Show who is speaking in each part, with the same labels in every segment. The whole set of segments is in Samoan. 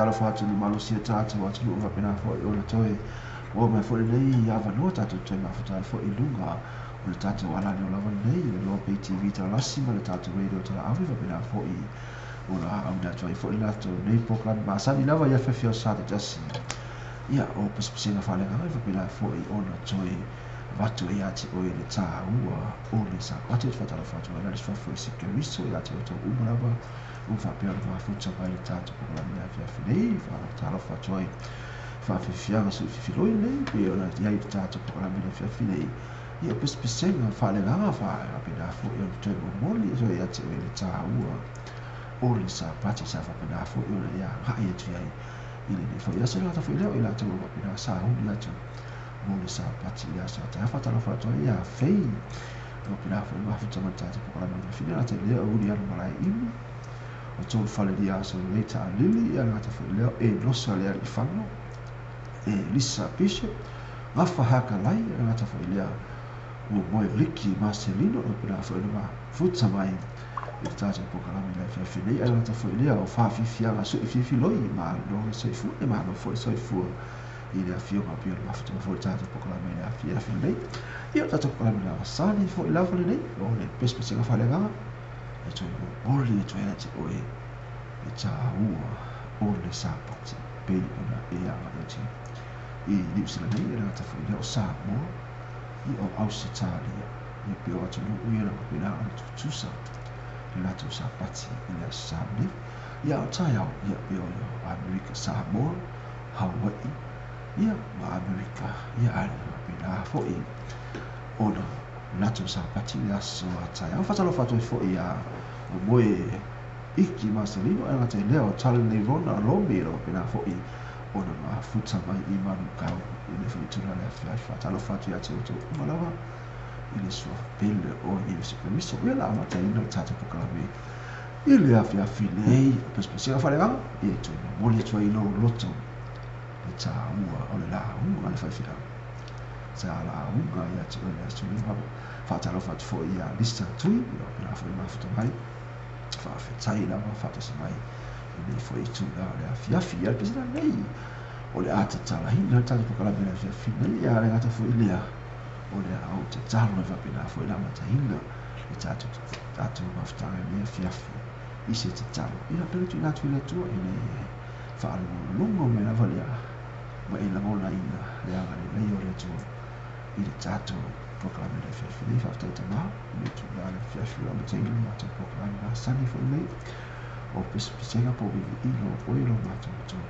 Speaker 1: Faatalofa atu i le malosi o tatou atunuu faapena foi ona toe maua mai foi lenei avanoa tatou toe mafuta ai foi i luga o le tatou alaleo lava lenei, le Loa Bay TV Talalasi ma le tatou Radio Talaave faapena foi ona auina atu ai foi le latou nei polokalame masani lava i afiafi o sa taitasi. Ia, o pesepesega faaleagaga e faapena foi ona toe avatu ai ia te oe le taua o le Sapati. Ou te faatalofa atu ai la le suafa o Iesu Keriso ia te outou uma lava ua faapea ona mafuta mai le tatou polokalame i le afiafi nei. Faatalofa atu ai faafiafiaga suififiloi nei pei ona i ai le tatou polokalame i le afiafi nei. Ia, o pesepesega faaleagaga faapena foi ona toe momoli atu ai ia te oe le taua o le Sapati sa faapena foi ona e agai atu ai i lenei foi aso. E le gata foi i lea, o i latou ua faapena sauni atu mo le Sapati i le aso a taeao. Faatalofa atu ai ia Fei ua faapena foi mafuta mai le tatou polokalame i le afiafi nei. E le gata i lea, o Uliano Malaeimi o Tolu Falelia Aso Lelei Taalili, ia le gata foi i lea, o Enosa Lealiifano, Elisa Bishop, Gafa Hakalai, ia le gata foi i lea, ua moe Liki Marcelino, ua faapena foi ona mafuta mai i le tatou polokalame i le afiafi nei. Ae le gata foi i lea, o faafiafiaga suifiifiloi, malo le soifua, e malo foi le soifua i le afioga pei ona mafuta mai foi le tatou polokalame i le afiafi lenei. Ia, o le tatou polokalame lavasani foi lava lenei, o le pesepesega faaleagaga e toe momoli atu ai ia te oe le taua o le Sapati pei ona e agai atu i Niu Sila nei, e le gata foi i lea o Samoa, ia o Ausetalia, ia pei o atunuu ia na faapena ona tutusa le latou Sapati i le aso Sa lenei. Ia, a o taeao, ia pei o Amerika, Samoa, Hawaii, ia ma Amerika, ia ae faapena foi ona latou Sapati i le aso a taeao. Faatalofa atu ai foi ia Moe Iki Marcelino, e le gata i lea o Talalelei Rona Lomi, o faapena foi ona mafuta mai i Manukau i le foi itula le afiafi. Faatalofa atu ia te outou uma lava i le suafa pele o Iesu Keriso. Ia la amataina le tatou polokalame i le afiafi nei, o pesepesega faaleagaga, ia e toe momoli atu ai i lou loto le taua o le lauga a le faifeau sa lauga ia te oe le aso nei. Faatalofa atu foi ia Lisa Tui, ia faapena foi mafuta mai, faafetai lava faatasi mai i lenei foi itula o le afiafi. Ia le pesega nei o le a tatalaina le tatou polokalame i le afiafi nei, ia le gata foi i lea o le a ou tatalo e faapena foi le amataina le tatou mafutaga i lenei afiafi i se tatalo. Ia pele tuuina atu i le Atua ina ia e faalogologo mai lava lea ma e lagonaina le agalelei o le Atua i le tatou polokalame i le afiafi nei. Faafetai Tama i le itula o le afiafi ua amataina le matou polokalame masani foi nei o pesepesega po o viviiga o oe lo matou Atua,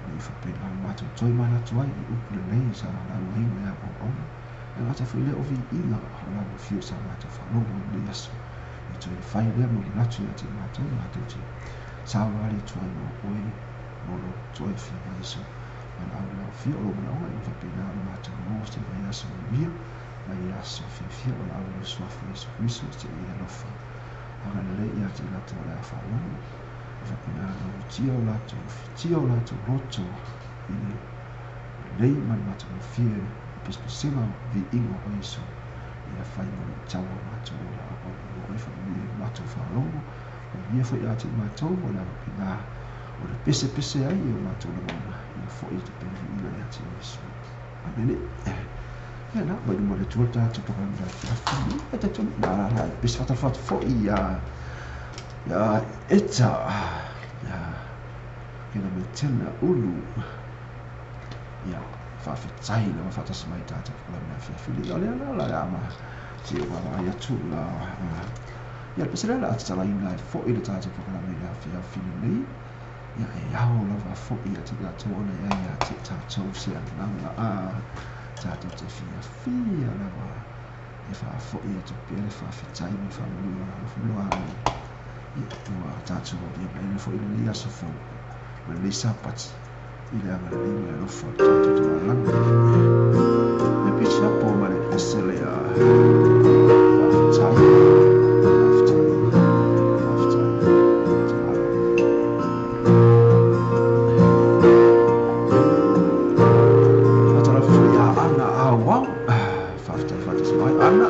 Speaker 1: ina ia faapena ona matou toe manatu ai i upu lelei sa laugaina e au auauna. E gata foi lea o viiga o lau afio sa matou faalogo i lenei aso, e toe fai lea ma manatu ia te matou, matou te savavali atu ai mo oe, mo lou toe afio mai Iesu. Valaau i lau afio o lou manaoga ina faapena ona matou maua se vaiaso manuia ma ia aso fiafia. Valaau i lou suafa Iesu Keriso se i e alofa agalelei ia te i latou o le a faalogo, e faapena ona utia o latou fitia o latou loto i le lelei ma le matagofie o pesepesega viiga o Iesu. Ia fai mo le tau o matou ola auauna mo oe, faamanuia i le matou faalogo, manuia foi ia te i matou o le a faapena ona pesepese ai i o matou lagona, ia foi atu pea le viiga ia te oe Iesu. Amene. Ia na, mai luma o le Atua le tatou polokalame i le afiafi nei. E talitonu na la e pese faatalofa atu foi ia Eta, ia Kena Metena Ulu. Ia, faafetai lava faatasi mai i tatou polokalame i le afiafi nei. O lea la o le a ma se i ou vaavaai atu la, ia le pese lea o le a tatalaina ai foi le tatou polokalame i le afiafi lenei. Ia, e ao lava foi ia te i latou ona e ai ia te tatou se agaga a tatou te fiafia lava e faafoi atu pea le faafetai ma le faamanuia o le alofa ma le agalelei. Ia, ua tatou aulia mai ai foi lenei aso fou ma lenei Sapati i le agalelei ma le alofa o le tatou Tama i lagi. E pisiapo ma le pese lea. Faafetai, faafetai, faafetai. Tatalo. Faatalofa foi ia Ana Auau. Faafetai faatasi mai Ana.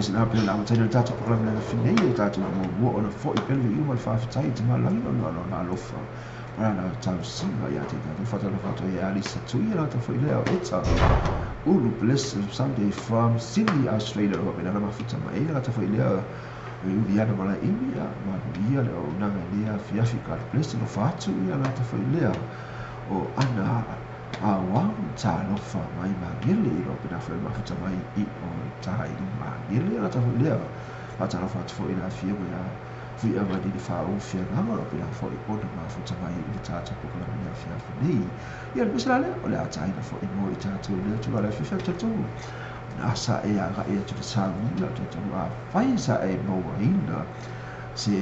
Speaker 1: Se la pe la ma tatou polokalame le finei e tatou muamua ona fo'i pea le viiga ma le faafetai i Tamalagi ona o lona alofa ma lana tausiga ia te tatou. Faatalofa atu ai Alisa Tui latou foi lea o Eta Ulu, blessed Sunday from Sydney, Australia. O faapena mafuta mai ai latou foi lea o Iuliana Malaeimi. Ia manuia le auaunaga i lea afiafi. God bless. Alofa atu ia latou foi lea o Ana Auau, talofa mai Magele i lo pena foi mafuta mai i o tai Magele latou foi lea. Faatalofa atu foi i le afioga ia Fuiava i le faaofiagaga o lo pena foi ona mafuta mai i le tatou polokalame le afiafi nei. Ia le pese la lea o le ataina foi mo i tatou i lea tulaga le afiafi. Talitonu na sa e agai atu le sauniga, talitonu afai sa e mauaina se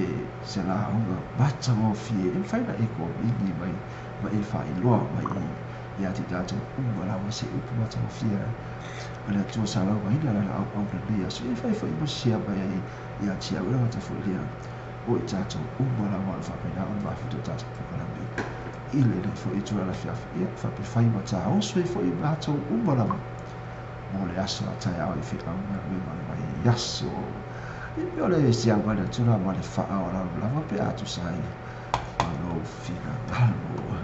Speaker 1: lauga matagofie e mafai ona e komini mai ma e faailoa mai ia te tatou uma lava se upu matagofie a le Atua sa laugaina lana auauna nei aso, e fai foi ma share mai ai ia te au e gata foi lea o i tatou uma lava o le faapena ona mafuta o tatou polokalame i lenei foi itula le afiafi. Ia faapefai ma taoso ai foi matou uma lava mo le aso a taeao i feaugaluega o le vaiaso. E pei o le siaga le atu la ma le faaaloalo lava pe a tusa ai ma lou finagalo.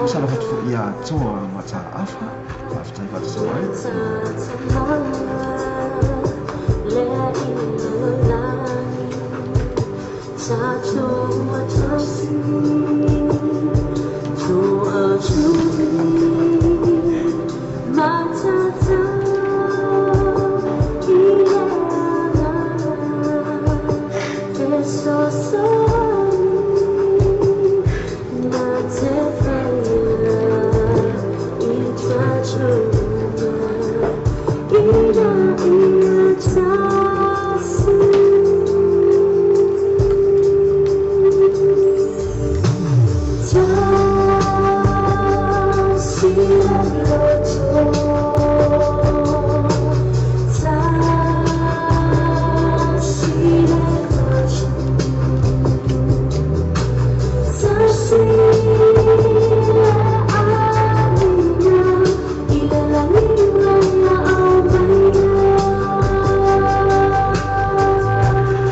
Speaker 1: Faatalofa atu foi ia Toa Mataafa, faafetai faatasi mai.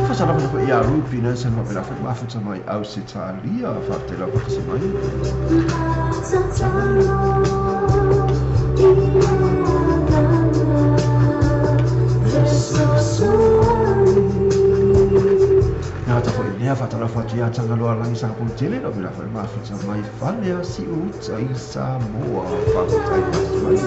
Speaker 1: Faatalofa foi ia Rupi Nelson faapena foi mafuta mai Ausetalia, faafetai lava faatasi mai. Gata foi lea, faatalofa atu ia Tagaloa Lagi Sagapolutele lo pena foi mafuta mai Faleasiuta i Samoa, faafetai faatasi mai.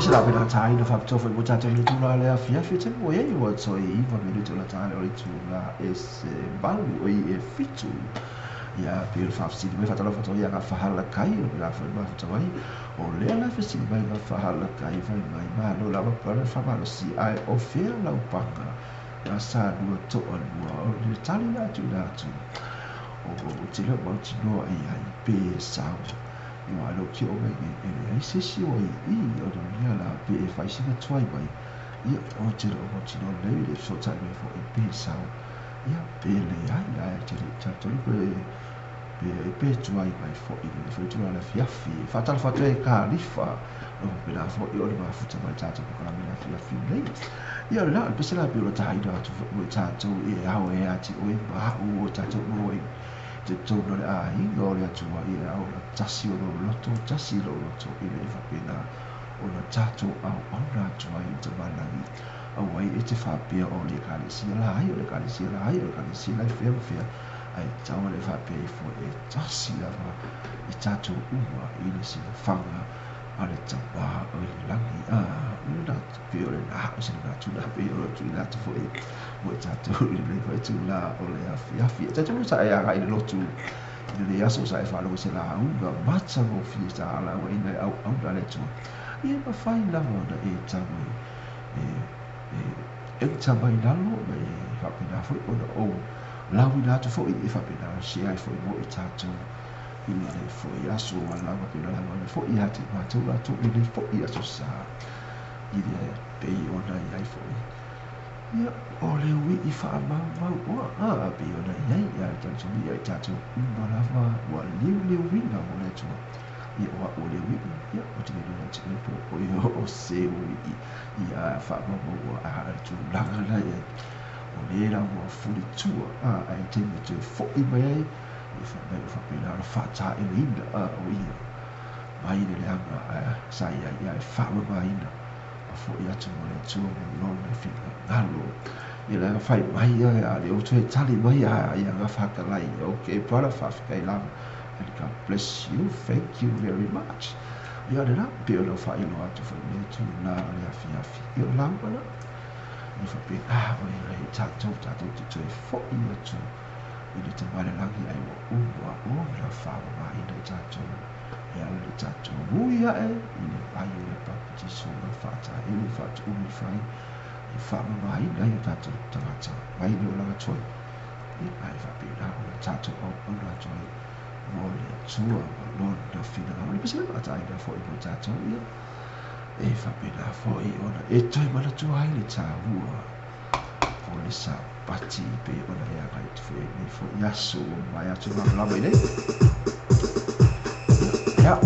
Speaker 1: se la pena taina faapitoa foi mo tatou i le tulaga o le afiafi o taimi ua i ai ua toe 9 minute o le taale o le itula e se 8 oi e 7. Ia pei o le faafesili mai faatalofa atu ai ia Gafahalakai o le foi mafuta mai o lea la fesili mai Gafahalakai fai mai malo lava brother faamalosi ae o fea lau paga na sa lua toa lua o le tali la tuuina atu o te leo mautinoa i ai pe sao ia lo ki o mai e leai se isi o i i o le la pe e fai sina tuai mai ia o te leo mautinoa nei le fesootai mai foi pe sao ia pe leai ae te le talitonu pe tuai mai foi le foi tulaga le afiafi. Faatalofa atu ai Kalifa o faapena foi o le mafuta mai tatou polokalame le afiafi nei. Ia o le la o le pese la pei o le taina atu foi mo i tatou e ao e ati oe ma au o tatou maua i totonu o le aiga o le Atua ia ao ona tasi o lou loto tasi lou loto ina ia faapena ona tatou auauna atu ai i le tamalagi aua ai e te faapea o le ekalesia la ai o le ekalesia la ai o le ekalesia la i fea ma fea ae tatau ona e faapea ifo e tasi lava i tatou uma i le silafaga a le Tamā o i le lagi. A o lena pei o lena o se manatu na pei o le tuuina atu foi mo i tatou i lenei foi itula o le afiafi. E talitonu sa e agai i le lotu i lenei aso sa e faalogo i se lauga matagofie sa laugaina e auauna a le Atua. Ia e mafai lava ona e tau e e enter mai lalo ma e faapena foi ona ou lauina atu foi e faapena ona share ai foi mo i tatou i lenei foi aso ua lauga pei ona lauga foi ia te matou latou i lenei foi aso sa i le pei ona i ai foi ia o le ui'i faamaumau oa a pei ona i ai ia le talitonu ia i tatou uma lava ua liuliuina mo le Atua. Ia o a'u o le ui'i ia ou te le iloa te oe po o oe o se ui'i ia faamaumau oa a le tulaga la i ai o lē la ua fulitua a ae taimi e toe fo'i mai ai ia fai mai ua faapena ona faataeleina a o ia mai le leaga a sa i ai ia e faamamaina ma fo'i atu mo le Atua ma lona finagalo. Ia le fai mai ia a le o toe tali mai a ia Gafatalai. Okay brother, faafetai lava and God bless you, thank you very much. Ia le la pei ona faailoa atu foi le tulaga o le afiafi ia o lauga la ia faapena o le tatou tatou te toe fo'i atu i le tamalelagi ai ua uma ona faamamaina i tatou e ala le tatou ui ae i le vai o le papatiso na faataele faatuumi fai e faamamaina ai o tatou tagata mai le olaga tuai ia ae faapena ona tatou auauna atu ai mo le Atua ma lona finagalo. Le pese le maataina foi mo i tatou ia e faapena foi ona e toe manatua ai le taua o le Sapati pei ona e agai atu foi ai nei foi aso ua mavae atu malamalama i nei. Ia.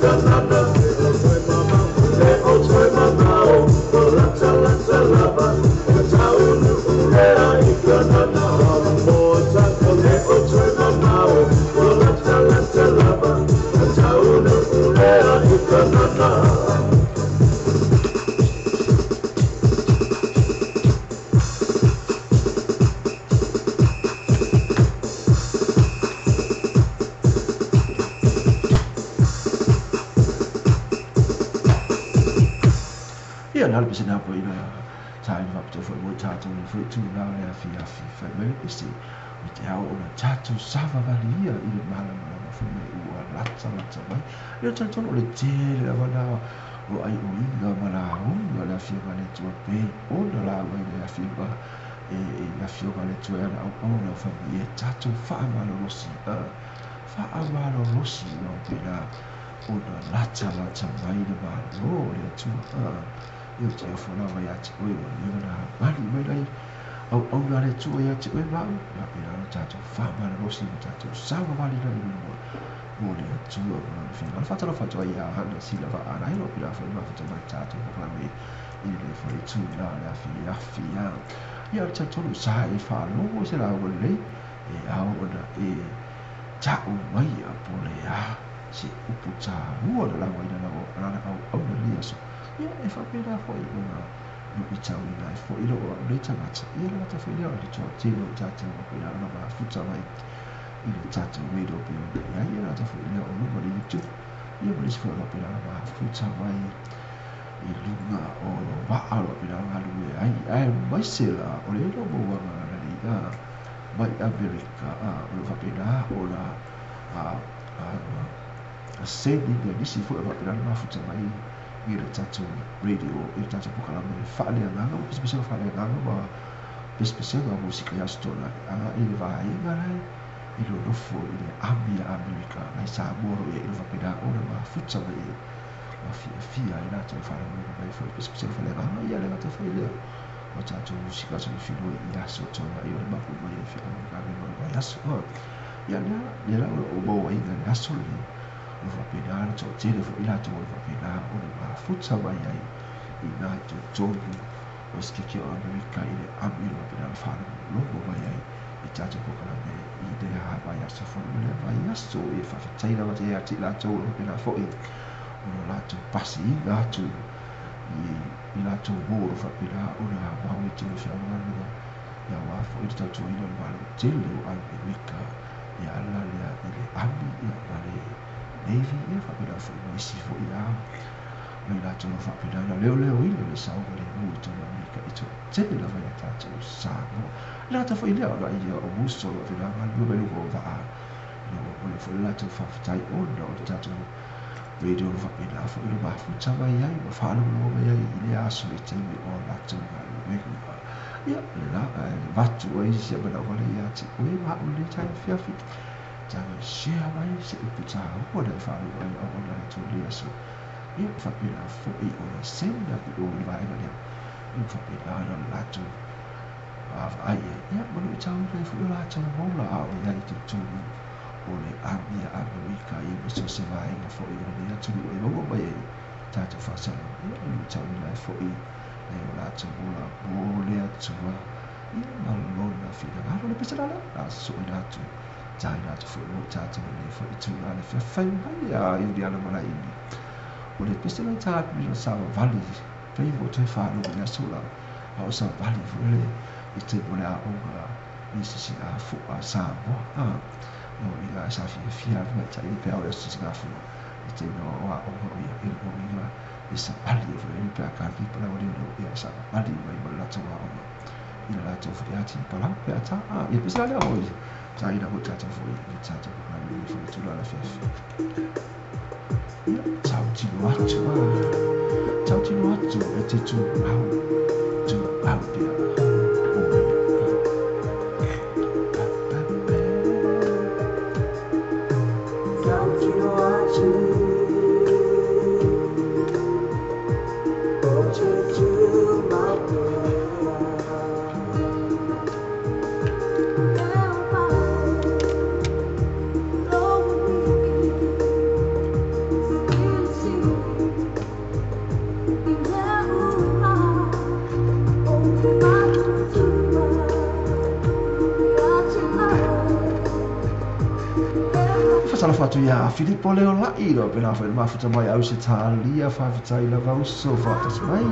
Speaker 2: Kanana. Le o toe mamao, o lata lata lava, o taunu ulea i Kanana. Mo taka le o toe mamao, o lata lata lava, o taunu ulea i Kanana.
Speaker 1: Ia na le pese na po ina sa ina faapitoa foi mo i tatou le foi tulaga le afiafi fai mai le pese o te ao ona tatou savavali ia i le malamalama foi mai ua lata lata mai. Ia talitonu o le tele lava na o aioiga ma lauga le afioga a le Atua pei ona lauga i le afioga e le afioga a le Atua e ana auauna fai mai e tatou faamalolosi faamalolosi ua pena ona lata lata mai le Malo o le Atua. Ia te ofo lava ia te oe ua leva na mali mai lai auauna a le Atua ia te oe ma au ia pena ona tatou faamalolosi ma tatou savavali la i luma mo le Atua ma lona finagalo. Faatalofa atu ai ia Hana Sila Vaalaelo pena foi mafuta mai tatou polokalame i le foi tulaga le afiafi ia. Ia o le talitonu sa e faalogo i se lauga lelei e ao ona e ta'u mai a po o le a se upu tāua na lauaina lana auauna lenei aso. Ia e faapena foi ona luitauina ai foi lou au nei tagata. Ia le gata foi lea o le toatele o tatou faapena ona mafuta mai i le tatou radio pei ona i ai. Ia le gata foi lea o luga o le YouTube. Ia ma le isi foi o faapena ona mafuta mai i luga o vaa o lo o faapena ona galulue ai. Aemaise la o le iloa mauaga lenei mai Amerika o lo o faapena ona send ina nisi foi o faapena ona mafuta mai i le tatou radio i le tatou polokalame faaleagaga ma pesepesega faaleagaga ma pesepesega musika i aso Toonai agai i le vaega lae i nonofo i le ami a Amerika nai Samoa o lo o i ai o lo o faapena ona mafuta mai ai ma fiafia ai latou e faalogologo mai foi i pesepesega faaleagaga. Ia le gata foi lea o tatou musika solofilue i aso Toonai o le mapu mai ai feaga ma le vaiaso. Ia lea lea la o lo o mauaina i le aso lenei o lo o faapena ona toatele foi latou o lo o faapena ona mafuta mai ai i nā i totonu o Sikeke o Amerika i le ami o lo o faapena ona faalogologo mai ai i tatou polokalame i lea vaiaso foi ma lea vaiaso. E faafetai lava ia te i latou o lo o faapena foi ona latou pasiina atu i latou mo o lo o faapena ona mau i totonu o feaga ia aua foi le tautuaina o le Malo tele o Amerika e ala lea i le ami ia ma le Navy ia faapena foi ma isi foi o i latou o lo o faapena ona leoleoina le saogalemu i totonu o Amerika i toatele lava ia tatou Samoa. Le gata foi lea ona ia o muso o lo o faapena ona galulue mai luga o vaa ina ua momoli foi le latou faafetai ona o le tatou radio o lo o faapena foi ona mafuta mai ai ma faalogologo mai ai i lea aso i taimi o latou galuega. Ia le la avatu ai si a manao wale ia te oe ma au lenei taeao afiafi. Taga share mai se upu tāua na e faalogo ai le auauna a le Atua i lenei aso. Ia faapena foi ona send atu i o i le vaega lea. Ia faapena ona latou vaavaai ai. Ia ma luitauina ai foi o latou ola a o i ai i totonu o le ami a Amerika ia ma so o se vaega foi o lenei atunuu e maua mai ai tatou faasalaga. Ia e luitauina ai foi nai o latou ola mo le Atua ia ma lona finagalo. Le pese la lea, a sosoina atu, taina atu foi mo i tatou i lenei foi itula le fai mai a Iuliana Malaini. O le pese la i tā atu i savavali, pei mo toe faalogo i le aso la, a o savali foi le i taimi o le aoga i sisigafua a Samoa. No uiga sa fiafia tamaitai le pe a o le aso sisigafua i taimi o aoga o ia i lona uiga e savali ai foi le pe a kani palau leoleo ia e savavali mai ma le latou aoga i le latou foi ati palau pe a tā. Ia pese la lea o taina mo tatou foi i le tatou polokalame i le foi tulaga afiafi. Ia tautino atu tautino atu e te tumau tumau pea oe.
Speaker 2: Tautino atu, o te tumau pea.
Speaker 1: Faatalofa atu iā Filipo Leolai, o faapena foi ona mafuta mai Ausetalia, faafetai lava uso faatasi mai.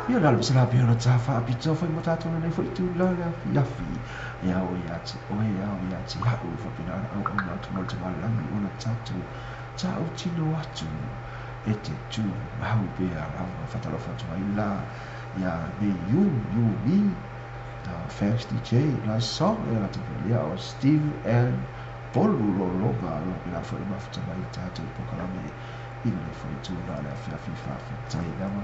Speaker 1: Ia le se la pia ta faapitoa foi mo tatou lenei foi itula le afiafi e ao ia te oe, e ao ia te a'u faapena ona auauna atu mo le tamalagi ona tatou tautino atu e te tumau pea lava. Faatalofa atu ai la iā me you you me thanks DJ nice song e le gata foi lea o Steve and Polu Lologa o lo faapena foi ona mafuta mai le tatou polokalame i lenei foi itula le afiafi. Faafetai lava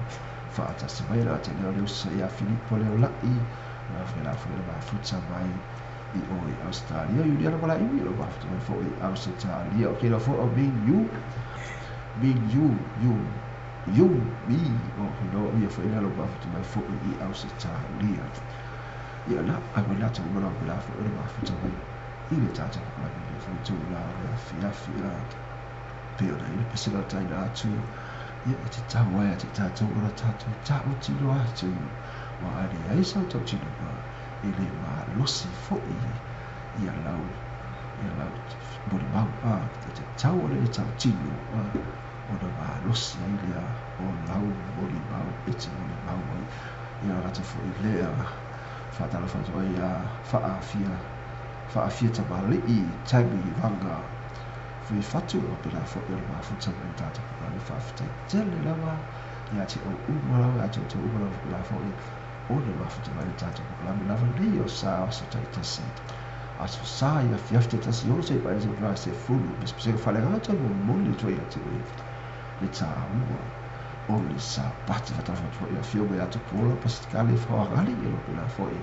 Speaker 1: faatasi mai le gata lea o le uso ia Filipo Leolai o lo faapena foi ona mafuta mai i o i Australia. Iuliana Malaiwi o lo mafuta mai foi i Ausetalia. O keila foi o Ming Yu Ming Yu Yu Yu Mi o no ia foi le lo mafuta mai foi i Ausetalia. Ia la ai mai latou uma lava faapena foi ona mafuta mai i le tatou polokalame i lenei foi itula o le afiafi pei ona i le pasina taina atu ia e tatau ai ia te tatou ona tatou tautino atu ua a leai sau tautinoga e le malosi foi ia lau ia lau molimau a e tatau ona e tautino a ona malosi ai lea o lau molimau e te molimau ai ia gata foi lea. Faatalofa atu ai ia Faafia Faafia Tamalii Tammy Vanga Fuifatu o faapena foi ona mafuta mai le tatou polokalame. Faafetai tele lava ia te ou uma lava ia te outou uma lava faapena foi ona mafuta mai le tatou polokalame lava nei o sa o aso taitasi aso sa i afiafi taitasi ono seia paia se 10 pesepesega faaleagaga toe momoli atu ai ia te oe le taua o le Sapati. Faatalofa atu foi i le afioga ia Tupuola Pasikale Faoagali o lo o faapena foi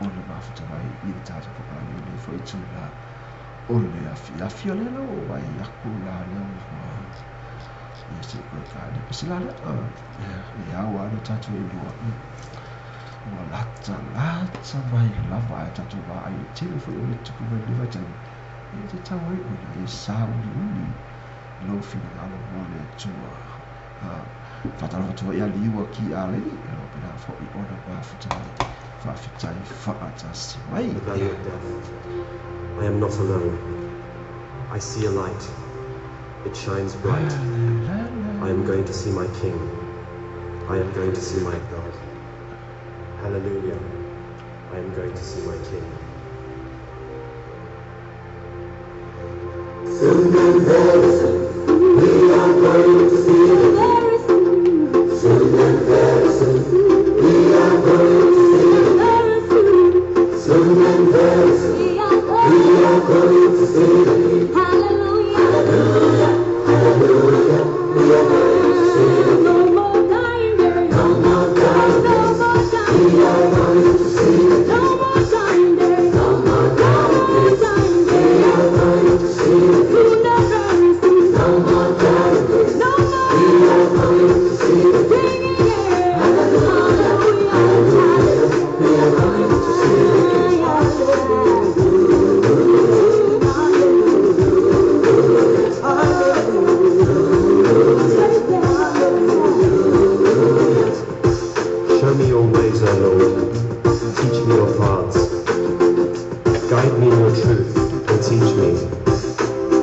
Speaker 1: ona mafuta mai i le tatou polokalame i lenei foi itula o le afiafi. O lea la ua ou vaai aku la lea ua Ia se koe kāne pe se la lea. E au ana tātou e lua. Ua lata, lata mai lava ai tātou vaai i le tele foi o le tupu mai le vaitaimi. E te tau ai ona e sāuliuli lou finagalo mo le Atua. Faatalofa atu foi ia Liua ki Aleni, e loa pena foi ona mafuta mai. Faafetai faatasi mai.
Speaker 3: The valley of death. I am not alone. I see a light. It shines bright. I am going to see my King. I am going to see my God. Hallelujah. I am going to see my King.
Speaker 2: Soon and very soon, we are going to see the King. Soon and very soon, we are going to see the King. Soon and very soon, we are going to see the King.
Speaker 4: Hallelujah.
Speaker 2: Hallelujah, hallelujah, we are going to see the King.
Speaker 4: No more dying days.
Speaker 2: No more dying
Speaker 4: No
Speaker 2: days.
Speaker 4: more dying
Speaker 2: We are going to see the
Speaker 4: No
Speaker 2: King.
Speaker 4: more dying days.
Speaker 2: No more
Speaker 4: No
Speaker 2: dying
Speaker 4: more
Speaker 2: days.
Speaker 4: dying
Speaker 2: We
Speaker 4: days.
Speaker 2: are going to see the King.
Speaker 4: Soon and very soon.
Speaker 2: No more dying days.
Speaker 4: No
Speaker 2: We
Speaker 4: more
Speaker 2: are going to see the King.
Speaker 4: singing. Yeah.
Speaker 2: Hallelujah,
Speaker 4: Hallelujah.
Speaker 2: hallelujah, we are going to see the King.
Speaker 3: Show me your ways, O Lord. Teach me your paths. Guide me in your truth and teach me.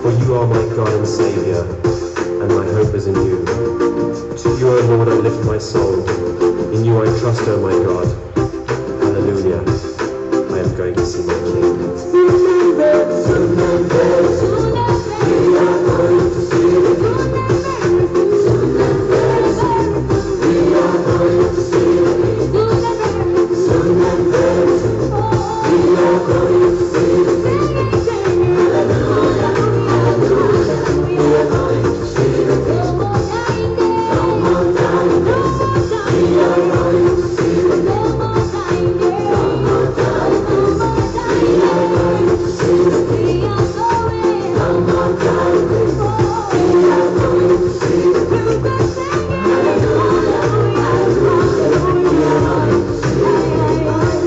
Speaker 3: For you are my God and Savior, and my hope is in you. To you, O Lord, I lift my soul. In you I trust, O my God. Hallelujah. I am going to see my King.
Speaker 2: Soon and very soon, and very soon, we are going to see the King. Soon and very soon, we are going to see the King. Soon and very soon, we are going to see the King. Hallelujah, hallelujah, we are going to see the King. No more dying days. We are going to see the King. No more dying days. We are going to see the King. No more dying days. We are going to see the King. Hallelujah, hallelujah, we are going to see the King.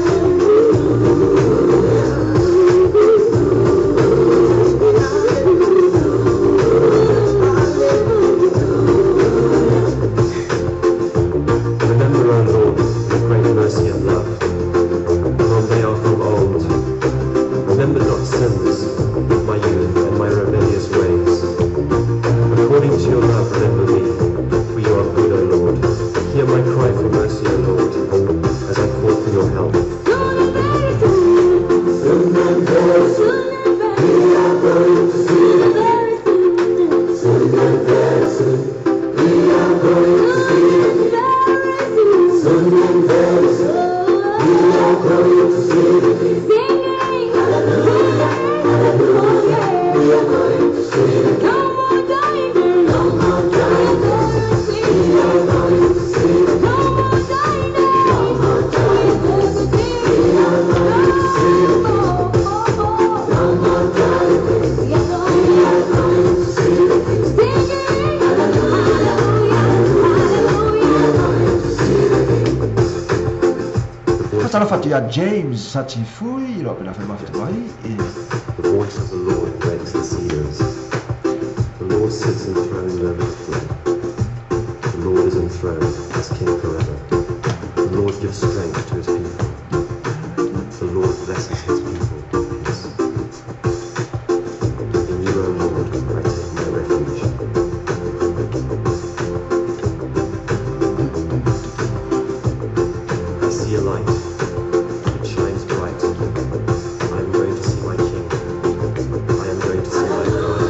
Speaker 3: Remember, O Lord, your great mercy and love, for they are from old. Remember not sins of my youth and my rebellious ways. According to your love, remember me, for you are good, O Lord. Hear my cry for mercy, O Lord, as I call for your help.
Speaker 2: Soon and very soon, we are going to see the King. Soon and very soon, we are going to see the King. Soon and very soon, we are going to see the King. Hallelujah, hallelujah, we are going to see the King. No more dying days. We are going to see the King. No more dying days. We are going to see the King. No more dying days. We are going to see the King. Hallelujah, hallelujah, we are going to see the King.
Speaker 3: The voice,
Speaker 1: Faatalofa atu ia James Satifui, loa pena fai mafuta mai. E
Speaker 3: the voice of the Lord breaks the cedars. The Lord sits enthroned over the flood. The Lord is enthroned as King forever. The Lord gives strength to his people. The Lord blesses his people with peace. In you, O Lord, I take my refuge. I see a light. It shines bright. I am going to see my King. I am going to see my God.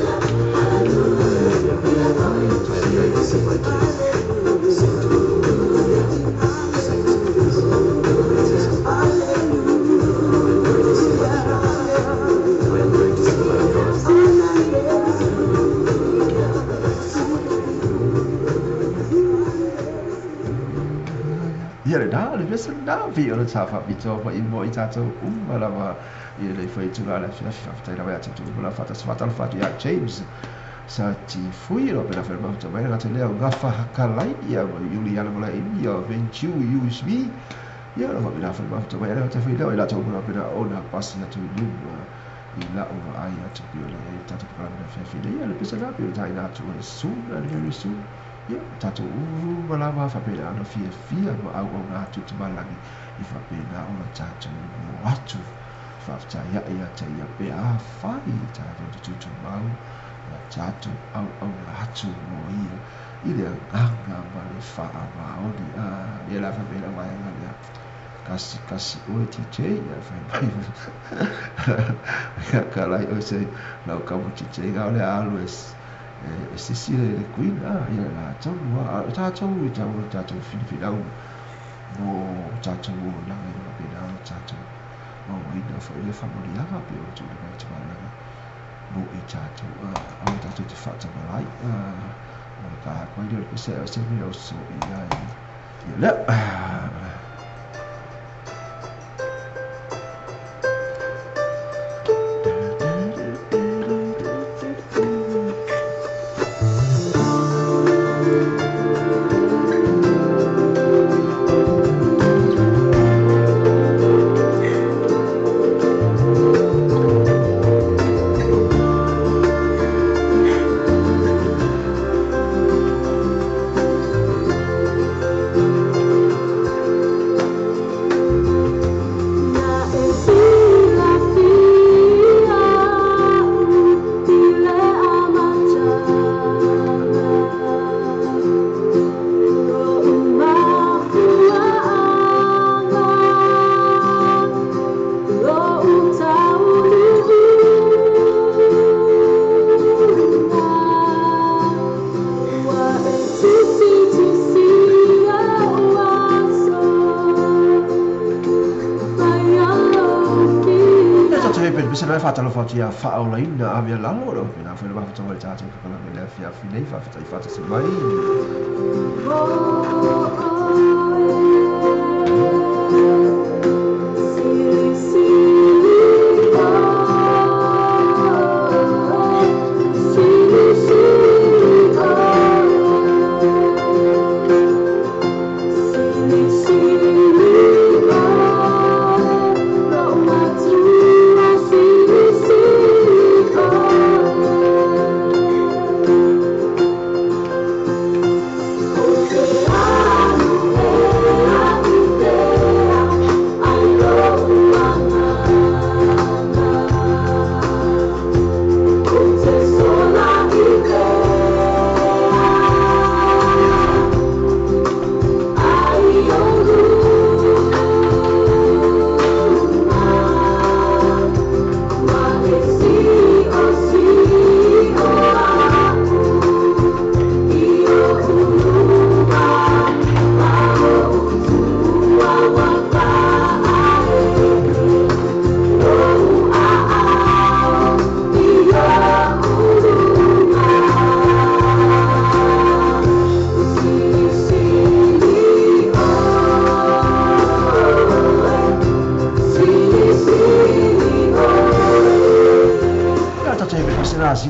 Speaker 3: Hallelujah. I am going to see my King. Sing to the Lord. Sing to his praises. I am going to see my King. I am going to see my God. Hallelujah. I am going to see my King.
Speaker 1: Ia le na, le mea na fi o le tā whapito ma i mo i tātou uma lava i le foi tula le fiafi faafetai lava ia te tu uma la whatas whatalofa atu ia James. Sa Tifui, o pena foi le mafuta mai le gata lea o Gafa Hakalai, ia ma Iuliana Malaini, ia Ventiu USB, ia o faapena foi le mafuta mai le gata foi lea o i latou uma faapena ona pasi atu i luma i lau vaai atu pei ona i ai le tatou polokalame afiafi nei. Ia le pese la pei ona taina atu e soon and very soon, ia tatou uma lava faapena ona fiafia ma auauna atu i tamalagi e faapena ona tatou o atu faafetai ia te ia pe afai tatou te tutumau ma tatou auauna atu mo ia i le agaga ma le faamaoni. Ia la faapena vaega lea kasi kasi oe TJ, ia fai mai ia kalai oe se lau kamu TJ ga o le alu e sisi le queen ia la tonu a tatou i tau tatou filifilau mo tatou olaga ia faapena ona tatou mauaina foi le faamanuiaga pei ona tuuina mai i tamalagi mo i tatou aua tatou te faatamalai o le taako ai lea o le pese o se mea o so i ai ia lea. Whātalofa atu ia whaolaina a mea lalo o pena foi le mafuta mai tatou polokalame le afiafi nei faafetai faatasi mai.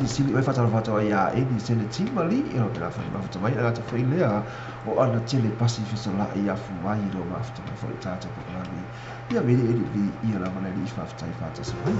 Speaker 1: Sili oe whātalofa atu ai a Eni Sene Timali, e o pena whai mafuta mai, agata whai lea o ana tele pasi fesola i afu mai ro mafuta mai foi tātou polokalame. Ia mele eri vi ia lava le li whāwhatai whātasi mai.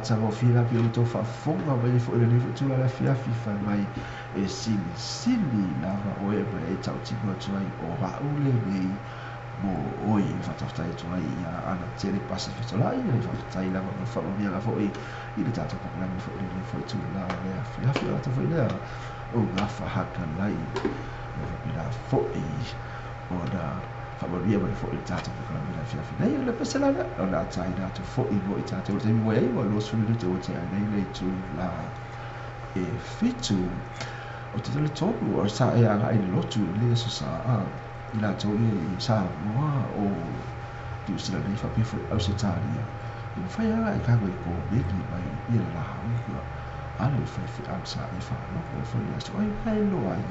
Speaker 1: matagofie la pei ua outou faafofoga mai ai foi i lenei foi itula i le afiafi fai mai e silisili lava oe ma e tautino atu ai o a'u lenei mo oe. E faatafetai atu ai ia Ana Tele Pasi Fetolai, e faafetai lava mo le faamanuiaga foi i le tatou polokalame foi i lenei foi itula o le afiafi. O le ata foi lea o Gafahakalai e faapena foi ona faamanuia mai foi i le tatou polokalame i le afiafi nei. O le pese la lea o le a taina atu foi mo i tatou i le taimi ua i ai ua 20 minute ua tea ai nei le itula e 7. Ou te talitonu o sa e agai i le lotu i lenei Aso Sa i latou ia i Samoa o Niu Sila nei faapea foi Ausetalia, e mafai lava e tago i komeni mai ia le lauga a le faifeau sa e faalogo ai foi i le aso ai mea e iloa ai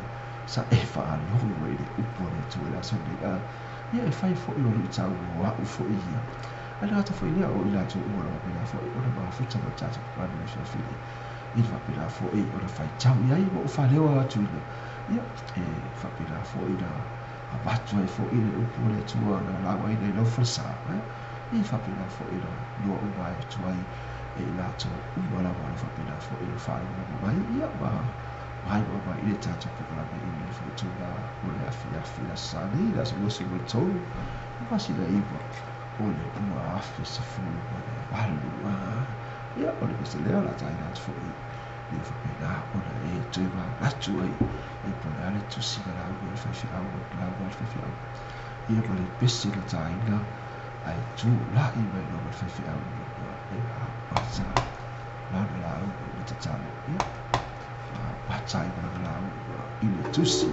Speaker 1: sa e faalogo i le upu a le Atua i le aso lenei. Ia e fai foi o luitau mo au foi ia. Ae le gata foi lea o i latou uma lava faapena foi ona mafuta ma le tatou polokalame i le afiafi nei i le faapena foi ona faitau i ai ma ou faaleo atuina. Ia e faapena foi na avatu ai foi le upu a le Atua na laugaina i lau falesa. Ia faapena foi na lua uma atu ai e i latou uma lava o lo faapena foi ona faalogologo mai ia ma vaivai mai i le tatou polokalame i lenei foi itula o le afiafi le Aso Sa nei, le aso 23 masina 9 o le 2018. Ia o le pese lea o le a taina atu foi ia faapena ona e toe manatu ai ia po o le a le tusi na lauga ai le faifeau lauga ai le faifeau ia ma le pese na taina ae tulai mai loa ma le faifeau i luga e amata lana lauga i le tatalo. Ia amata ai ma lana lauga i le tusi.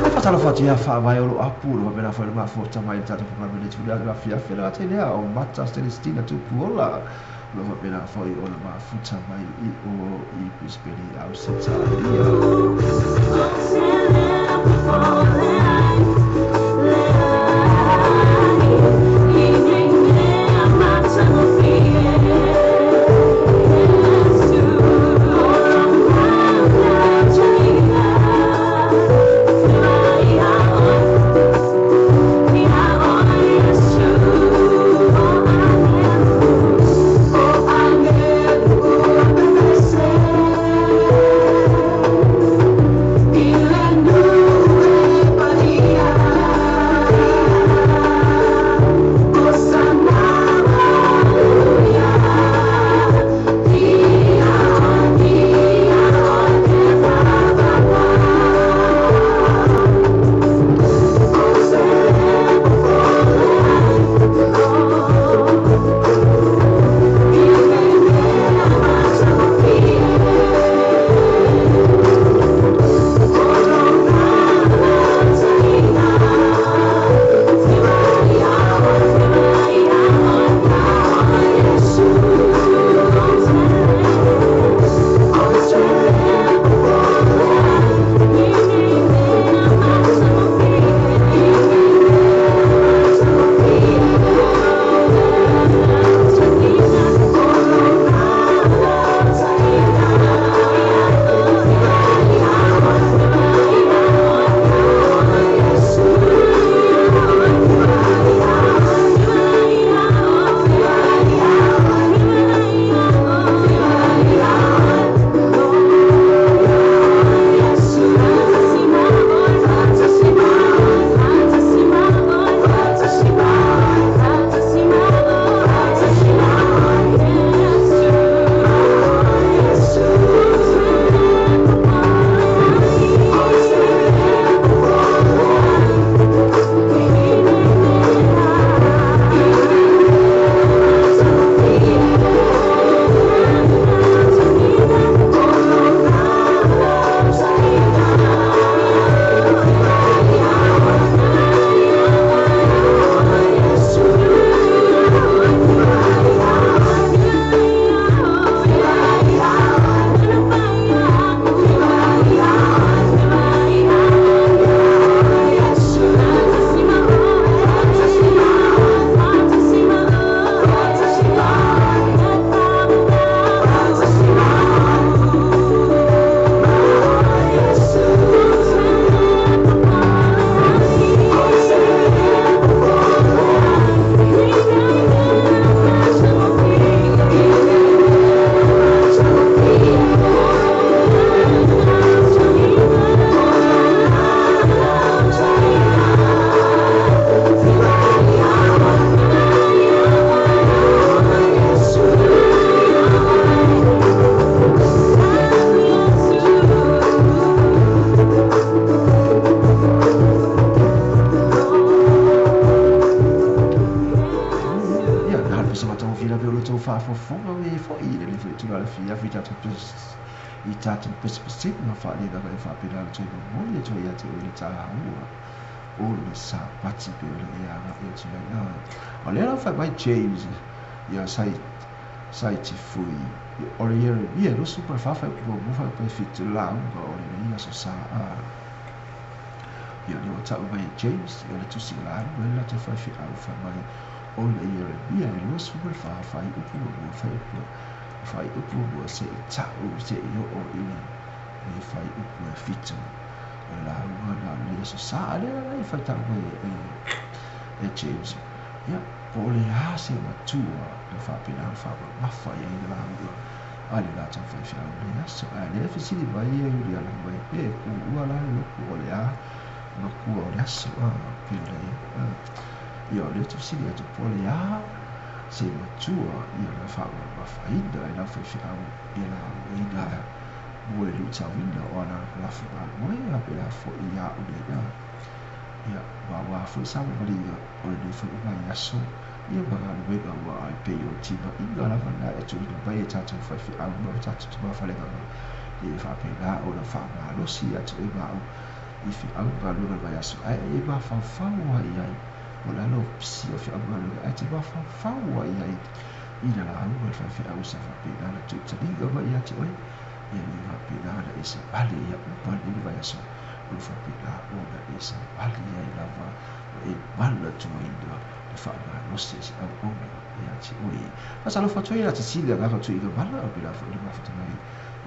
Speaker 1: E faatalofa atu ia faavae o lou apu, o lo faapena foi le mafuta mai i le tatou polokalame i le itula o le afiafi. Le gata i lea o Mata Celestina Tupuola, o lo faapena foi ona mafuta mai i o i Brisbane i Ausetalia. se matagofie lava o lo outou faafofoga e foʻi i lenei foi itula afiafi i tatou pesepesega faaleagaga e faapena le toe momoli atu ai ia te oe le taua o le Sapati pe ona e agaʻi atu ai. O lea lau fai mai James ia sai tifui o le Ieremia 24 fuaiupu 1 fuaiupu 7 lauga o lenei aso sa. Ia lea ua ta'u mai e James ia le tusi lauga e le latou faifeau fai mai o le Ieremia e 24 fuaiupu 1 fuaiupu 1 seʻi ta'u seʻi oo i le fuaiupu e 7 o le lauga na o lenei aso sa. A lea la e faitau mai e James ia po o le a se matua na faapena ona faamamafa i ai le lauga a le latou faifeau lenei aso. Ae lea fesili mai ia Iuliana mai e kuua la le loku o le a makua o le aso pe ona e ia o lea te fesili atu po o le a se matua ia na faamamafaina e lau faifeau ia laugaina mo le luitauina o ana lafoga moe a pe la foʻi ia a'u nei. Ia ua foi sa mamaliga o lenei foi vaiaso ia ma galuega ua ai pei o timaiga lava na e tuuina mai e tatou faifeau ma o tatou tamā falegaga e faapena ona faamalosi ia te oe ma a'u i feau galuega le vaiaso ae e mafaufau ai ai o le alo pisi o feau galuega ae te mafaufau ai ai i le lauga le faifeau sa faapena na tuutaliga mai ia te oe ia le faapena na e savali ia uma lenei le vaiaso o le faapena ona e savali ai lava ma e manatuaina le faamalosi e se auauna ia te oe. Faatalofa atu ai ia Cecilia agaga tuuiga mala o pela foʻi le mafuta mai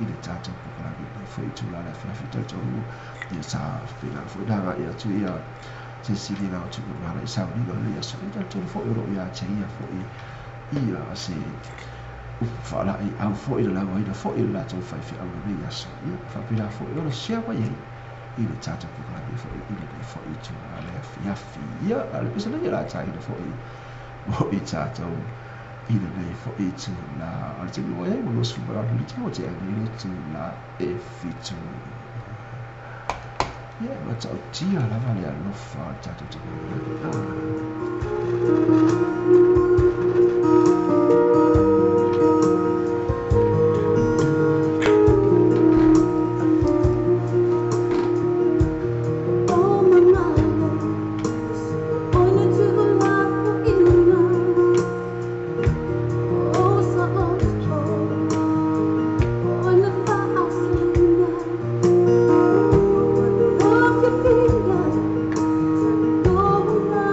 Speaker 1: i le tatou polokalame lenei foi itula le afiafi talitonu ia sa faapena foi na agaʻi atu ia Cecilia agaga tuuiga mala i sauniga o lenei aso e talitonu foʻi o loo ia te ia foʻi ia se upu faalaeiau foʻi le lauaina foʻi le latou faifeau lenei aso ia faapena foʻi ona share mai ai i le tatou polokalame foʻi i lenei foi itula le afiafi. Ia a le pesa nei o le a taina foʻi mo i tatou i lenei foi itula o le taimi ua i ai ua 28 minute ua tea nei le itula e 7. Ia e matautia lava le alofa o le tatou Tama
Speaker 4: O manalo, ona tuulafoʻina, o sa oto, ona faasina. O fiafia, sa toulanaina.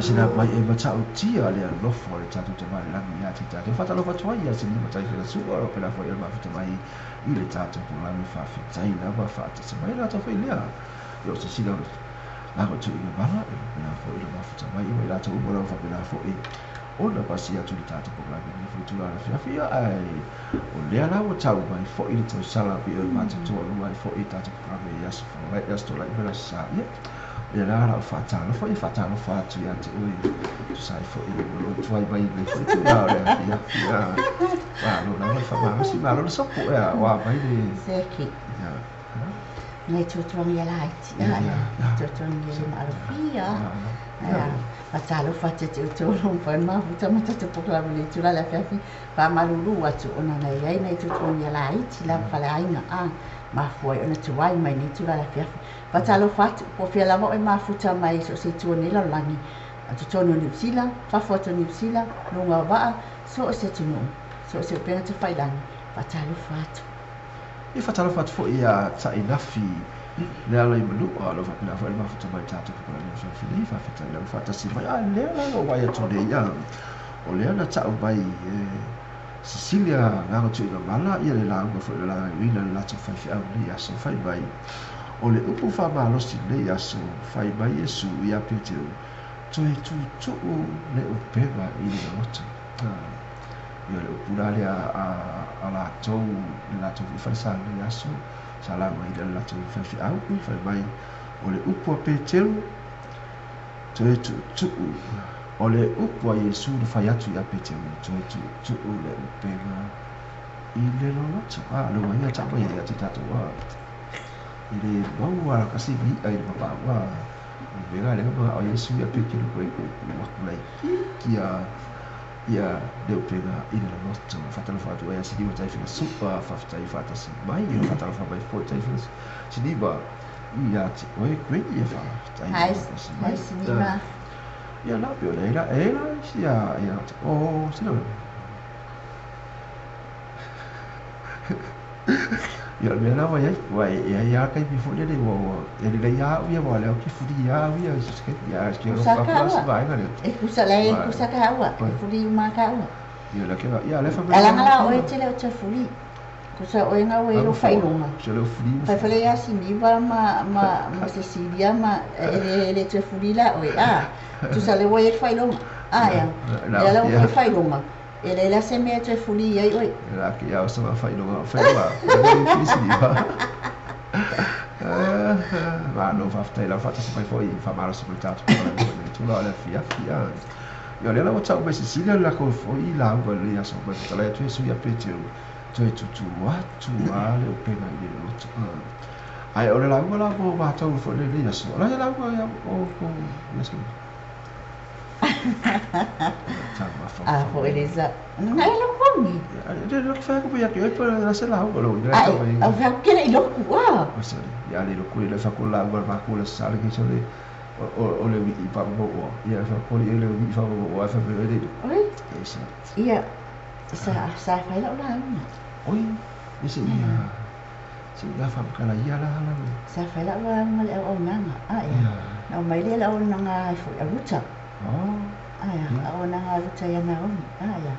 Speaker 1: sina mai e matautia le alofa o le tatou Tama i le Lagi ia te tatou. Faatalofa atu ai ia Sini Matai Felasua o lo pela foi o le mafuta mai i le tatou polokalame faafetai lava faatasi mai latou foi lea. Ia o se sila o lago tuuina mala e lo pela foi le mafuta mai i latou uma lava faapena foi ona pasi atu le tatou polokalame i foi tulaga afiafi ae o lea la ua tau mai foi le tausala pei o le matou toalua ai foi i tatou polokalame i aso Farae, aso Tolai ma le aso Sa. Ia, o lea la lau faatalofa, ia faatalofa atu ia te oe tusa ai foi o lou tuai mai i lenei foi itula o le afiafi. Malo lava le faamalosi, malo le sopo, ea, o a mai le...
Speaker 5: Seki.
Speaker 1: Ia,
Speaker 5: Ngai tuatuangi ia laiti.
Speaker 1: Ia.
Speaker 5: Tuatuangi ia maalofia.
Speaker 1: Ia.
Speaker 5: Faatalofa atu ia te outou o lo o mafai ona mafuta ma tatou polokalame i le itula o le afiafi. Faamalulu atu ona na i ai nai tuatuangi ia laiti lava faleaiga a mafua ai ona tuai mai nei itula o le afiafi. Faatalofa atu, po o fea lava oe mafuta mai so o se itu o nei lalolagi, totonu o Niu Sila, fafo atu o Niu Sila, luga o vaa, so o se atunuu, so o se upega tafailagi, faatalofa atu.
Speaker 1: Ia faatalofa atu foi ia Tainafi le ala i Manua o lo o faapena foi le mafuta mai tatou polokalame afiafi nei faafetai lava faatasi mai a lea la ua vaai atu nei ia o lea na tau mai e Cecilia Gaga Tuigamala ia le lauga foi le lauina le latou faifeau nei aso fai mai o le upu faamalosi nei aso fai mai Iesu ia Peteru toe tuutuu le upega i le loloto. Ia o le upu la lea a latou le latou foi falesa lenei aso sa laugaina le latou faifeau fai mai o le upu a Peteru toe tuutuu o le upu a Iesu na fai atu ia Peteru toe tuutuu le upega i le loloto. A le ua ia tau mai ia te tatou a i le maua kasi mai i'a i le mapaau a o mea lea ma o Iesu ia Peteru koe ku aku lai kia ia le upega i le loloto. Faatalofa atu ai a Siniva Taifela Supa faafetai faatasi mai o faatalofa mai foi Taifela Siniva ia te oe koe ia faafetai
Speaker 5: Hai,
Speaker 1: faatasi mai.
Speaker 5: hai Siniva.
Speaker 1: Ia la pe o le la e la sia ia o sina ia o le mea la ua iai ua e ai a kaimi foi lele ua e lelei a au ia ua lea o ke fuli a au ia i se ia ke
Speaker 5: Kusa
Speaker 1: o
Speaker 5: ka
Speaker 1: ka
Speaker 5: ua.
Speaker 1: se vaega lea.
Speaker 5: E kusa le
Speaker 1: Vai.
Speaker 5: kusa ka ua, e
Speaker 1: Vai.
Speaker 5: fuli uma ka ua.
Speaker 1: Ia la ke ia le fa mai
Speaker 5: Alanga la oe te leo te fuli. Kusa oe ngā oe lo whailonga.
Speaker 1: Se le fuli
Speaker 5: Whaiwhale ia Siniva ma Cecilia ma e le te fuli la oe. A, tusa le oe e whailonga. A ia,
Speaker 1: La
Speaker 5: le la
Speaker 1: ia
Speaker 5: oe whailonga. E le la se mea te fuli ai oe.
Speaker 1: la ke ia o sa whailonga whailonga le ke Siniva. Malo faafetai lava faatasi mai foi faamalosi mo le tatou polokalame foi le tula o le afiafi a. Ia o lea la ua tau mai Cecilia le lakou foi lauga i lenei aso mai fetalai atu Iesu ia Peteru toe tutu atu a le upega i le loloto. Ae o le lauga la mo matou foi lenei aso. O la ia lauga ia o ko ia se. Ta
Speaker 5: A
Speaker 1: mafaufau.
Speaker 5: fo Elisa. Ngai lau kongi.
Speaker 1: Le le fa ko ia ke pa la se lauga lo ina
Speaker 5: Ai,
Speaker 1: tau mai.
Speaker 5: au fea kere i loku a.
Speaker 1: O se ia le lo le fa ko lauga ma ko le sa le ke so le o le wi i pa mo o. Ia fa ko le wi fa mo o fa me le.
Speaker 5: Oi,
Speaker 1: E sa.
Speaker 5: ia, sa whai lau lauga.
Speaker 1: Oi, e se ia. Se ia fa kala ia la la.
Speaker 5: Sa whai lau lauga le au au nanga. A ia.
Speaker 1: Ia.
Speaker 5: Nau mai le lau nanga ai foi a ruta.
Speaker 1: Oh.
Speaker 5: A ia, au nanga a ruta ia Naomi. A ia.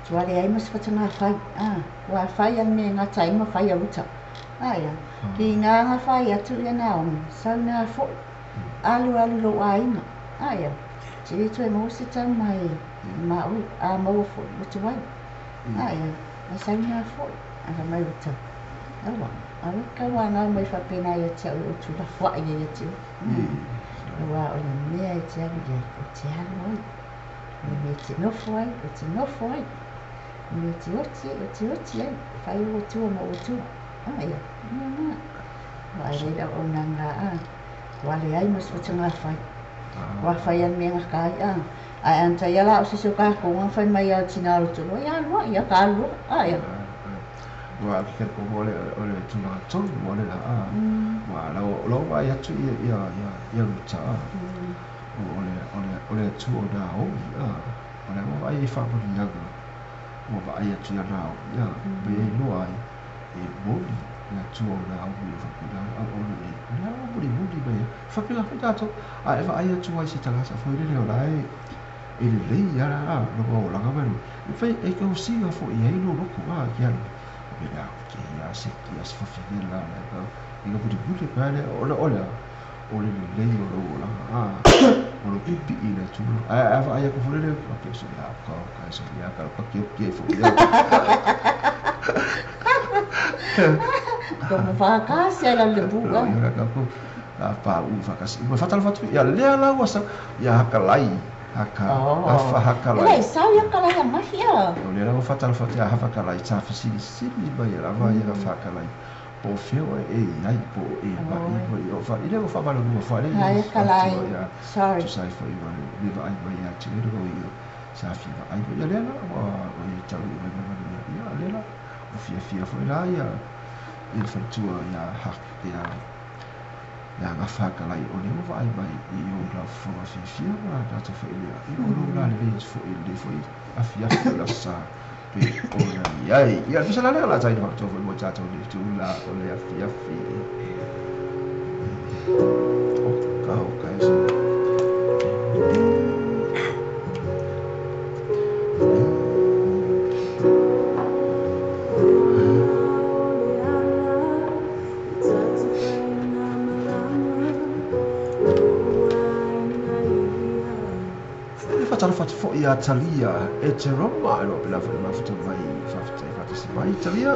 Speaker 5: Tuale ai mas whatanga whai. A, ua whai an me ngā taima whai a ruta. A ia. Ki ngā ngā whai atu ia Naomi. Sau nā foi. Alu alu lo ainga. A ia. Te toe mo se tau mai. Ma oi, a maua foi. Mo te wai. A ia. A sau nā foi. A ka mai ruta. Aua. Aua ka wā ngā mai whapena ia te au o tula whai ia te au. Aua o le mea e te alu iai, o te alu ai. O le mea e te nofo ai, o te nofo ai. O le mea e te oti ai, o te oti ai. Whai o tua ma o tua. A ia, mea nā. Wa ai reira o nā ngā a. Wale ai mas o te ngā whai. Wa whai an mea ngā kai a. Ai anta ia la o se so ka ko ngā whai mai au tina aro tolo. Ia alua, ia ka alua. A ia.
Speaker 1: Ua ke ko mo le o le tulaga tonu mo le la a. Ua lau lau vai atu ia ia ia ia ruta a. O le o le o le tu o Naomi a. O le ua vai i whaamaniaga. Ua vai atu ia Naomi a. Me e loa ai e moni Le Atua o Naomi o faapena ona auauna i ai. O lea ua mulimuli mai ai. Faapena foi tatou, a e vaai atu ai i se tagata foi lele o la e e lelei lava lona olaga ma e fai e tausiga foi i ai lou loto a ke alo. O pe lea ke ia se ia se fafine la la ka i ka mulimuli pa lea ona o lea o le lelei o lou olaga a o lou piipii i le Atua. Ae a vaai atu foi lele faapea se ia ka ka se ia ka ka ki ki foi ia.
Speaker 5: Ko mo whakasi ai la le buka.
Speaker 1: Ia ka ko a pa u whakasi. Ua whatala whatu ia lea la ua sa ia hakalai haka afa hakalai.
Speaker 5: Ele sau ia kalai a mahi a.
Speaker 1: O lea la ua whatala whatu ia hafa kalai tā whasili sili mai ia lava ia whakalai. Po whio e e ai po e ma i po i o wha i lea ua whamalo lua wha le
Speaker 5: Hai kalai. Sorry.
Speaker 1: Tu sai fo i wa le va ai mai ia te ero i sa fi va ai ia lea la ua o i tau i mai mai ia ia lea la ua fia fia fo la ia i le faletua ia ha ia ia gafa kalai o lea ua vaai mai i ou laufofoga fiafia ma tatou failea i o lou lalelei foʻi lelei foʻi afiafi o le aso sa pe ona i ai ia le fisala lea o le a taina faapitoa foʻi mo tatou le itula o le afiafi oka oka e se. E faatalofa atu foʻi iā Talia e te Roma e loa pela foʻi mafuta mai faafetai faatasi mai Talia.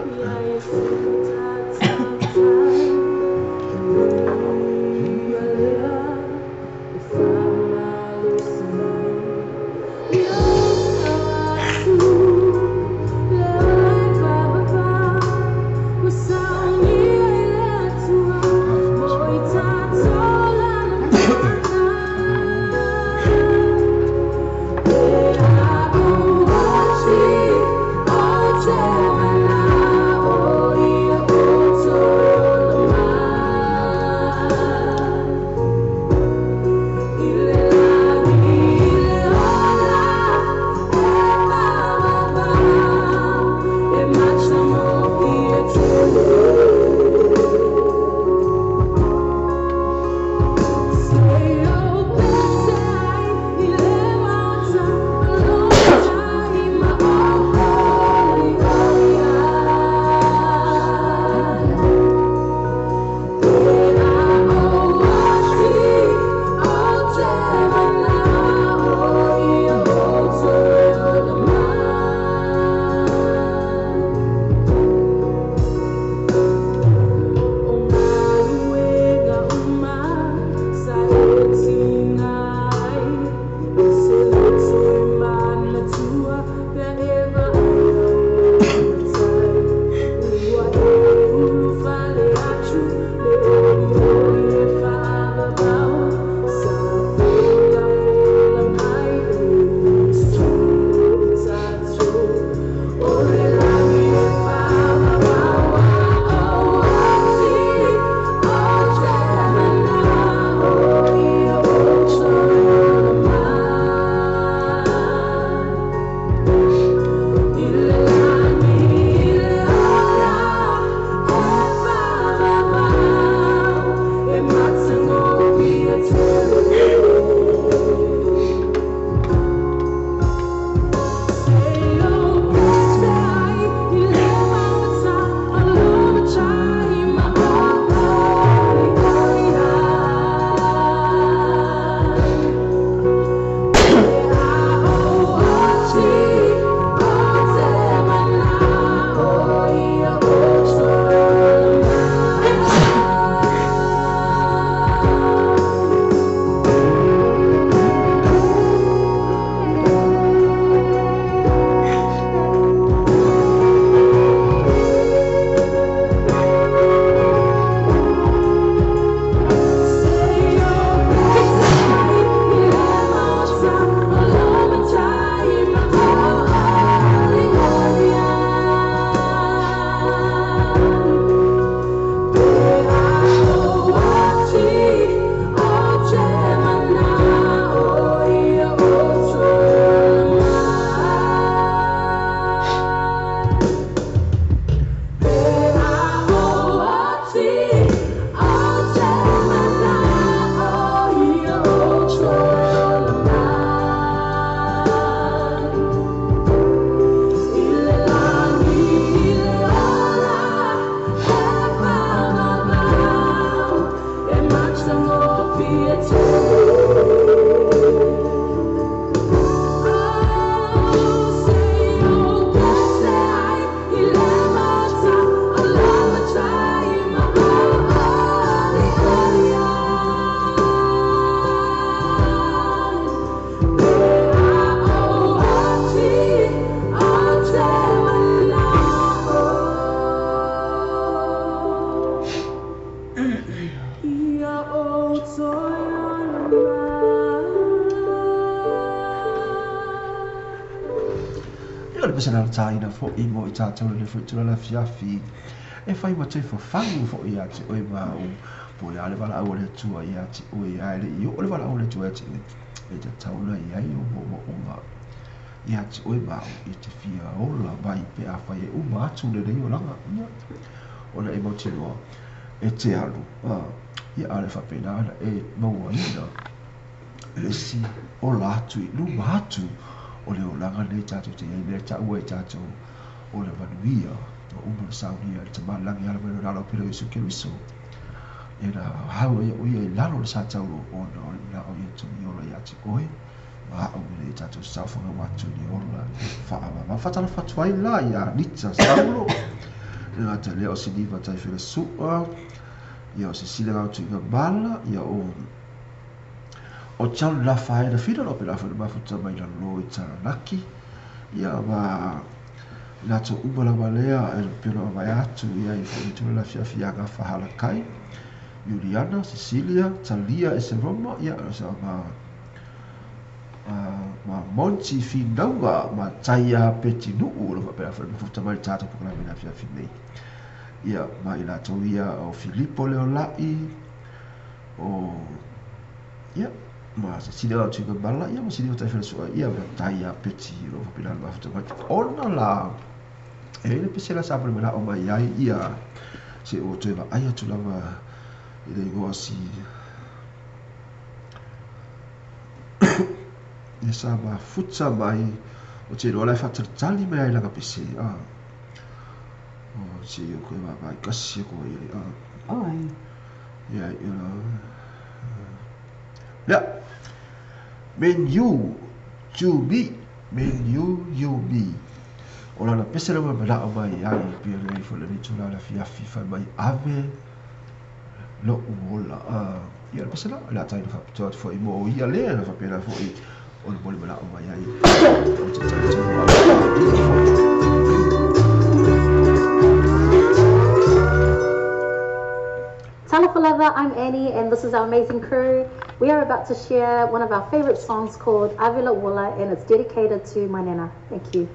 Speaker 1: O le pese na tāina fo'i mo i tātou le fo'i tula la fiafi e fai ma toe fafagu fo'i ia te oe ma au po le ale wala au le atua ia te oe ae le i o le wala au le atua ia te oe e te tauna i ai o mo mo unga ia te oe ma au i te fia ola mai pe a whai e uma atu le rei o langa ia ona e mautiloa e te alu ia ale whapena ana e maua ina le si ola atu i luma atu o le olaga nei tātou te iai mea taua i tātou o le manuia o uma le saunia le tamalagi ala mai lo lalo pele o Iesu Keriso e na hau ia o ia i lalo le sa taulo ona o le mea o ia tumi ola ia te oe ma au mele i tātou saofaga watu ni ola whaamama whatala whatuai la ia Anita Saulo le ngata lea o Siniva Taifela Sua ia o Cecilia Gautuiga Mala ia o o John Lafaena Fina lo pela fa mafuta mai la lo i Taranaki ia ma lato uma lava lea e pelo mai atu ia i fo i la fiafiaga fahalakai Juliana Cecilia Talia Eseroma ia sa ma ma Monty Finauga ma Taia Petinu'u lo pela fa mafuta mai tato po la mena fiafi nei ia ma i lato ia o Filipo Leolai o ia ma Cecilia Gautuiga Mala ia ma Siniva Taifela Sua ia ma Taia Peti lo faapena le mafuta mai ona la e le pese la sa pole o mai ai ia se o toe vaai atu lava i le igoa si ia sa mafuta mai o te iloa la e faatalitali mai ai lana pese o se o koe vaavaai kasi ako ai le
Speaker 5: Oi.
Speaker 1: ia ia la Men you, you me, men you, you me. O la pese la ma o mai ai pe le fo le tula la fiafi fa mai ave lo ola ia le pese la la tai fa to fo i mo ia le la fa pe la fo i o le bole o mai ai o te tai te
Speaker 4: Talofa lava, I'm Annie and this is our amazing crew. We are about to share one of our favorite songs called Ave Lo'u Ola, and it's dedicated to my nana. Thank you.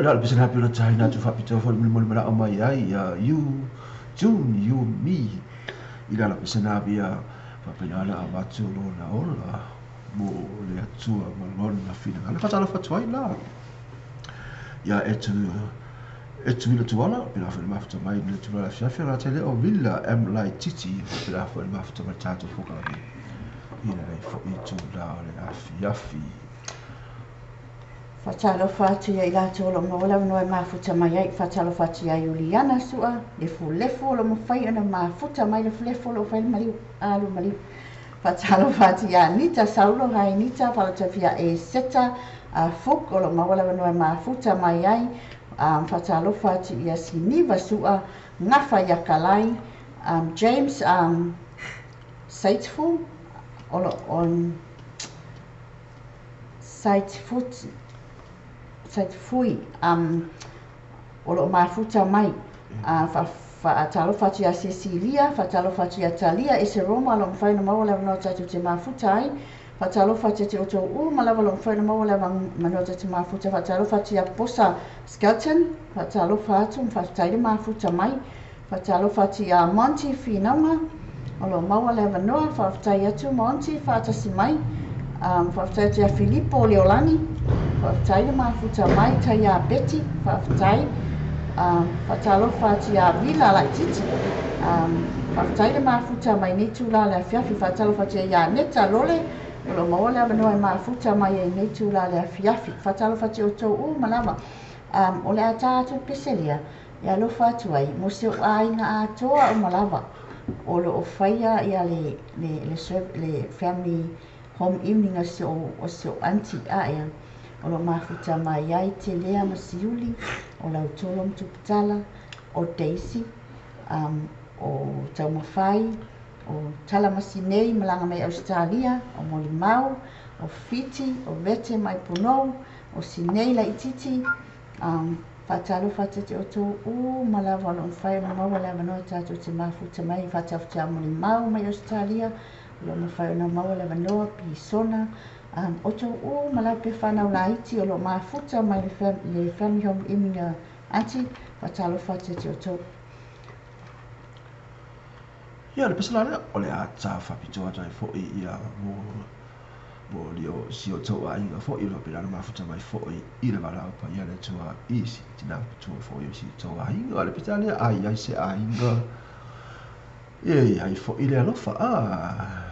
Speaker 1: la o le pese lena pei ona taina atu faapitoa foi le molimoli manao mai ai ia you June you me i le ala pese lena ia faapena ona avatu lona ola mo le Atua ma lona finagalo. E faatalofa atu ai la ia e tu e tuila tuala pena foi le mafuta mai le tula le afiafi o le o Villa M Laititi pena foi le mafuta mai tatou polokalame i lenei foi itula o le afiafi.
Speaker 5: Faatalofa atu ia i latou o lo o maua le avanoa e mafuta mai ai. Faatalofa atu ia Iuliana Sua Lefulefu o lo o mafai ona mafuta mai Lefulefu o lo o fai le maliu, alu maliu. Faatalofa atu ia Anita Saulo, hi Anita, faatalofa ia Eseta Fuk o lo o maua le avanoa e mafuta mai ai. Faatalofa atu ia Siniva Sua, Gafa ia Kalai, James Saitfu o lo o Saitfut Saitfui o lo o mafuta mai. Faatalofa atu ia Cecilia, faatalofa atu ia Talia Eseroma o lo o mafai ona maua le avanoa tatou te mafuta ai. Faatalofa atu ia te outou uma lava o lo o mafai ona maua le avanoa tatou te mafuta. Faatalofa atu ia Posa Skelton, faatalofa atu ma faafetai le mafuta mai. Faatalofa atu ia Monty Finauga o lo o maua le avanoa, faafetai atu Monty, faatasi mai. Faafetai atu ia Filipo Leolani, faafetai le mafuta mai. Taia Betty, faafetai. Faatalofa atu ia Vila Laititi, faafetai le mafuta mai nei tula le afiafi. Faatalofa atu ia Neta Lole o lo o maua le avanoa e mafuta mai ai nei tula le afiafi. Faatalofa atu ia outou uma lava. O le a ta atu le pese lea e alofa atu ai mo si ou aiga atoa uma lava o lo o faia ia le le le, le family home evening a si ou aunty ae o lo o mafuta mai ai Telea ma Siuli, o Lautolo ma Tuputala, o Daisy, o Taumafai, o Tala ma Sinei malaga mai Ausetalia, o Molimau, o Fiti, o Vete mai Punou, o Sinei Laititi. Faatalofa atu ia te outou uma lava o lo o mafai ona maua le avanoa tatou te mafuta mai. Faatalofa ia Molimau mai Ausetalia o lo o mafai ona maua le avanoa, Pisona, outou uma lava pe whanau laiti o lo o mafuta mai le family home evening a aunty. Faatalofa atu ia te outou.
Speaker 1: Ia, o le pese la lea, o le a ta faapitoa atu ai foi ia mo mo lio si outou aiga foi o lo o faapena ona mafuta mai foi i le valaau paia a le Atua i si tina matua foi o si outou aiga. O le pese la lea, a i ai se aiga e i ai foi le alofa. A.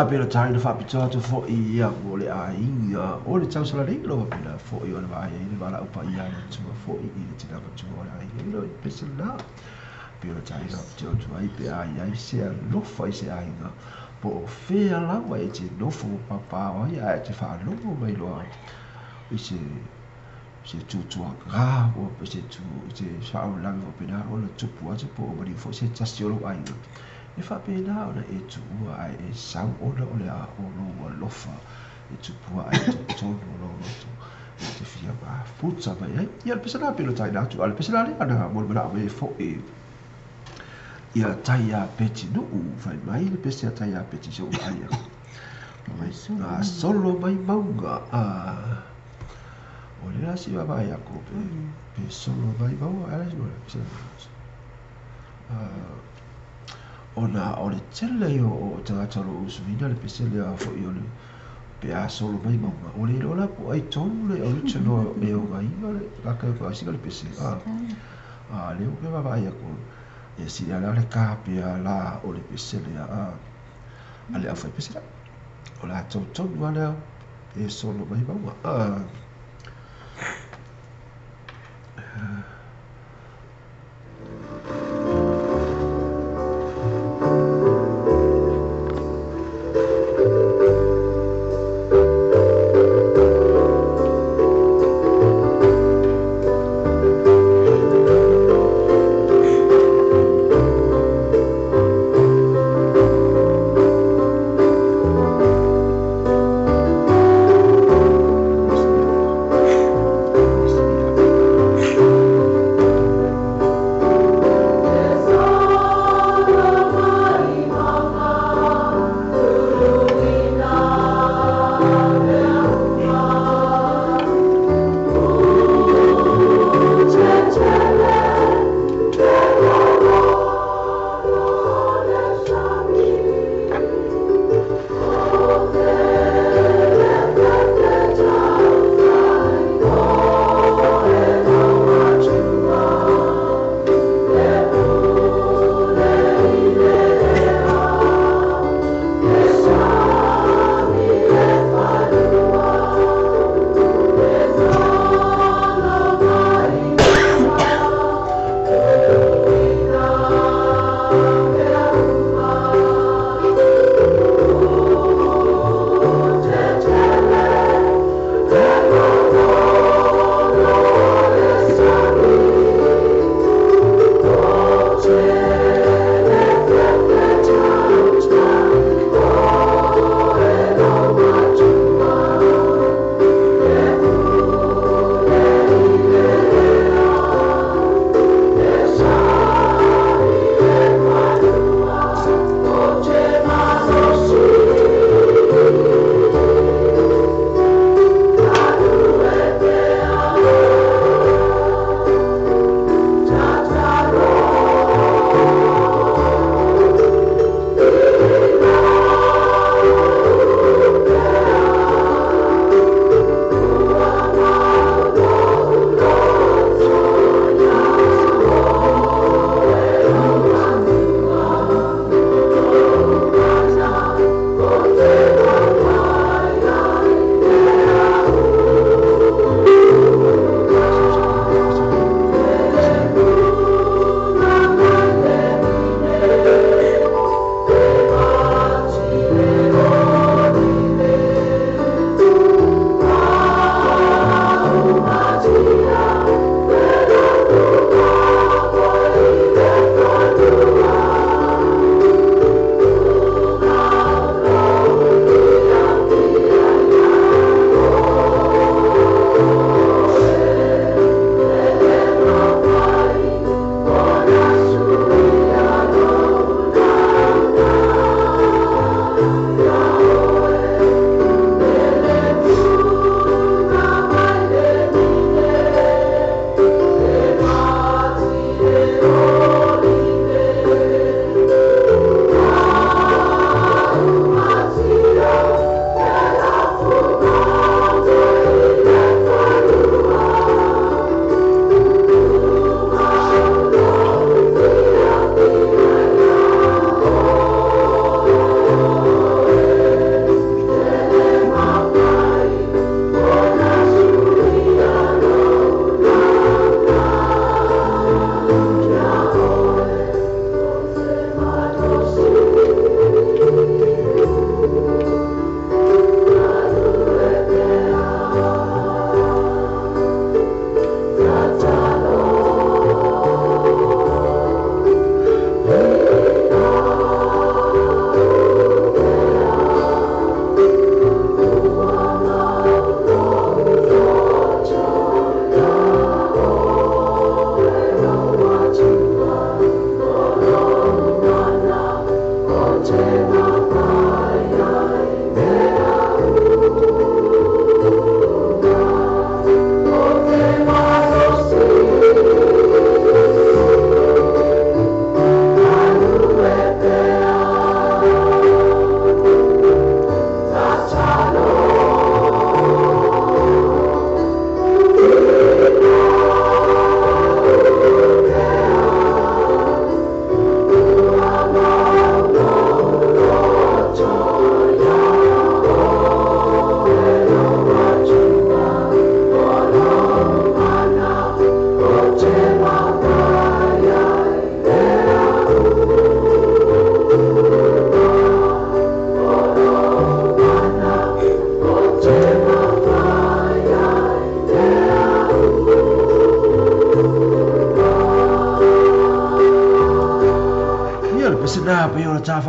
Speaker 1: la pe na tai na faapitoa atu foʻi ia mo le aiga o le tausala nei lo faapena foʻi o le vaai ai le valaau paia a le Atua foʻi i le tina matua o le aiga i lo i pese lena pei ona taina faapitoa atu ai pe a iai se alofa i se aiga po o fea lava e te nofo papao ai ae te faalogo mai loa i se se tutuaga po se tu se faalavelave faapena ona tupu atu po o maliu foi se tasi o lou aiga e faapena ona e tuua ae e sau ona o le a o lou alofa e tupua ai i totonu o lou loto e te fia mafuta mai ai. Ia, o le pese lena pei ona taina atu, a o le pese la lea na mo le manao mai ai foi ia tai a Peti Nuu, fai mai le pese a tai a Peti se ua ai aku. Mai gasolo mai mauga a o le la si vaavaai aku pe pe solo mai mauga a le pese ona o le tele o tagata o lo o usuina le pese lea foi o le pe a solo mai mauga o le iloa la po o ai tonu le original e ogaina le laka e ogaisiga le pese a a lea ua ke vaavaai aku e sili ala le kapea la o le pese lea a a le aufaipese la o latou tonu lava lea e solo mai mauga a.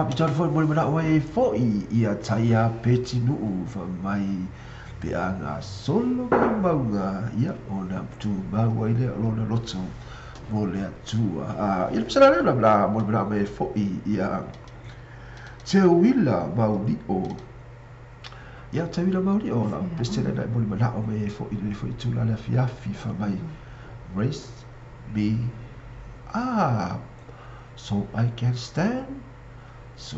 Speaker 1: Faapitoa atu foi mo le manao ai foi ia Taia Petinuu fai mai pe a gasolo mai mauga ia ona tumau ai lea o lona loto mo le Atua. Ia le pese la lea la mo le manao mai ai foi ia Teuila Maulio. Ia Teuila Maulio la pese lea mo le manao mai ai foi i lenei foi itula le afiafi fai mai raise me up so I can stand so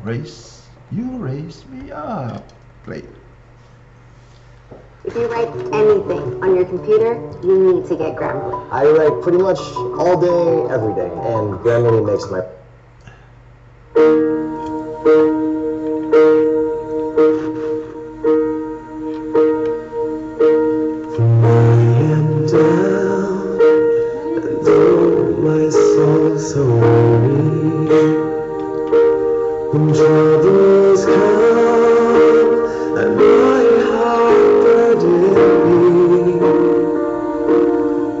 Speaker 1: raise you raise me up. Play.
Speaker 6: If you write anything on your computer, you need to get Grammarly.
Speaker 3: I write pretty much all day, every day, and Grammarly makes my...
Speaker 2: I am down, and though my soul's so weary, when troubles come and my heart burden me,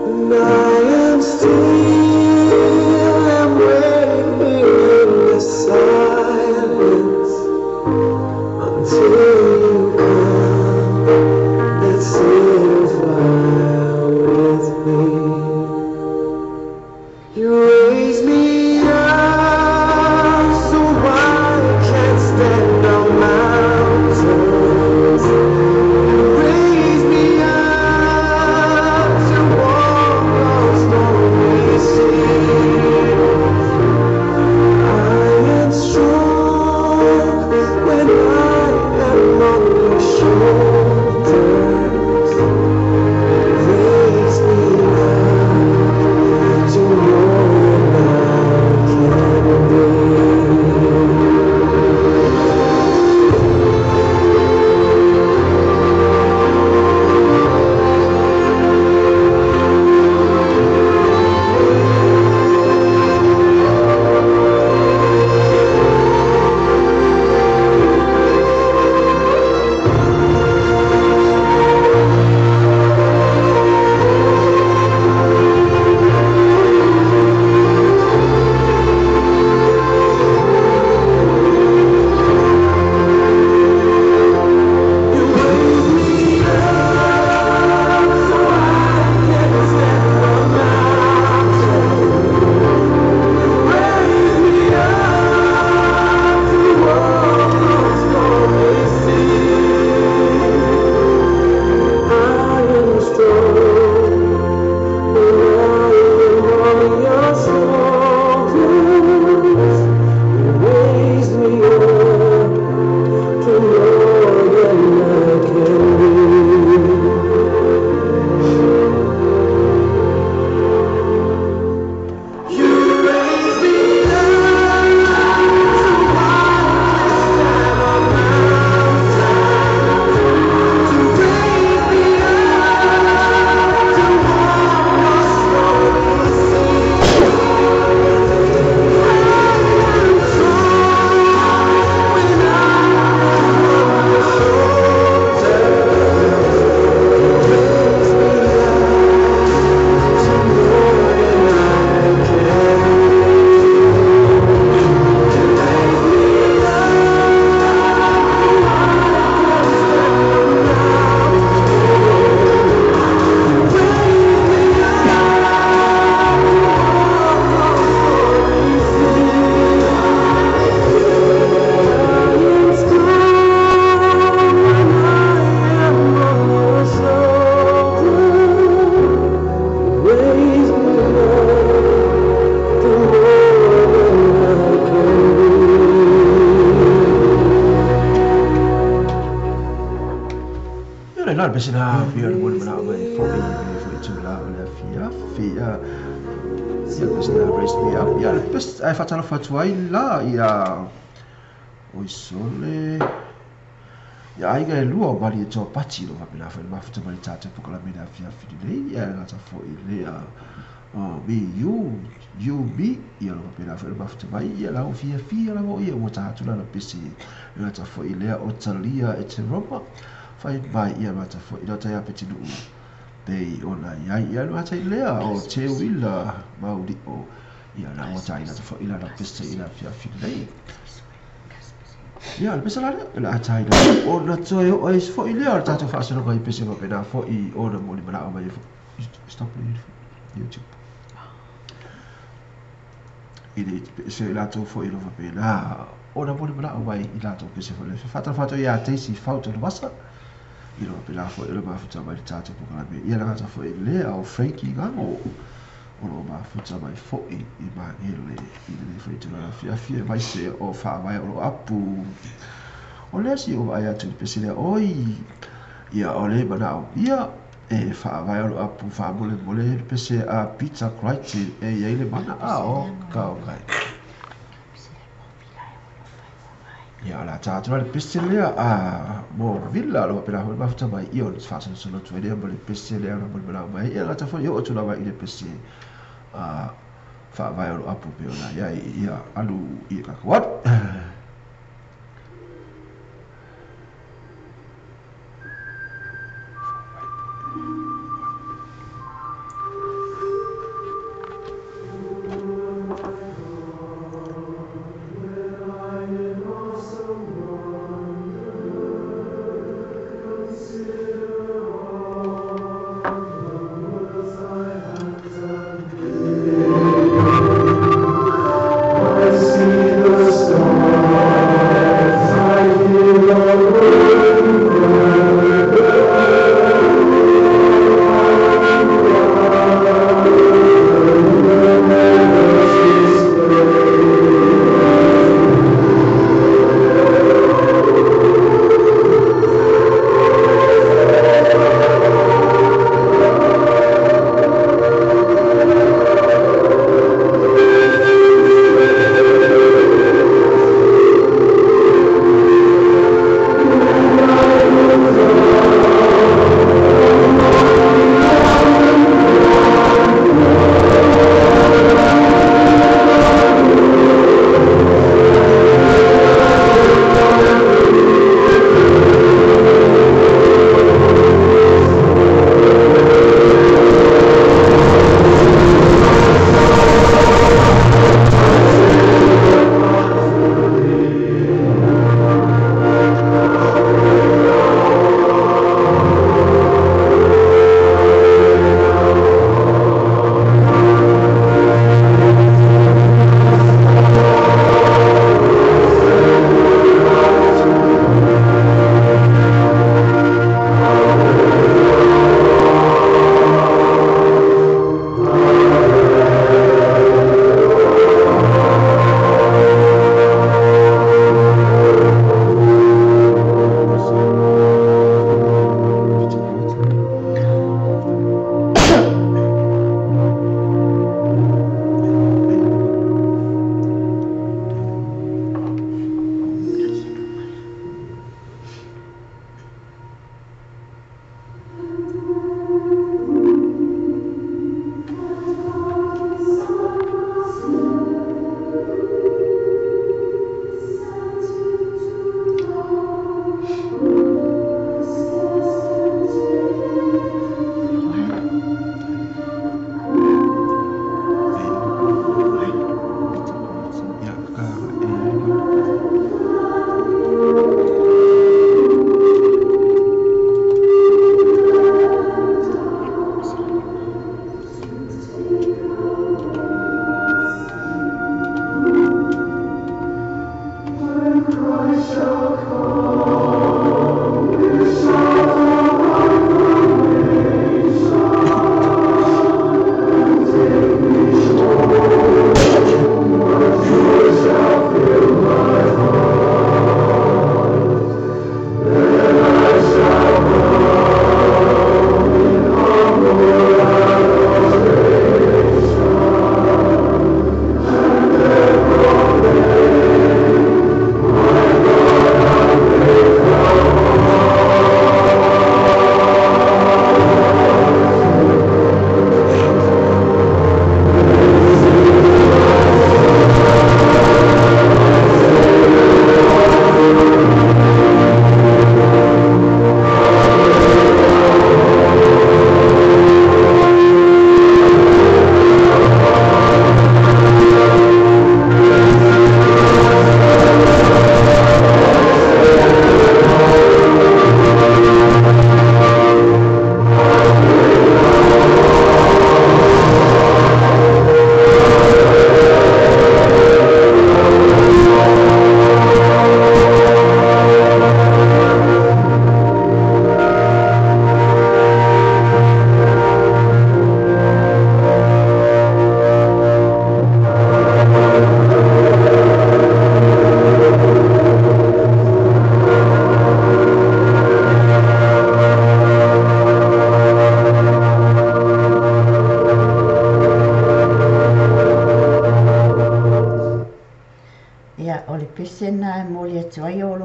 Speaker 2: and I am still and waiting in the silence until you come and sit a while with me. You raise me up so I can stand on mountains. You raise me up to walk on stormy seas. I am strong when I am on your shoulders. Raise me up to more than I can be. You raise me up so I can stand on mountains. You raise me up to walk on stormy seas. I am strong when I am on your shoulders. You raise me up to more than I can be. You raise me up so I can stand on mountains. You raise me up to walk on stormy seas. I am strong when I am on your shoulders. You raise me up to more than I can be. You raise me up so I can stand on mountains. You raise me up to walk on stormy seas. I am strong when I am on your shoulders. Raise me up to more than I can be.
Speaker 1: Ia le la le pese la pei o le mo le manao mai foi i lenei foi itula o le afiafi. Ia le pese la raise me up. Ia le pese ae faatalofa atu ai la ia oi sole. Ia aiga e lua o mali e toa pati lo faapena foi le mafuta mai le tatou polokalame le afiafi lenei. Ia le gata foi lea me you, you me. Ia lo faapena foi le mafuta mai. Ia la o fiafia lava o ia ua taha atu la la pese le gata foi lea o talia e te Roma. Fai mai ia le gata foi ina tai a Petinuu pei ona iai. Ia le gata i lea o Teuila Maulio. Ia la ua taina atu foi i lana pese i le afiafi lenei. Ia, o le pese la lea, o le a taina ona toe oo ai foi lea o le tatou faasologa i pese faapena foi ona mo le manao mai ai foi. Stop YouTube. I le pese i latou foi o lo o faapena ona mo le manao mai i latou pese foi. Faatalofa atu ia Daisy Fauta Luvasa i lo faapena foi o le mafuta mai le tatou polokalame. Ia le gata foi lea o Frankie Gago o lo o mafuta mai foi i Magele i lenei foi itula afiafi aemaise o Faavae o lo o apu. O lea si ou vaai atu i le pese lea, oi, ia o le manaomia e Faavae o lo o apu faamolemole le pese a Peter Crichton e i ai le mana a o ka o kai. Ia, o le a ta atu la le pese lea a mo Villa o lo o faapena foi le mafuta mai ia o le faasolosolo atu ai lea ma le pese lea na molimolao mai ai. Ia gata foi oo atu lava i le pese a Faavae o lo o apu pei ona i ai ia alu i tatou alu.
Speaker 2: I see the stars.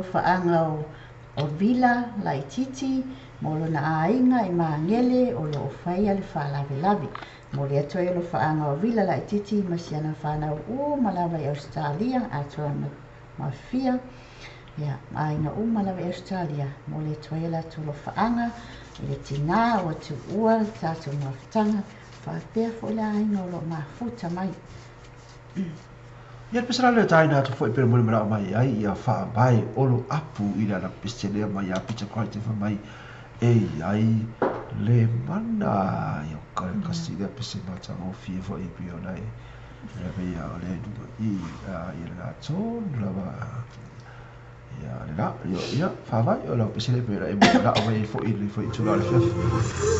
Speaker 5: alofaaga o Vila Laitiiti ma lona aiga i Magele o loo faia le faalavelave. Momoli atu ai alofaaga o Vila Laitiiti ma si ana fanau uma lava i Ausetalia atoa ma Fia, ia, ma aiga uma lava i Ausetalia. Momoli atu ai latou alofaaga i le tinā ua tuua le tatou mafutaga faapea foi le aiga o loo mafuta mai.
Speaker 1: Ia le pese la lea taina atu foi pele mole manao mai ai ia faavae olo apu i le ana pese lea mai ia Peter Christ e fai mai e i ai le mana ia o ka kasi lea pese matagofie foi pei ona e lave ia o le luga i ia le tonu lava ia le la ia ia faavae o lau pese lea pei ona e manao mai ai foi i le foi tulaga o le afiafi.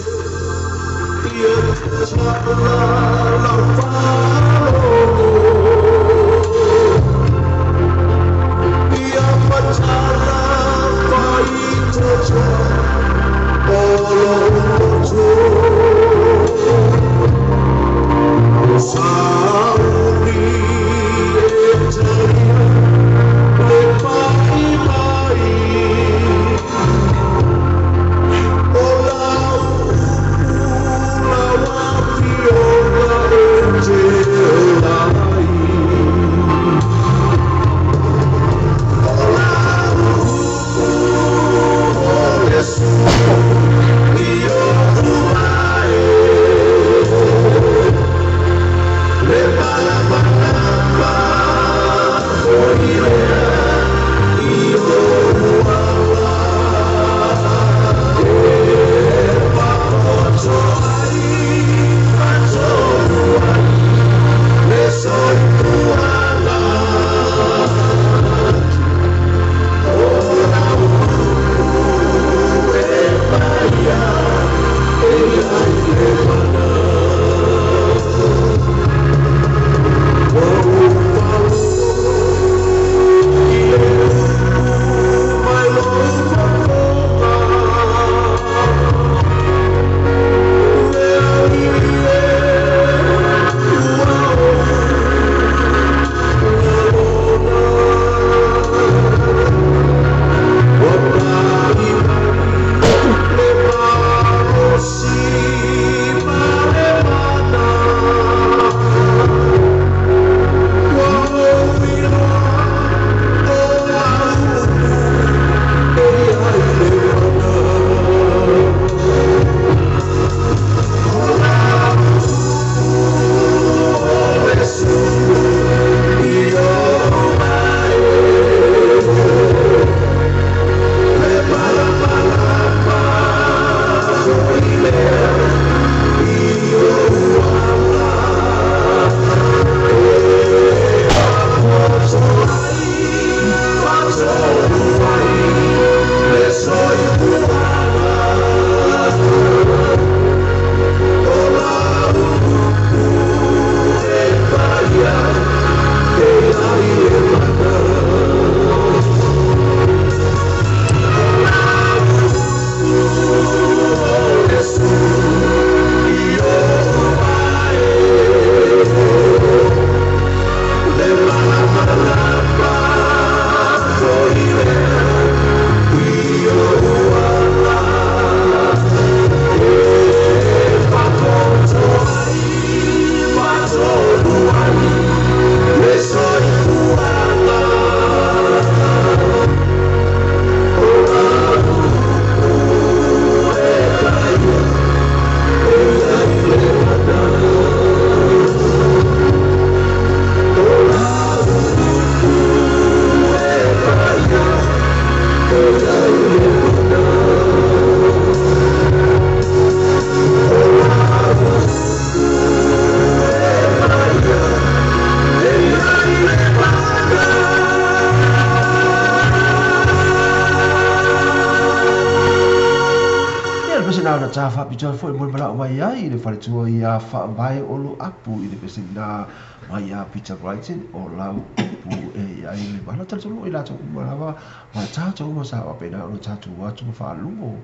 Speaker 1: Ia le pese na ona tā faapitoa foi mo le manao mai ai i le faletua ia faavae olo apu i le pese na mai ia Peter Brighton o lau upu e i ai le mana. Talitonu i latou uma lava ma tatou uma sa faapena ona tatou atu ma faalogo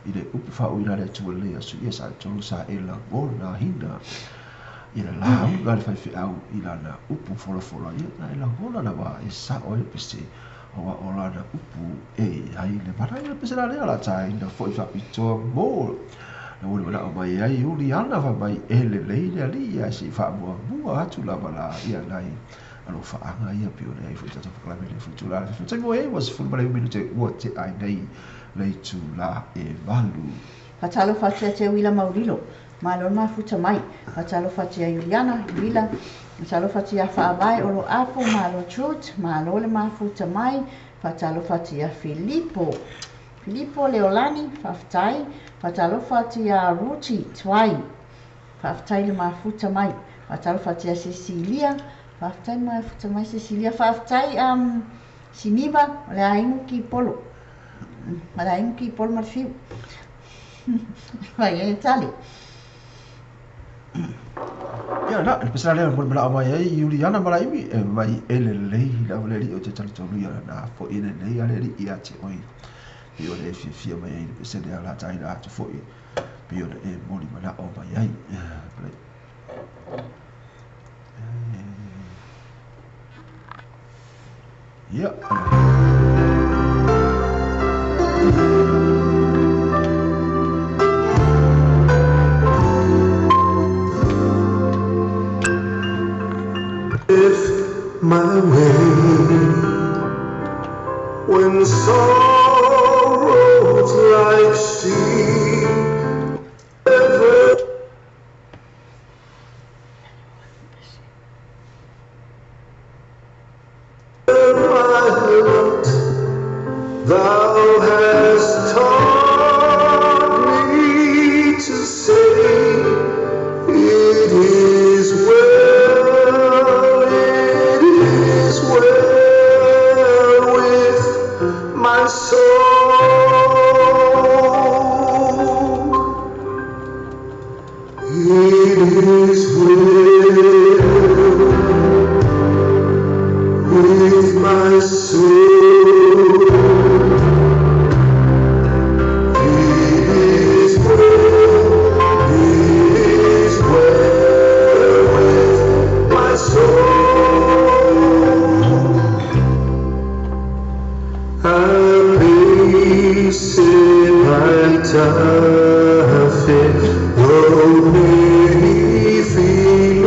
Speaker 1: i le upu faauiga a le Atua i lenei aso. Ia sa tolu sa e lagona hina i le lauga a le faifeau i lana upu folafola. Ia na e lagona lava e sao ai le pese Aua o lana upu e i ai le mana. Ia le pese la lea o le a taina foi faapitoa mo na molimanaʻo mai ai Iuliana fai mai e lelei le Alii ae se i faamuamua atu lava la ia nai alofaaga ia pei ona i ai foi tatou polokalame i lenei foi itula. Le taimi ua i ai ua 19 minute ua tea ai nei le itula e 8.
Speaker 5: Faatalofa atu ia te Uila Maulilo, malo le mafuta mai. Faatalofa atu ia Iuliana, Uila, faatalofa atu ia Faavae Olo Apo, malo Truth, malo le mafuta mai. Faatalofa atu ia Filipo, Filipo Leolani, faafetai. Faatalofa atu ia Ruti Tuai, faafetai le mafuta mai. Faatalofa atu ia Cecilia, faafetai le mafuta mai Cecilia. Faafetai Siniva, o le aiga Kipolo, o le aiga Kipolo ma le Fiu. Mai e tali.
Speaker 1: Ia la, le pesela lea mo le manao mai ai Iuliana Malaimi e mai e lelei lava le alii o te talitonu ia lana foi e lelei a le alii ia te oe pei ona e fiafia mai ai le pese lea la taina atu foi pei ona e moli manao mai ai. Ia.
Speaker 2: If my way when sorrows like sea ever my lot, thou hast taught me to say, it is well, it is well with my soul. It is well with my soul. It is well, it is well with my soul. I peace I tafe, though many feel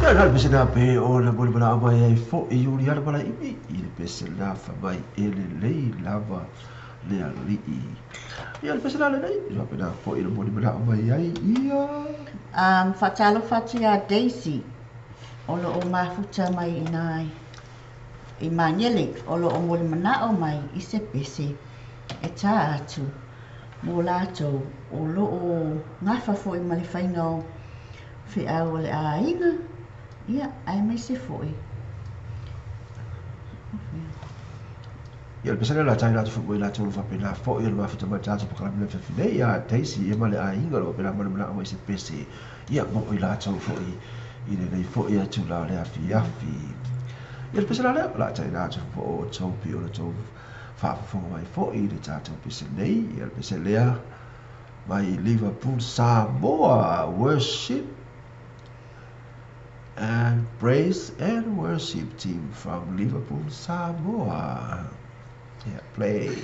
Speaker 1: Ia, na le pese lea pe ona molimanaʻo mai ai foʻi Iuliana Malaimi i le pese la fai mai e lelei lava le Alii. Ia, le pese la lenei, i faapena foi le moli manao mai ai ia.
Speaker 5: Faatalofa atu ia Daisy o lo o mafuta mai i ina i Magele, o lo o molimanao mai i se pese e tā atu mo latou o lo o gafa foi ma le faiga o feau a le aiga, ia, aemaise foi.
Speaker 1: Ia, le pese lea o le a taina atu foi mo i latou o lo o faapena foi ona mafuta mai i le tatou polokalame i le afiafi nei, ia Daisy ia ma le aiga o lo o faapena molimanao mai i se pese, ia, mo i latou foi i lenei foi itula o le afiafi. Ia, le pese la lea, o le a taina atu foi mo outou pei ona outou faafofoga mai foi i le tatou pese nei, ia, le pese lea mai Liverpool, Samoa, Worship and Praise and Worship Team from Liverpool, Samoa. Yeah, play.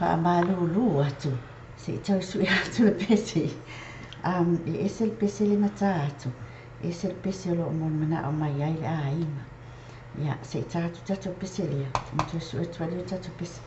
Speaker 5: Faamalulu atu, se i tau sue atu le pese. E ese le pese le na tā atu, ese le pese o lo o molimanao mai ai le aiga. Ia, se i tā atu tatou pese lea, ona toe sue atu ai lea o tatou pese.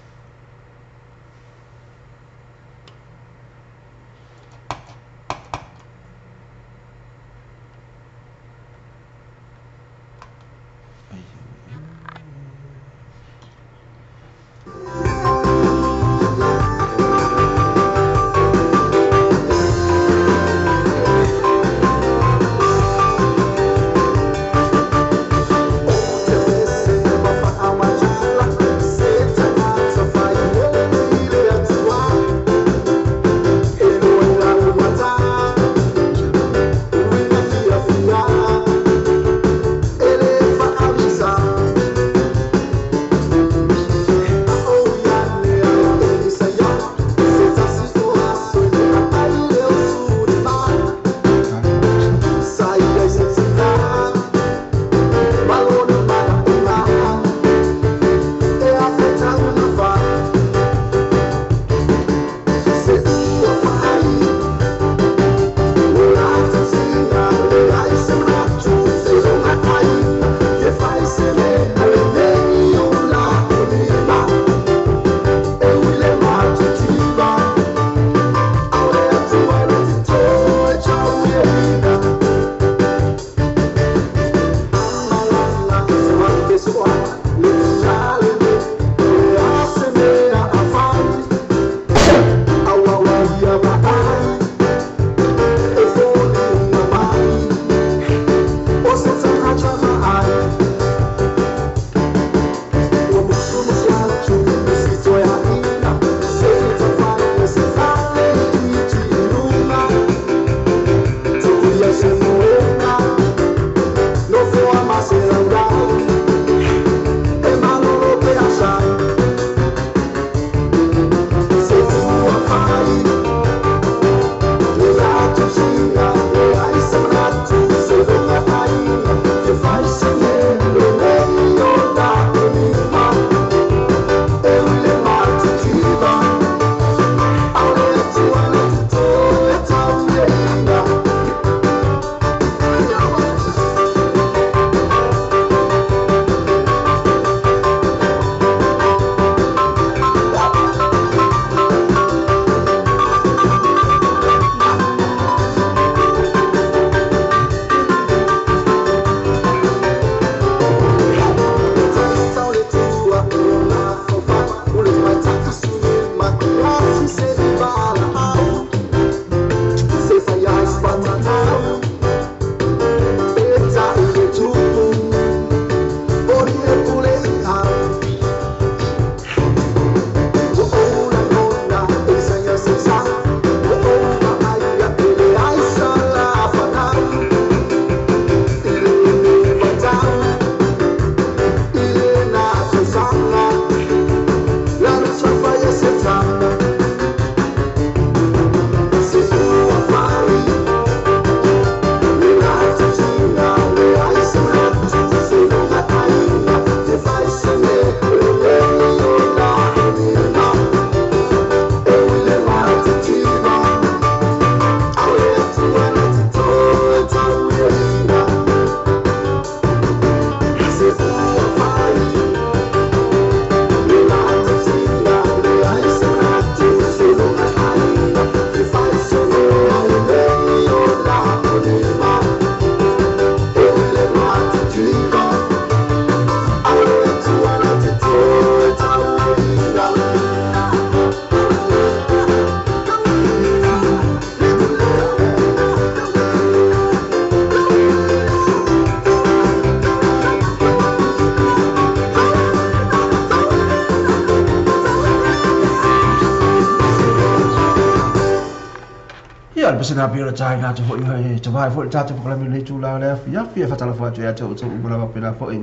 Speaker 1: pese na pio tai na tu foi e te vai foi tatou polokalame lenei itulā o le afiafi e faatalofa atu ia te outou uma lava pena foi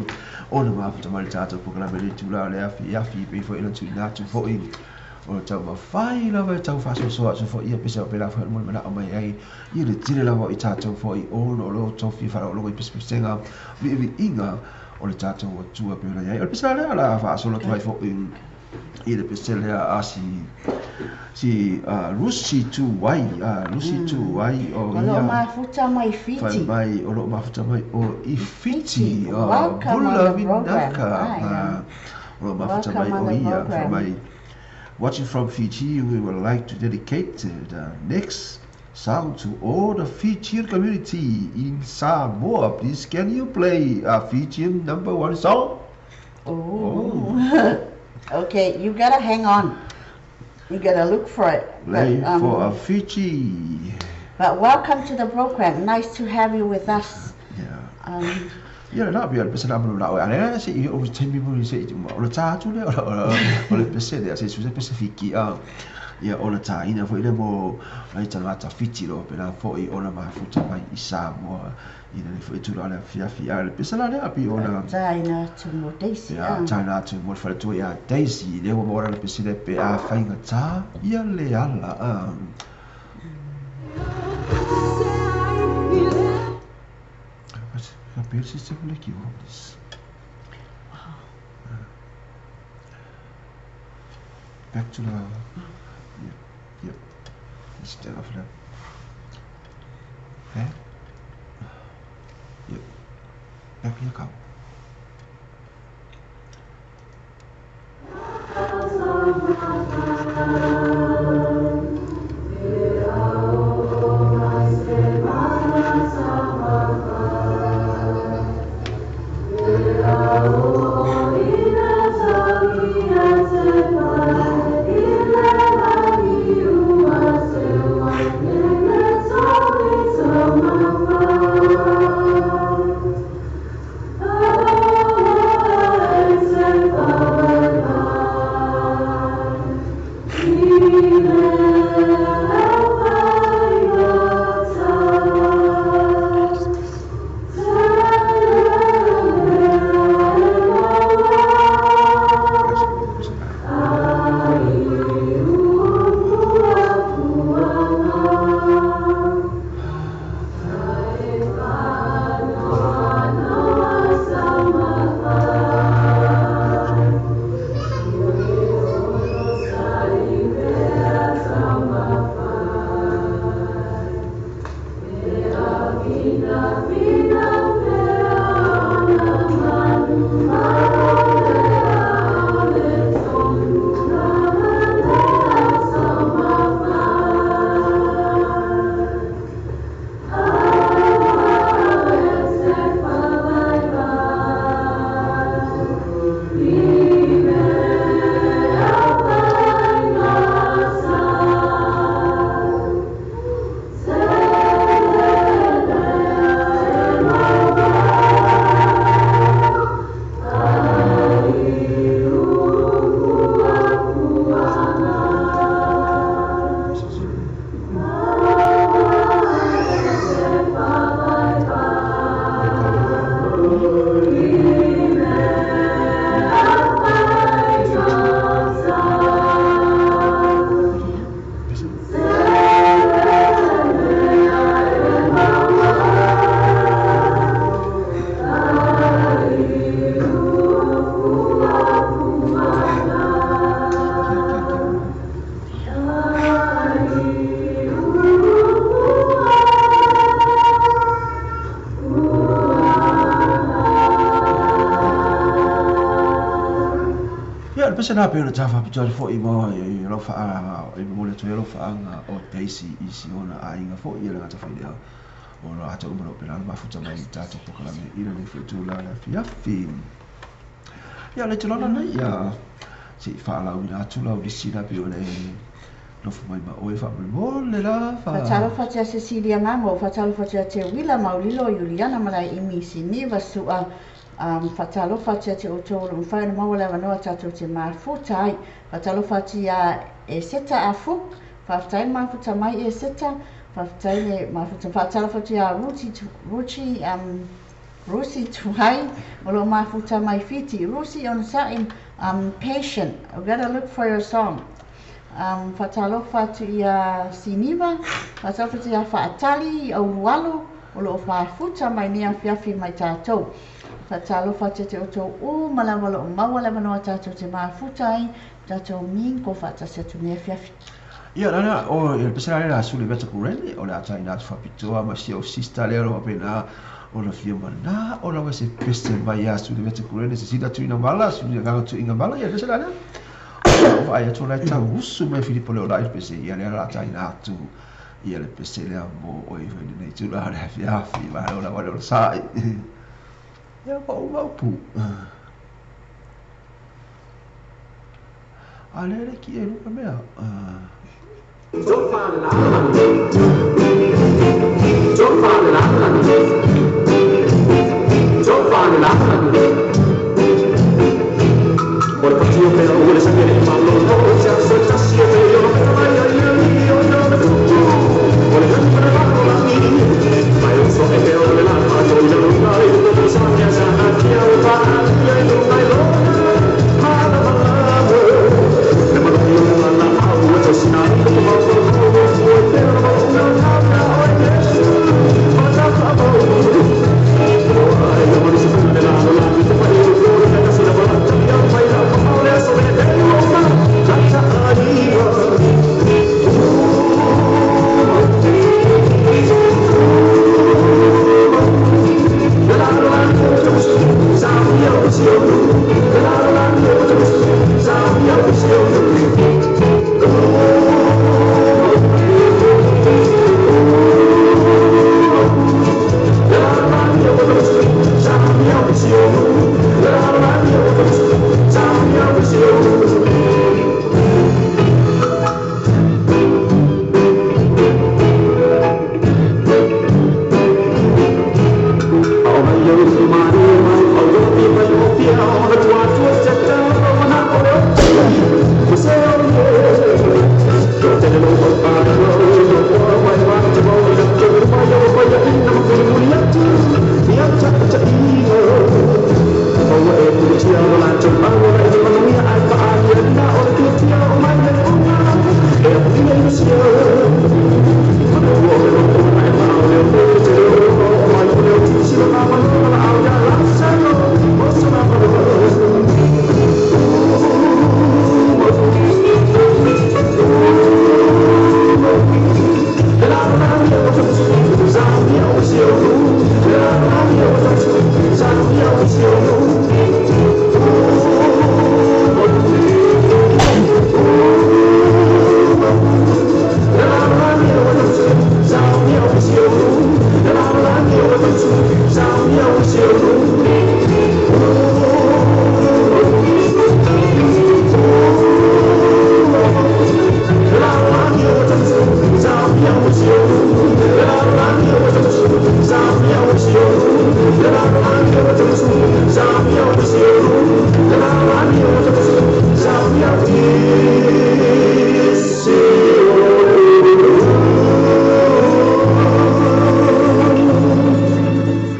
Speaker 1: ona mafuta mai le tatou polokalame lenei itulā o le afiafi pei foi ona tuuina atu foi o le taumafai lava e tau faasoasoa atu foi ia pese pena foi mo le manao mai ai ia le tele lava o i tatou foi ona o lo outou fia faalogologo i pesepesega viiviiga o le tatou Atua pei ona i ai. O le pese la lea o le a faasolo atu ai foi i le pese lea a si si Lucy Tuai, Lucy Tuai o
Speaker 5: O loo
Speaker 1: ia
Speaker 5: mafuta mai
Speaker 1: fai
Speaker 5: Fiti.
Speaker 1: mai o loo mafuta mai o i Fiti,
Speaker 5: Welcome on
Speaker 1: Bula
Speaker 5: the program.
Speaker 1: Vinaka,
Speaker 5: Aye,
Speaker 1: o loo mafuta
Speaker 5: welcome
Speaker 1: mai
Speaker 5: on
Speaker 1: o
Speaker 5: the
Speaker 1: ia fai
Speaker 5: program.
Speaker 1: mai. Watching from Fiji, we would like to dedicate the next song to all the Fijian community in Samoa. Please, can you play a Fijian number one song?
Speaker 5: Oh.
Speaker 1: Oh,
Speaker 5: Okay, you gotta hang on. You gotta look for it. But
Speaker 1: play for a Fiji.
Speaker 5: but welcome to the program. Nice to have you with us.
Speaker 1: Yeah. Ia le na pia le pese na mo na o ale se i o taimi mo se i o le tā atu le o le pese le se se pese fiki a ia o le tāina foi le mo lai tagata Fiti lo pena foi ona mafuta mai i Samoa i le foi tula le afiafi a le pese la le api ona
Speaker 5: Taina to mo Daisy.
Speaker 1: ia tāina atu mo le faletua ia Daisy le ua maua le pese le pe a whainga ia le ala a Ka pere se se le ki o this. Back to the yeah, yeah. Instead of that. Back. Yep. Back here come. Ia, le pese na pe o le tāwha pito atu foi mo i lau wha i mo le toi lau whaanga o Daisy i si ona a inga foi ia le ngata whai lea o lo ata uma lo pena mafuta mai i tātou pokalame i le foi tū la le afiafi. Ia, le tulana nei ia se i whaalau ina atu lau lisi na pe o le nofo mai ma oe wha mo le la wha.
Speaker 5: Fatalofa tia Cecilia Ngango, fatalofa tia Te Wila Maulilo, Juliana Malai Imi Siniva Sua, fatalofa tia te outou o lo mafai ona maua le avanoa tatou te mafuta ai. Fatalofa tia e seta afu, faafetai le mafuta mai e seta, Faafetai le mafuta. Faatalofa atu ia Ruti, Ruti, Rusi Tuai, o lo o mafuta mai Fiti. Rusi onosai, patient. We gotta look for your song. Faatalofa atu ia Siniva, faatalofa atu ia Faatali, Aulualo, o lo o mafuta mai nei afiafi mai tatou. Faatalofa atu ia te outou uma lava o lo o maua le avanoa tatou te mafuta ai, tatou mingo faatasi atu nei afiafi.
Speaker 1: Ia, la, o le pese la su le veta kurele, o le ata ina atu faapitoa ma si au sister lea o lo o faapena ona fia mana o lava se pese mai ia su le veta kurele se sila tuuina mala, su le agaga tuuina mala, ia le pese la lea. O vaai atu la e tauusu mai Filipo Leo lai le pese, ia lea la ata ina atu ia le pese lea mo oe fai lenei tulaga le afiafi, malo lava le onosai. Ia, ua uma upu. A lea le ki e luga mea.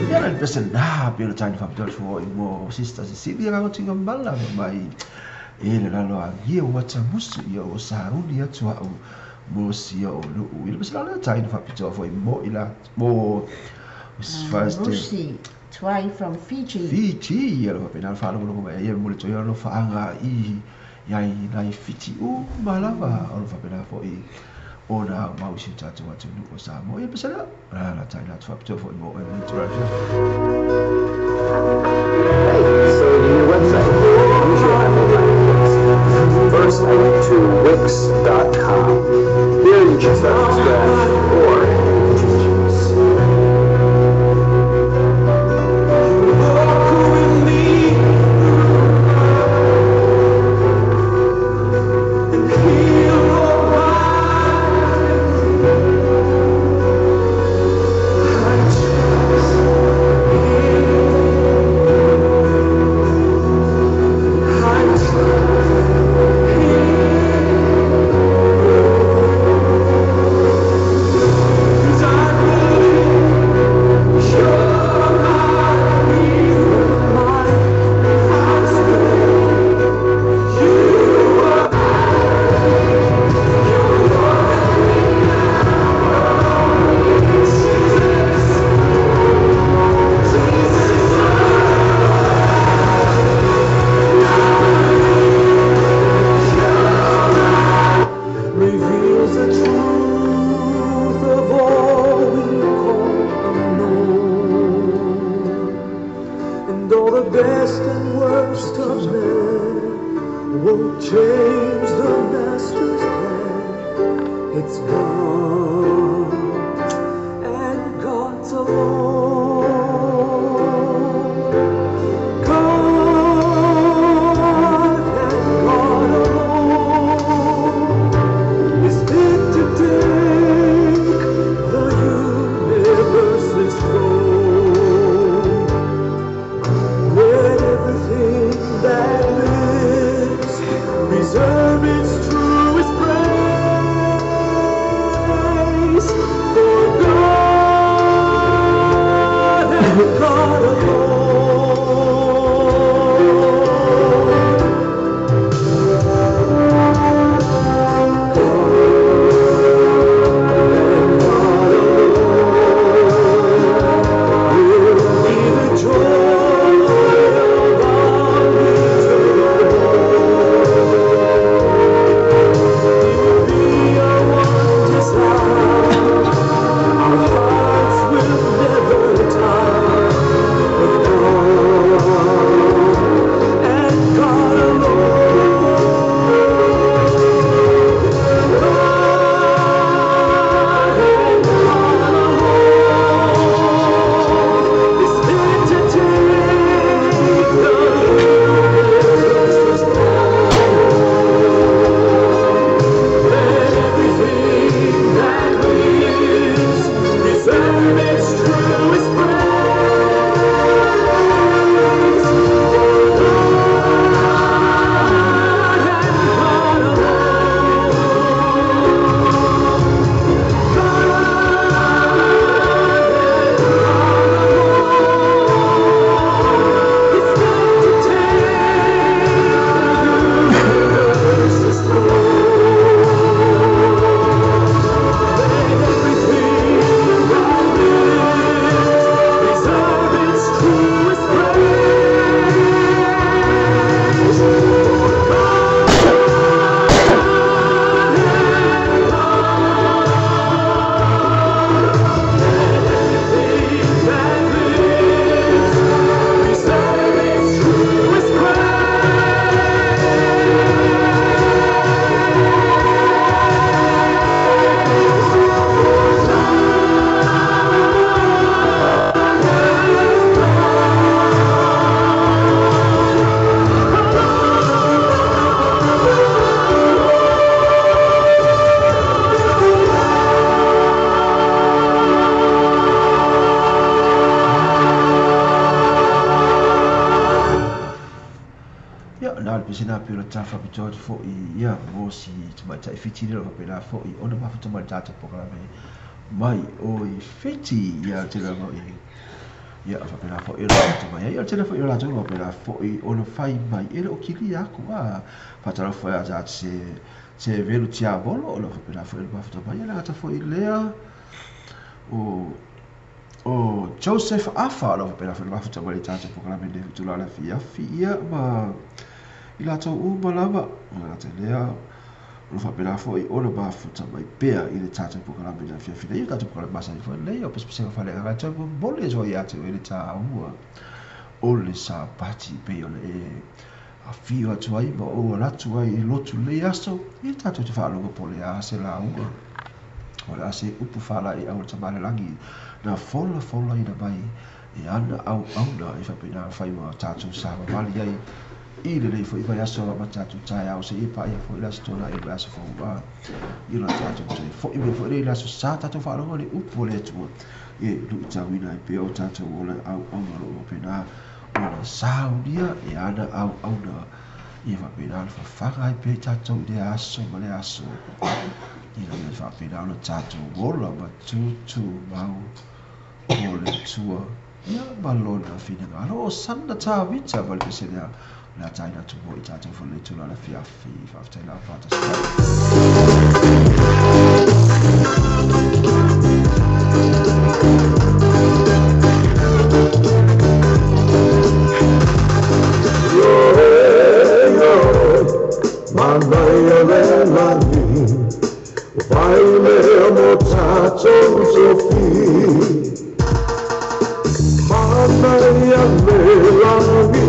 Speaker 1: Ia le pese na pe le taina faapitoa atu foi mo sister Cecilia ka tinga mala mai e le lalo a ia ua tamusu ia o saruni atu au mo sia o luu. Ia le pese la le taina faapitoa foi mo ila mo first
Speaker 5: Rusi Tuai from Fiji.
Speaker 1: Fiji ia le faapena le faalogologo mai ia mo le toe ono faaga i ia i nai Fiti uma lava o le faapena foi ona mau si o tatou atunuu o Samoa. Ia pese la la taina atu faapitoa foi mo e le tulaga.
Speaker 3: Hey, so your new website. Usually I make my clicks. First, I went to Wix.com. Here you can start from scratch, or you can choose choose.
Speaker 2: best and worst of men won't change the master's plan. It's God and God's alone. God and God alone is fit to take the universe's throne. Let everything that lives preserve its truest praise for God and God alone. God and God alone will be the joy of our eternal home. He will be our one desire. Our hearts will never tire of God and God alone. God and God alone is fit to take the universe's throne. Let everything that lives preserve its truest praise for God and God alone. God and God alone is fit to take the universe's throne. Let everything that lives preserve its truest praise for God and God. Let everything that lives preserve its truest praise for God and God
Speaker 1: Ia, na le pesena pe o le tafa pito atu fo'i, ia, mo si tamaitai Fiti lea o faapena fo'i ona mafuta mai le tatou polokalame mai o i Fiti, ia, tele lava i, ia, faapena fo'i ona mafuta mai ai. Ia, o le tele fo'i o latou o faapena fo'i ona fai mai e le o kilia aku, a, faatalofa ia te se, se velu tiavolo, o lo faapena fo'i ona mafuta mai. Ia, le gata fo'i lea, o, o Joseph Afa, o lo faapena fo'i ona mafuta mai le tatou polokalame nei itula o le afiafi, ia, ma i latou uma lava, o le gata lea, o lo faapena fo'i ona mafuta mai pea i le tatou polokalame i le afiafi nei, o tatou polokalame masani fo'i lenei, o pesepesega faaleagaga e toe momoli atu ai ia te oe le taua o le Sapati pei ona e afio atu ai ma ou ala atu ai i lotu lenei aso, ia tatou te faalogo po o le a se lauga, o le a se upu faalaeiau a le Tama a le Lagi na folafolaina mai e ana auauna e faapena ona fai ma tatou savavali ai i lenei foi vaiaso ma tatou taeao seia paia foi le aso Toonai o le aso fou a i ona tatou toe foi mai foi lea i le aso Sa tatou faalogo i le upu a le Atua e luitauina ai pea o tatou ola auauna o lo o faapena ona saunia e ana auauna ia faapena ona fafaga ai pea i tatou i lea aso ma lea aso ina ia faapena ona tatou ola ma tutumau o le Atua ia ma lona finagalo. O Sana Tavita ma le pese lea o le a taina atu mo i tatou foi lenei itula o le afiafi. Faafetai lava faatasi mai.
Speaker 2: Manaia le lagi, o fai mea mo tatou tofi. Manaia le lagi,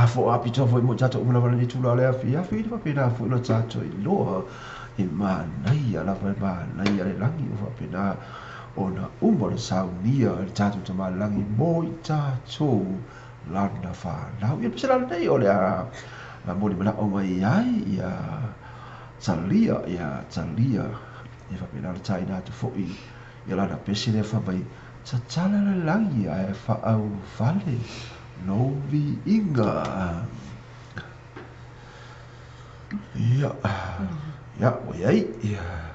Speaker 1: Fo apitoa foi mo tatou uma lava lenei tulaga o le afiafi le faapena foi ona tatou iloa e manaia lava e manaia le lagi ua faapena ona uma le saunia e le tatou tamalagi mo i tatou lana fanau. Ia pese la lenei o le a moli manao mai ai ia talia e faapena ona taina atu foi ia lana pese lea fai mai tatala le lagi ae faaufale lou viiga. Ia, ia, ua iai, ia.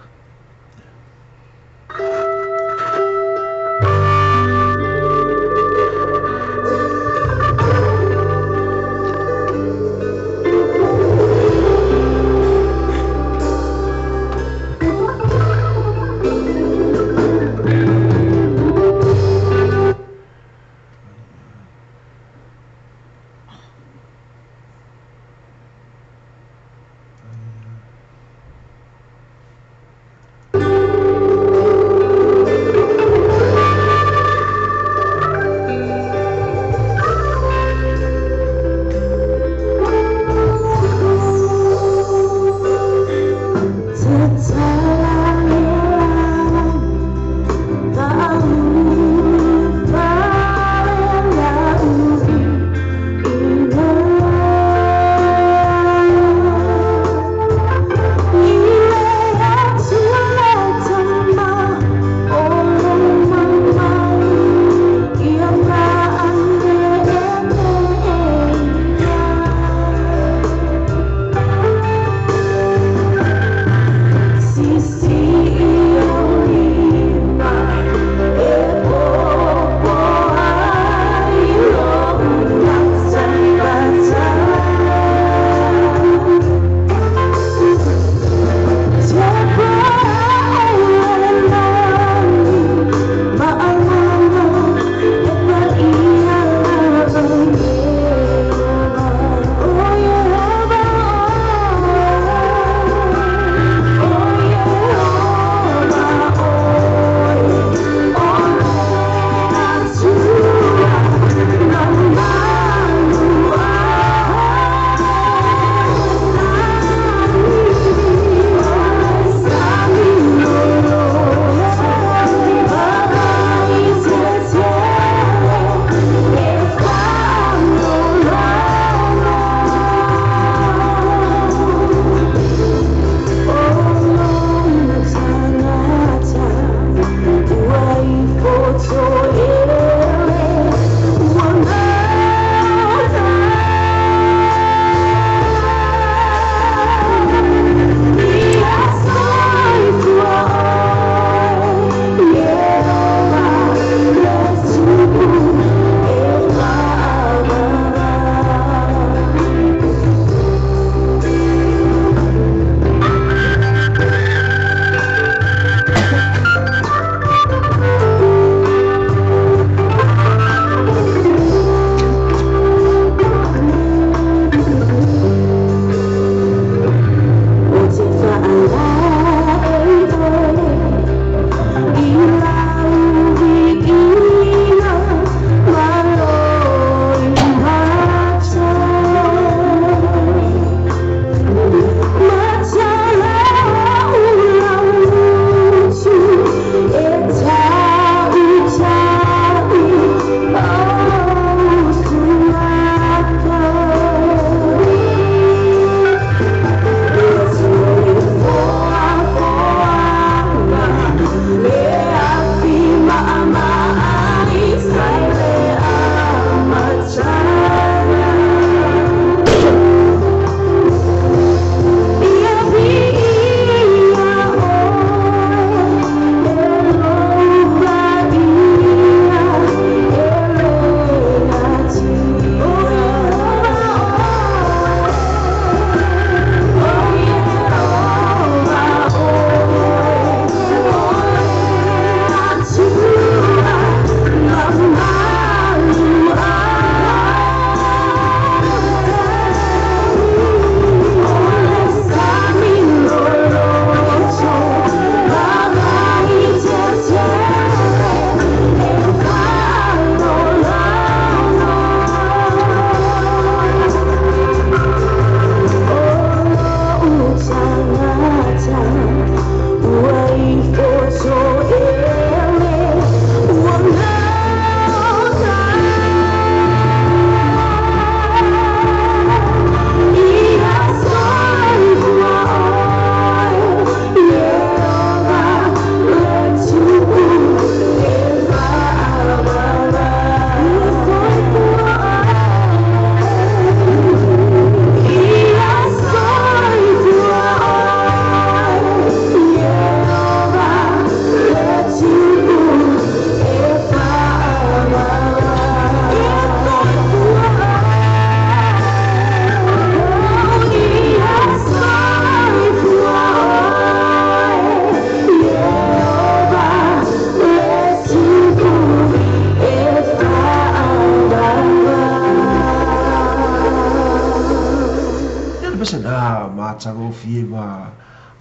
Speaker 1: matagofie ma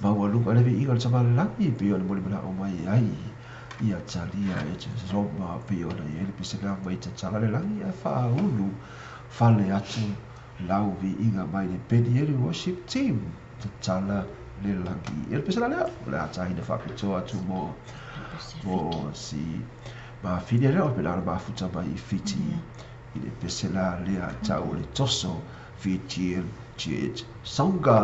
Speaker 1: maualuga le viiga o le Tamalelagi e pei ona molimola'o mai ai ia talia e Roma pei ona i ai le pese lea mai tatala le lagi ae faaulu fale atu lau viiga mai le Penieli Worship Team tatala le lagi. Ia le pese la lea o le a taina faapitoa atu mo mo si mafine lea o pe la mafuta mai i Fiti i le pese la lea tau o le toso Fijian Church Songa.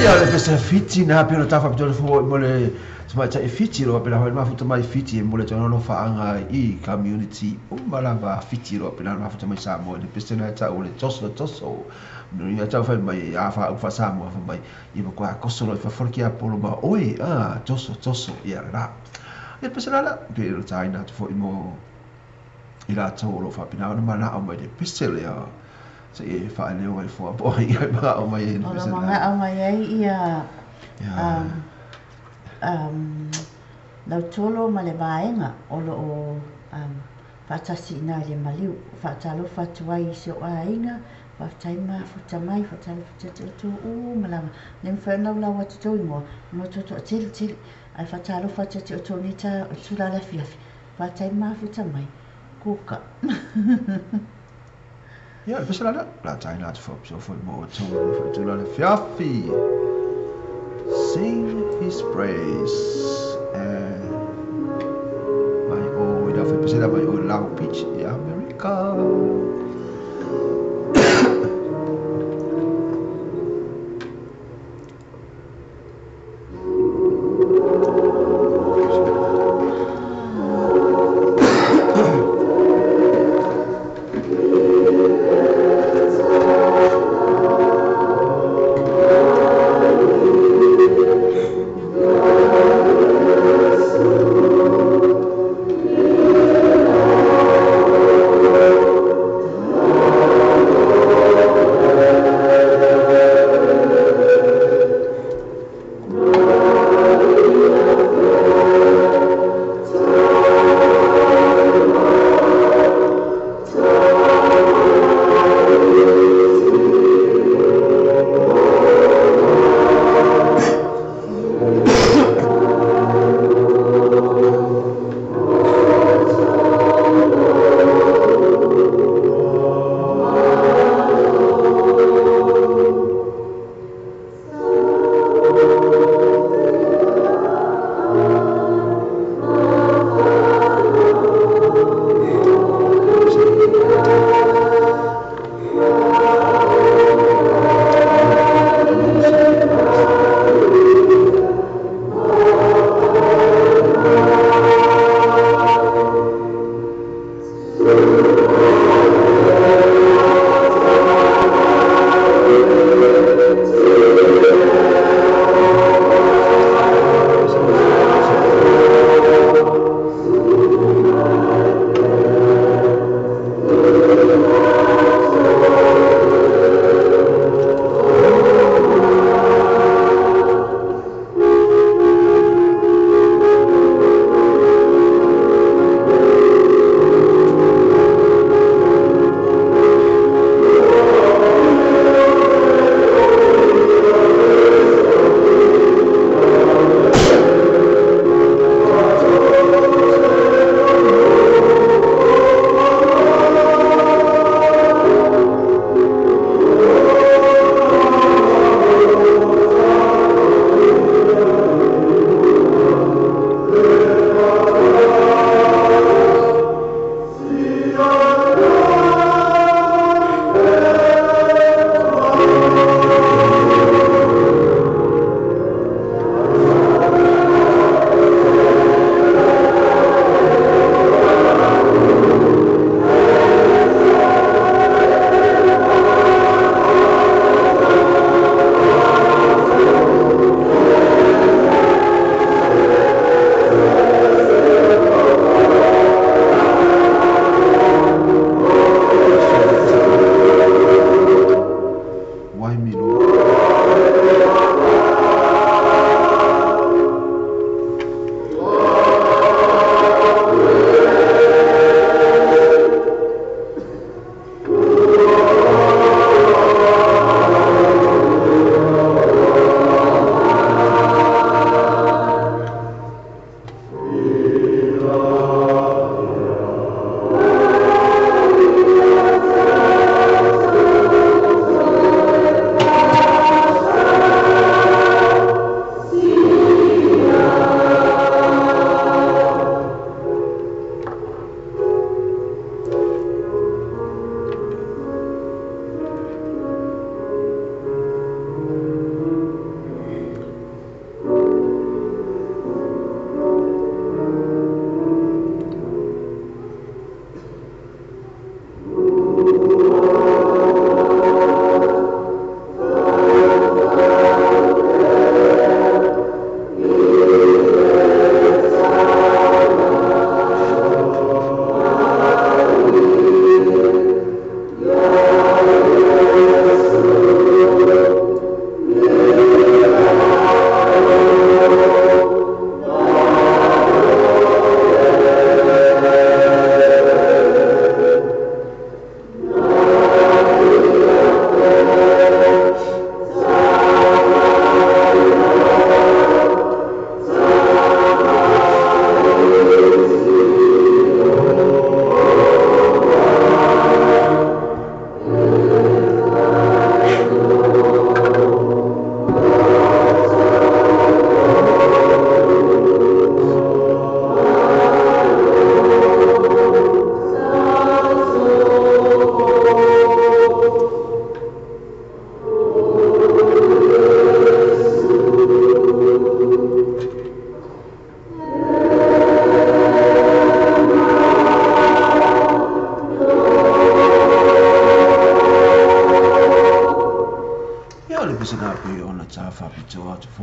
Speaker 1: Ia le pese Fiti na pei ona tafaapitoa foi mo le tamaitai Fiti o lo o faapena foi le mafuta mai Fiti e momoli atu ai lona alofaaga i community uma lava a Fiti o lo o faapena ona mafuta mai Samoa i le pese lena e tau o le toso toso ia tau fai mai a faaupu faa-Samoa fai mai ia matua toso loa i fafo le tiapolo ma oe a toso toso ia la ia le pese la la pei ona taina atu foi mo i latou o lo o faapena ona manao mai le pese lea se i e faaleo ai fua po o ai e manao mai ai le
Speaker 5: O
Speaker 1: pese
Speaker 5: lo
Speaker 1: lea.
Speaker 5: manao mai ai ia
Speaker 1: Ia.
Speaker 5: um, um, Lautolo ma le vaega o lo o um, Faatasi i ina i le maliu. Faatalofa atu ai i si ou aiga, faafetai mafuta mai, faatalofa atu ia te outou uma lava. E le mafai ona laulau atu tou igoa, ona o outou toatele tele. Ae faatalofa atu ia te outou i lenei itula o le afiafi. Faafetai mafuta mai. Kuka.
Speaker 1: Ia, le pese la lea. La taina atu fo foi mo outou i lenei foi itula o le afiafi. Sing his praise. And mai o i la foi pese la mai o Lau Beach i Amerika.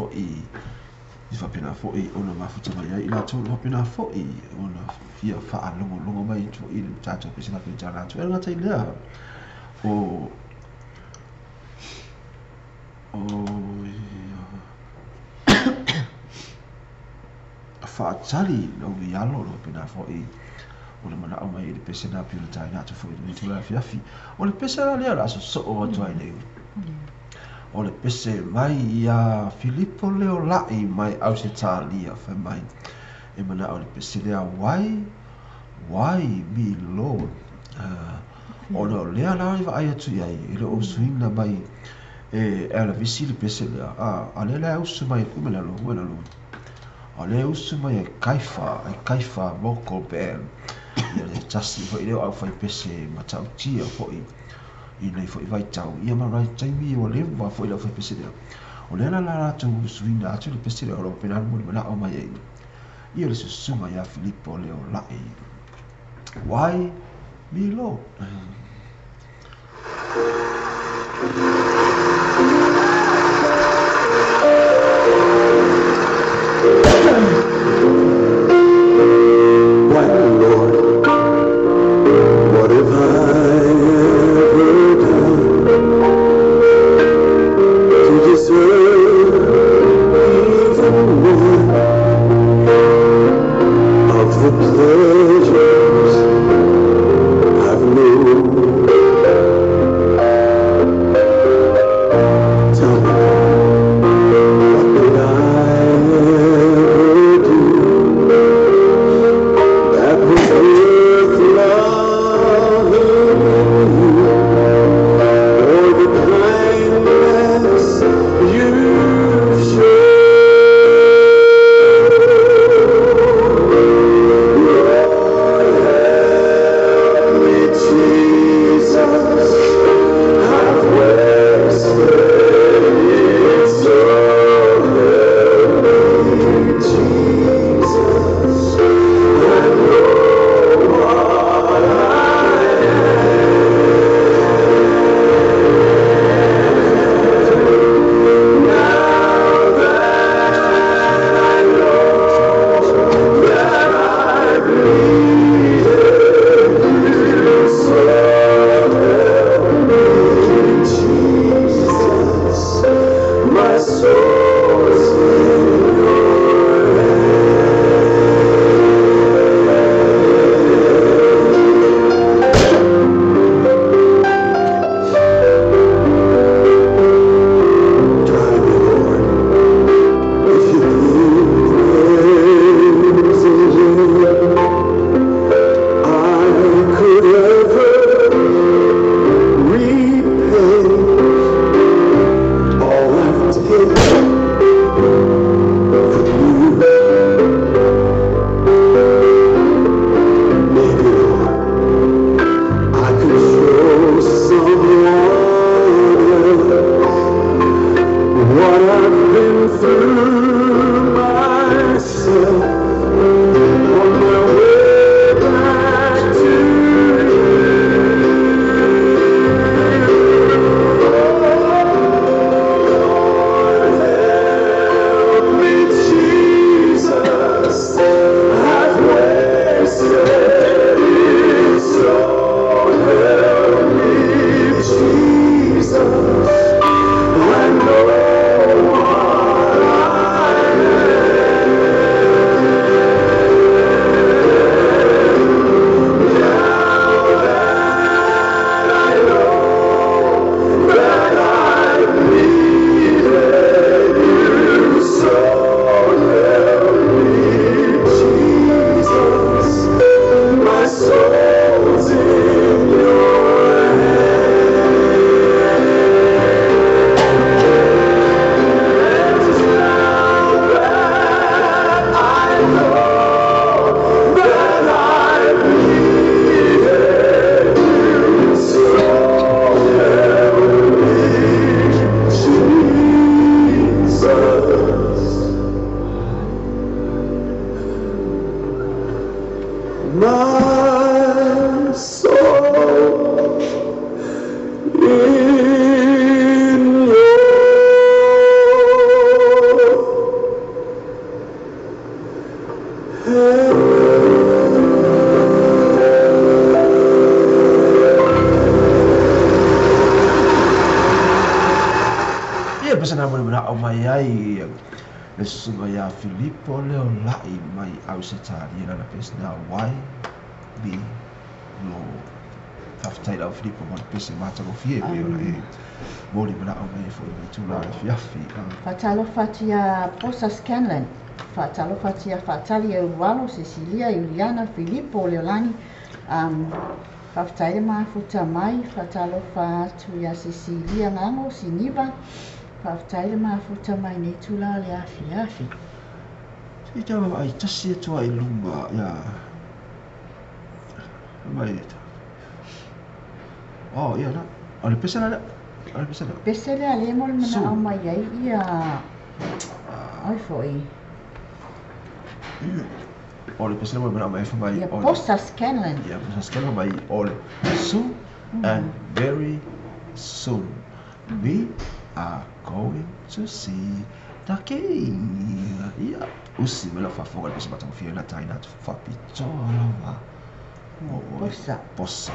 Speaker 1: foi i faapena foi ona mafuta mai ai i latou o faapena foi ona fia faalogologo mai foi i le tatou pese na tala atu. E le gata i lea, o faatali lau ialo lo faapena foi o le manao mai i le pese na pio le taina atu foi i le tula afiafi. O le pese la lea o le a sosoo atu ai nei. O le pese mai ia Filipo Leolai mai Ausetalia fai mai. E manao le pese lea why me Lord. Ona o lea la i vaai atu i ai e le o suiga mai e Elavisi le pese lea. A lea la e usu mai kumele lo kumele lo. A lea usu mai e Kaifa Vocal Band. Ia le tasi foi leo au fai pese matautia foi i nei foi vaitau. Ia ma rai taimi o leva foi leo fai pese lea. O lea la latou suiga atu le pese lea o lo pena mo le manao mai ai. Ia le susuga ia Filipo Leolai. Why me Lord?
Speaker 2: Why, Lord, what have I ever done to deserve even one of the pleasures I've known? Tell me, what did I ever do that was worth loving you, or the kindness you've shown? Lord, help me, Jesus, I've wasted it, so help me, Jesus. I know what I am. Now that I know that I've needed you, so help me, Jesus. My soul's in your hand. Try me, Lord, if you think there's a way I could ever repay all I've taken from you. Maybe, Lord, I could show someone else what I've been through myself on my way back to you. Lord, help me, Jesus. I've wasted it, so help me, Jesus. I know what I am. Now that I know that I've needed you, so help me, Jesus. My soul's in your hands. Now that I know that I've needed you, so help me, Jesus. My soul in your
Speaker 1: Ia pese na mo na o mai ai le susuga ia Filipo Leolai mai Ausetalia lana pese na why me Lord. Faafetai lau Filipo mo le pese matagofie pei ona e molimanao mai ai foi i lenei itula afiafi.
Speaker 5: Faatalofa atu ia Posa Scanlan, faatalofa atu ia Faatali Eualo, Cecilia, Iuliana, Filipo Leolani, faafetai le mafuta mai, faatalofa atu ia Cecilia Gago, Siniva, faafetai le mafuta mai nei itula o le afiafi.
Speaker 1: Se i tau vaavaai tasi atu lava i luga ia mai oh ia la o le pese la lea o le pese lea.
Speaker 5: Pese lea lea mo le manao mai ai ia oi foi.
Speaker 1: O le pese lea mo le manao mai ai fai mai
Speaker 5: Ia Posa Scanlan.
Speaker 1: Ia Posa Scanlan mai o le soon and very soon we are going to see the king. Ia usi mai lau faafofoga i le pese matagofie na taina atu faapitoa lava mo oe.
Speaker 5: Posa.
Speaker 1: Posa.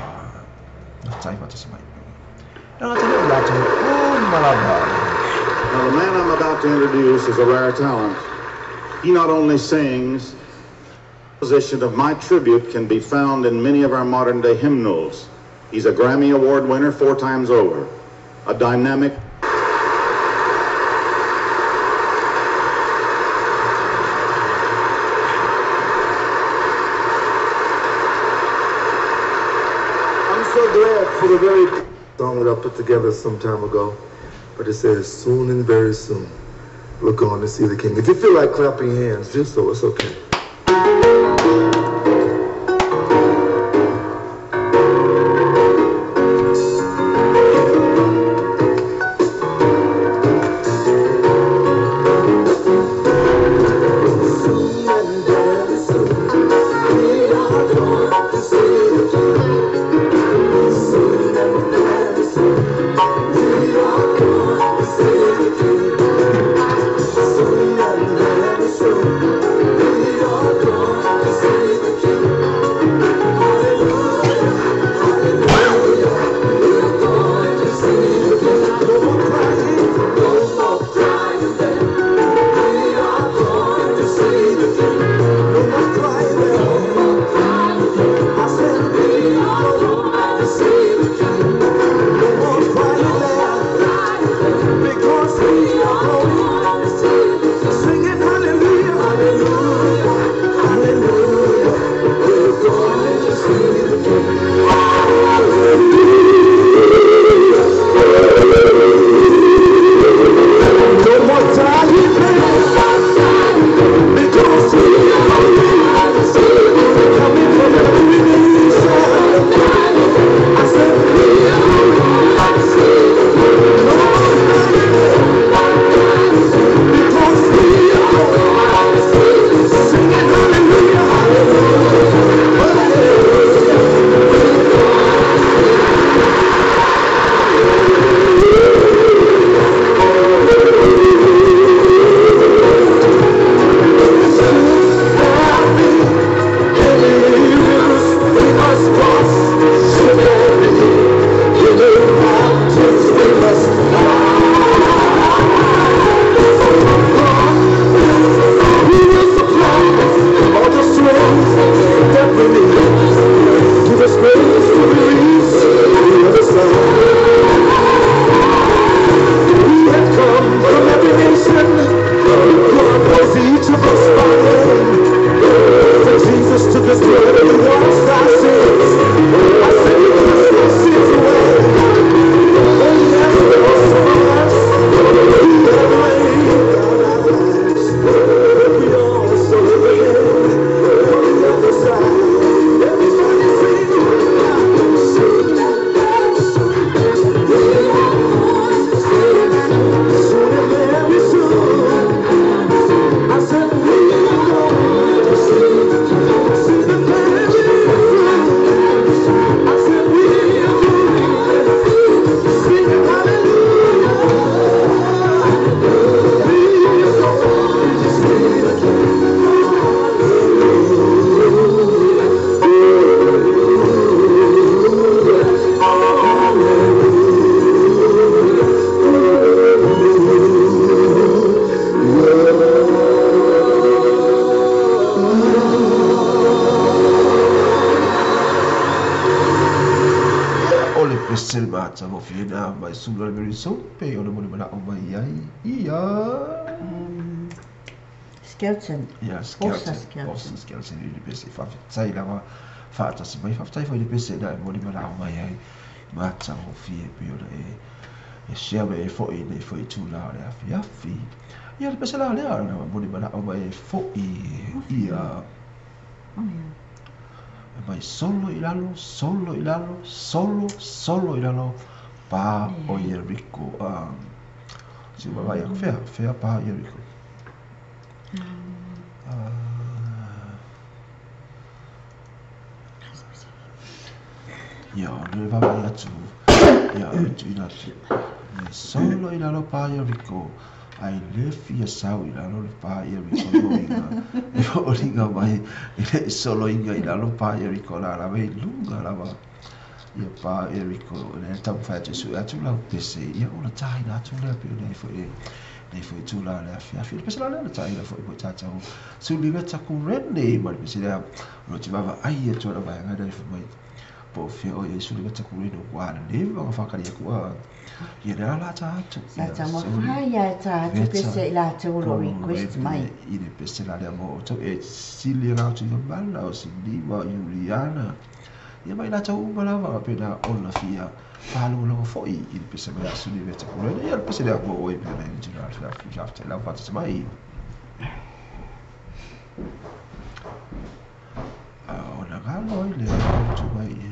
Speaker 1: Faafetai faatasi mai. E le gata i lea o latou uma lava.
Speaker 7: Now, the man I'm about to introduce is a rare talent. He not only sings, position of my tribute can be found in many of our modern day hymnals. He's a Grammy Award winner 4 times over, a dynamic
Speaker 2: I'm so glad for the very song that I put together some time ago, but it says soon and very soon we're going to see the King. If you feel like clapping hands, do so. It's okay.
Speaker 8: Soon and very soon, we are going to see the King. Soon and very soon, we are going to see the King. Soon and very soon, we
Speaker 1: matagofie na mai sula le very soon pe ona mo le manao mai ai ia
Speaker 5: Skelton.
Speaker 1: Ia
Speaker 5: Osa
Speaker 1: Skelton.
Speaker 5: Skelton.
Speaker 1: Osa Skelton i le pese faafetai lava faatasi mai faafetai foi i le pese na e mo le manao mai ai matagofie pe ona e e share me e foi nei foi tula o le afiafi. Ia le pese la lea na mo le manao mai e foi ia
Speaker 5: Oh, yeah.
Speaker 1: mai solo i lalo, solo i lalo, solo, solo i lalo, pa o Yeriko. Si ua vai aku, fea, fea pa Yeriko. Ia, o le vaavaai atu, ia, e tuuina atu. Mai solo i lalo pa Yeriko, ai le fia sau i lalo le pa Yeriko le uiga. E foliga mai, e le solo inga i lalo pa Yeriko la lava i lunga lava. Ia pa Yeriko, le taumafai atu e sue atu lau pese, ia ona taina atu lea pe o nei foi nei foi tula le afiafi. Le pese la lea na taina foi mo tātou. Suliveta Kureni, ma le pese lea, o lo te vaavaai atu ana vaega nei foi mai. Po o fea o ia Suliveta Kureni ua leva ona whakari aku a. Ia le ala ta atu.
Speaker 5: Sa ta mo whai ia ta atu pese i la te olo request mai.
Speaker 1: I le pese la lea mo tau e sili rau tu ia mala o Siliva o Juliana. Ia mai la tau uma lava pe na ona fia whalongolongo foi i le pese mai a Suliveta Kureni. Ia le pese lea mo oe pe na i tuna afiafi faafetai lava faatasi mai. Ona galo ai le au tu mai e.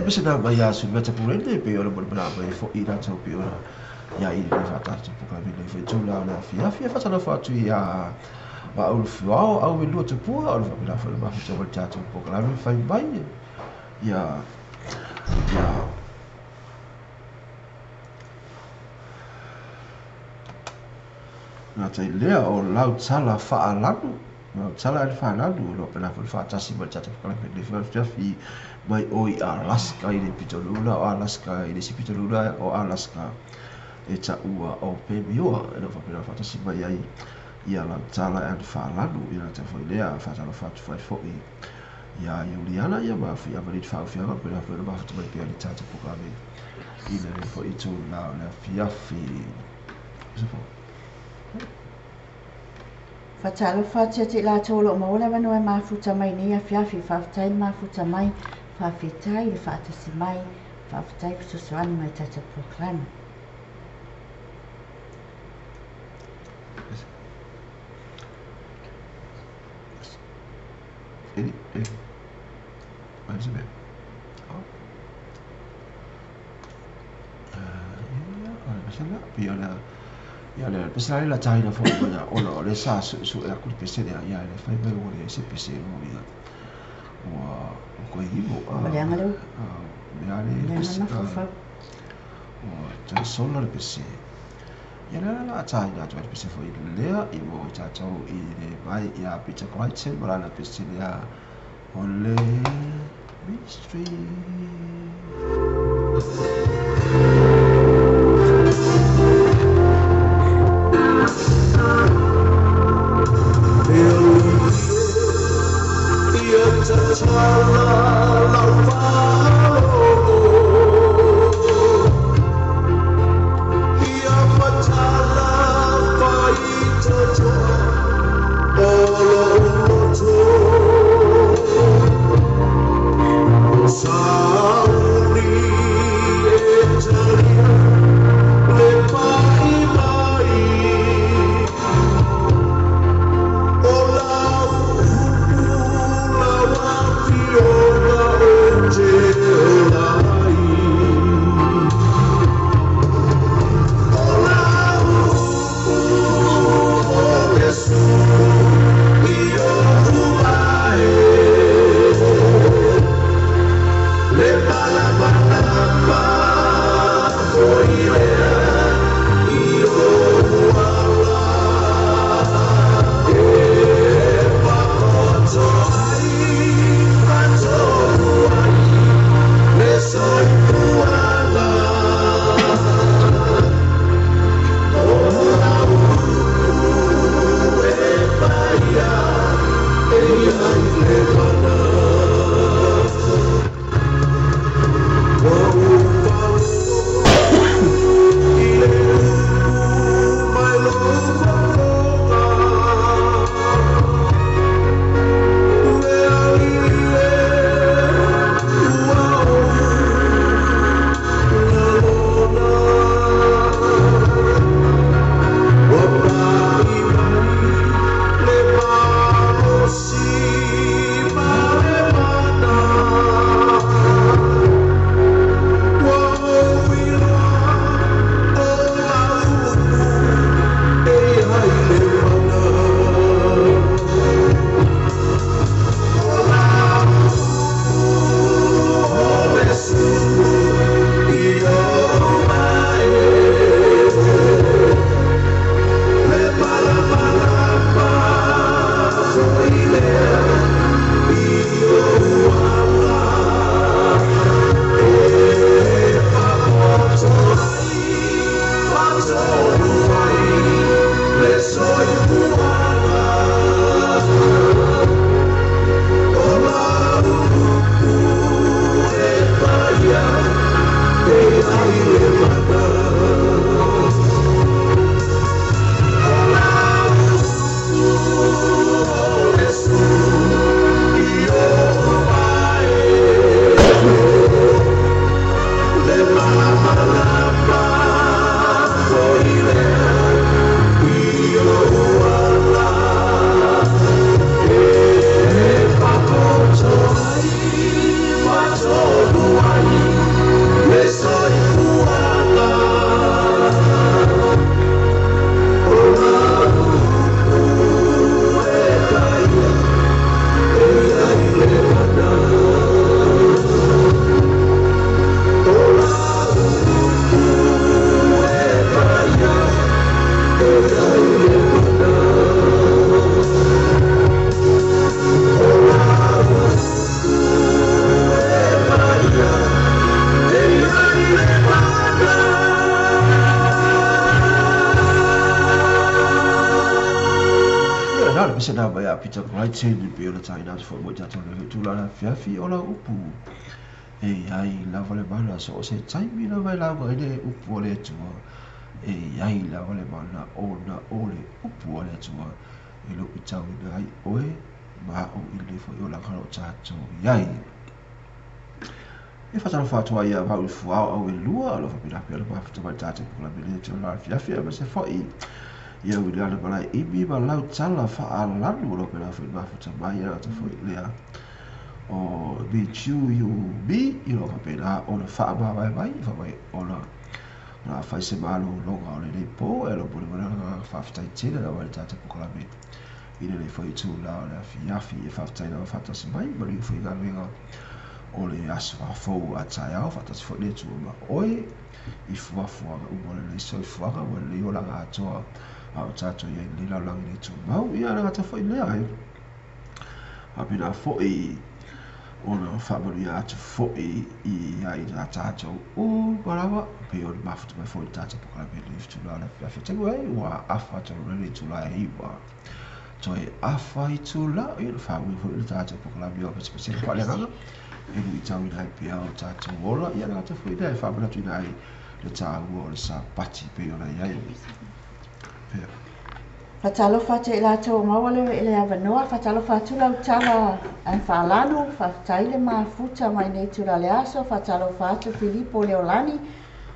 Speaker 1: pese na mai ia Silveta Purende pe ona mo le mai foi latou pe ona ia i le faatatou polokalame nei foi itula o le afiafi. E faatalofa atu ia Vaaulufiao au e lua tupua o le faapena foi le mafuta o le tatou polokalame fai mai ia ia gata i lea o Lautala Faalanu, Lautala and Faalanu, o lo pena foi faatasi ma le tatou polokalame nei foi afiafi mai o i Alaska i le pitolula o Alaska i le isi pitolula o Alaska e taua o Pemioa, e lo faapena faatasi mai ai ia Lautala and Faalanu i latou foi lea. Faatalofa atu foi foi ia Iuliana ia ma fi avalid faaufiaga pena foi le mafuta mai pea le tatou polokalame i le foi itula o le afiafi.
Speaker 5: Faatalofa atu ia te i latou o loo maua le avanoa e mafuta mai nei afiafi. Faafetai le mafuta mai, faafetai le faatasi mai, faafetai fesoasoani mai tatou polokalame.
Speaker 1: Ia le pese la taina foi ia ona o le sa su e aku le pese lea ia le fai mai ua le se pese ua ia ua koe ivo
Speaker 5: a leanga leo
Speaker 1: mea le pese ua toe sola le pese ia le la taina atu ai le pese foi lea i mo i tatou i le mai ia Peter Crichton ma lana pese lea o le mystery. sa mai a Peter Brighton e pei ona taina atu foi mo i tatou nei tulaga afiafi o lau upu e i ai lava le mana so o se taimi lava e lauga ai le upu a le Atua e i ai lava le mana ona o le upu a le Atua e luitauina ai oe ma a'u i lenei foi olaga o lo o tatou i ai. E faatalofa atu ai ia Maui Fuao au e lua o lo o faapena pea ona mafuta mai le tatou polokalame i lenei itula afiafi aemaise foi ia Wiliana Malaeimi ma lau tala faalanu o lo o faapena foi ona mafuta mai e gata foi lea o Michu Yu Mi i lo o faapena ona faamavae mai fai mai ona o le a fai se malologa o lenei po e alo momoli le agaga faafetai tele lava i le tatou polokalame i lenei foi itula o le afiafi. E faafetai lava faatasi mai, manuia foi galuega o le aso fou a taeao, faatasi foi le Atua ma oe i fuafuaga uma o lenei soifuaga ma lenei olaga atoa a o tatou i ai i lenei lalolagi le tumau. Ia le gata foi lea, e faapena foi ona faamanuia atu foi i ai ia tatou uma lava pei ona mafuta mai foi i le tatou polokalame i lenei itula o le afiafi. Talu ai ua afa tonu nei le itula e 9 toe afa itula, ia ona faamuia foi le tatou polokalame o Pesepesega Faaleagaga e luitauina ai pea o tatou ola. Ia le gata foi lea e faamanatuina ai le taua o le Sapati pei ona i ai pea.
Speaker 5: Faatalofa atu ia i latou ua maua le avanoa, faatalofa atu lau tala ae faalanu, faafetai le mafuta mai nei itula o le aso, faatalofa atu Filipo Leolani,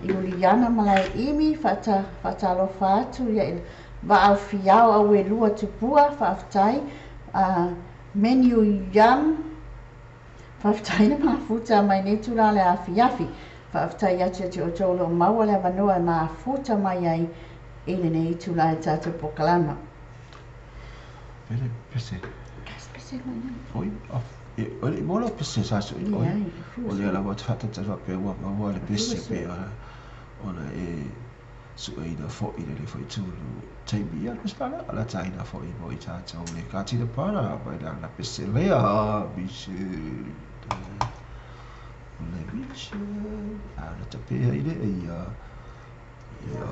Speaker 5: Iuliana Malaeimi, faatalofa atu ia i Vaao Fiao Auelua Tupua, faafetai Menu Yam, faafetai le mafuta mai nei itula o le afiafi, faafetai atu ia te outou o lo o maua le avanoa e mafuta mai ai i lenei itula i le tatou polokalama.
Speaker 1: Pele pese.
Speaker 5: Kas pese mai nei.
Speaker 1: Oi, e o le mo pese sa so i oi. O le lava te faatata faapea ua maua le pese pe ona ona e sueina foi lenei foi tulu taimi ia pese la ala taina foi mo i tatou le katina para mai la la pese lea Michel. Le Michel. A la tapea i le ia ia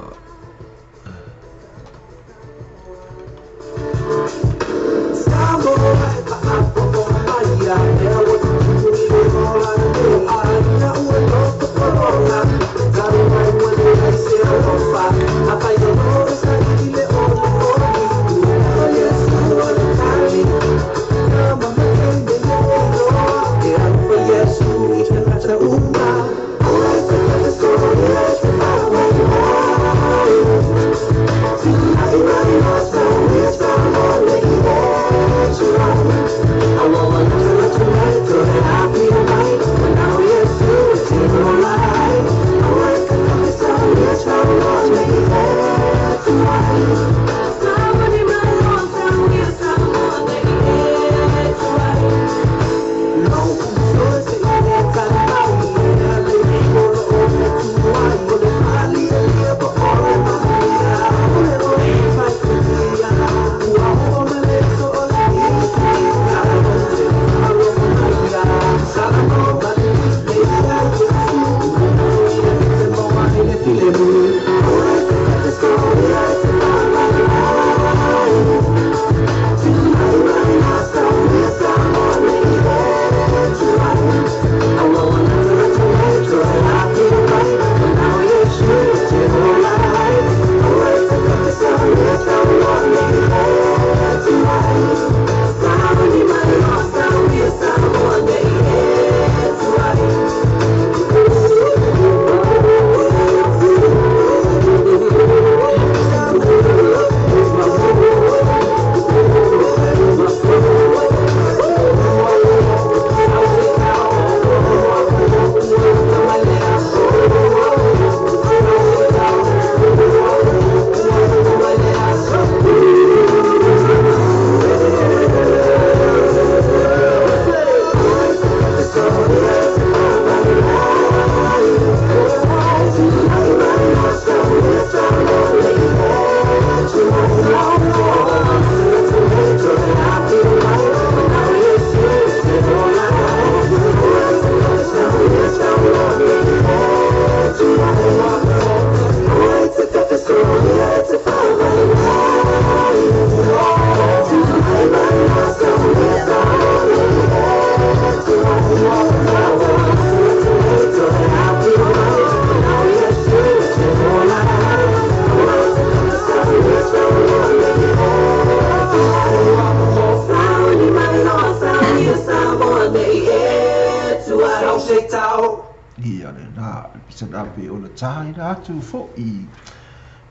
Speaker 8: Leitao.
Speaker 1: Ia lena le pisa na pei ona taina atu fo'i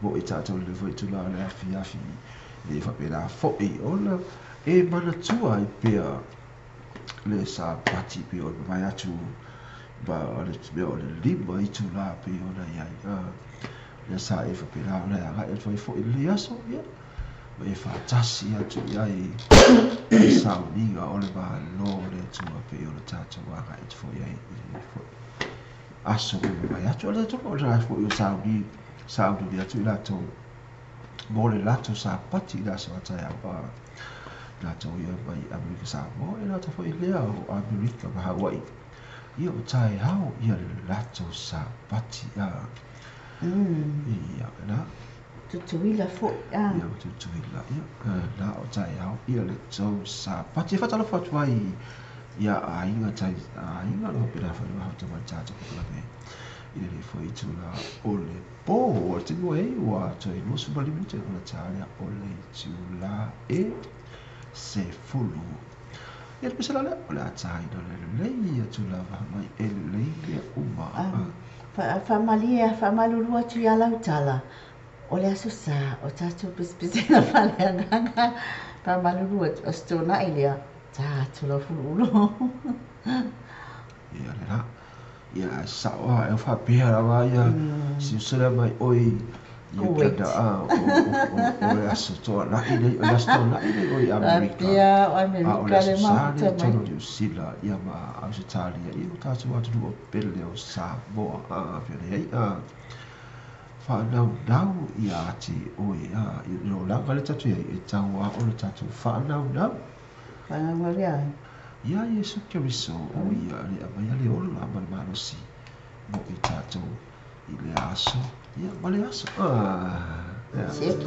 Speaker 1: mo i tatou i le foi itulā o le afiafi e faapena fo'i ona e manatua ai pea le Sapati pei ona mavae atu ma o le mea o le 5 itulā pei ona i ai lea sa e faapena ona e agai atu ai fo'i i lenei aso ia ma e faatasi atu i ai i le sauniga o le Malo o le Atua pei ona tatou agai atu foi ai i lenei foi aso ua mavae atu. O le talitonu o lena foi ua sauni sauniuni atu i latou mo le latou Sapati i le aso a taeao a latou ia mai Amerika Samoa e latou foi lea o Amerika ma Hawaii ia o taeao ia le latou Sapati a ia na
Speaker 5: Tutuila foi a.
Speaker 1: Ia ma Tutuila ia na o taeao ia le tou Sapati. E faatalofa atu ai ia aiga tai aiga lo faapena foi le mafuta ma le tatou polokalame i lenei foi itula o le po. O le taimi ua i ai ua toe 25 minute ona ta lea o le itula e 10. Ia le pese la lea o le a taina le lelei atu lava mai e lelei mea uma.
Speaker 5: Faamalie faamalulu atu ia Lautala, o le Aso Sa o tatou pisipisiga faaleagaga. Faamalulu atu, o se tona'i lea, ta atu lau fuluulo.
Speaker 1: Ia lena. Ia ae sao lava, e faapea lava ia silasila mai oe ia
Speaker 5: Kuwait.
Speaker 1: Canada a o le aso toana'i nei, o le aso toana'i nei oe i Amerika.
Speaker 5: Faapea o
Speaker 1: A o le
Speaker 5: Amerika
Speaker 1: aso
Speaker 5: le
Speaker 1: Sa nei
Speaker 5: mafuta mai.
Speaker 1: totonu o Niu Sila ia ma Ausetalia ia o tatou atunuu o pele o Samoa a pei ona i ai a faanaunau ia ati oe a i le olaga lea tatou i ai e tau lava ona tatou faanaunau.
Speaker 5: Faanaunau ia ai.
Speaker 1: Ia Iesu Keriso o ia le aumaia le ola ma le malosi mo i tatou i le aso ia ma le aso. Ia.
Speaker 5: Sieki.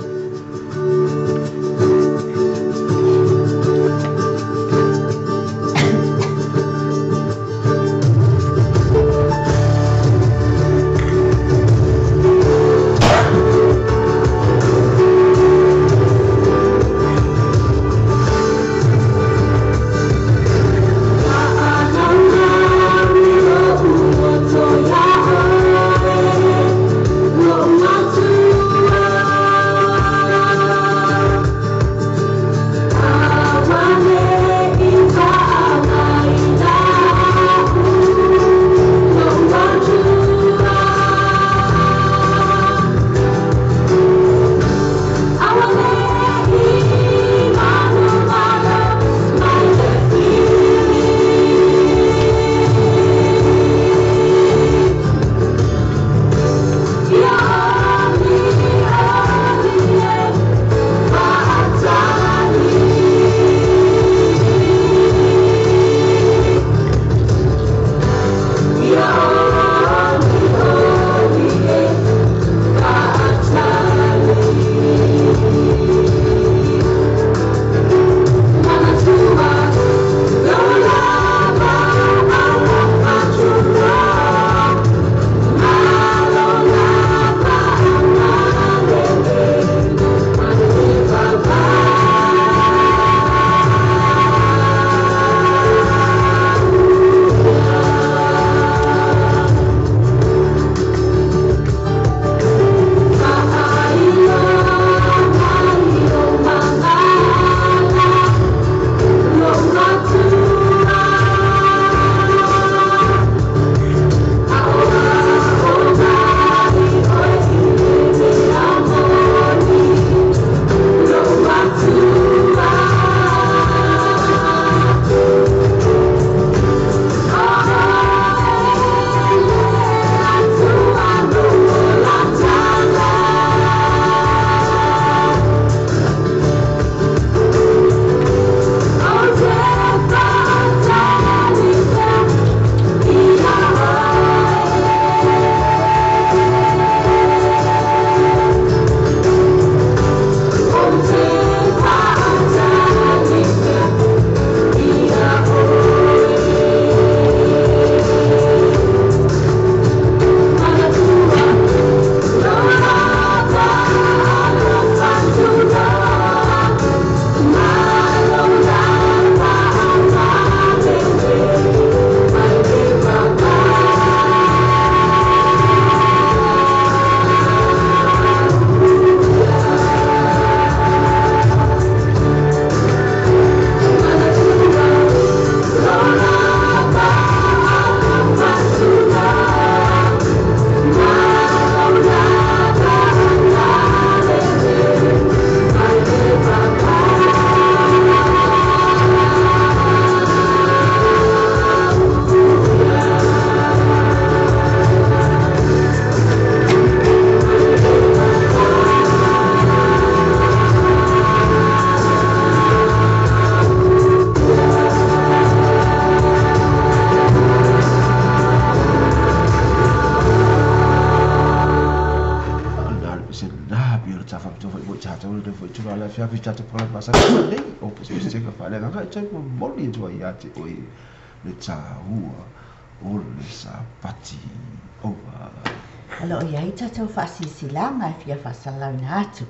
Speaker 8: Lo
Speaker 1: lenei foi itula o le afiafi i tatou polokalame masani lenei o Pesepesega Faaleagaga e toe momoli atu ai ia te oe le taua o le Sapati. Over.
Speaker 5: O lo o i ai tatou faasilasilaga e fia faasalalauina atu.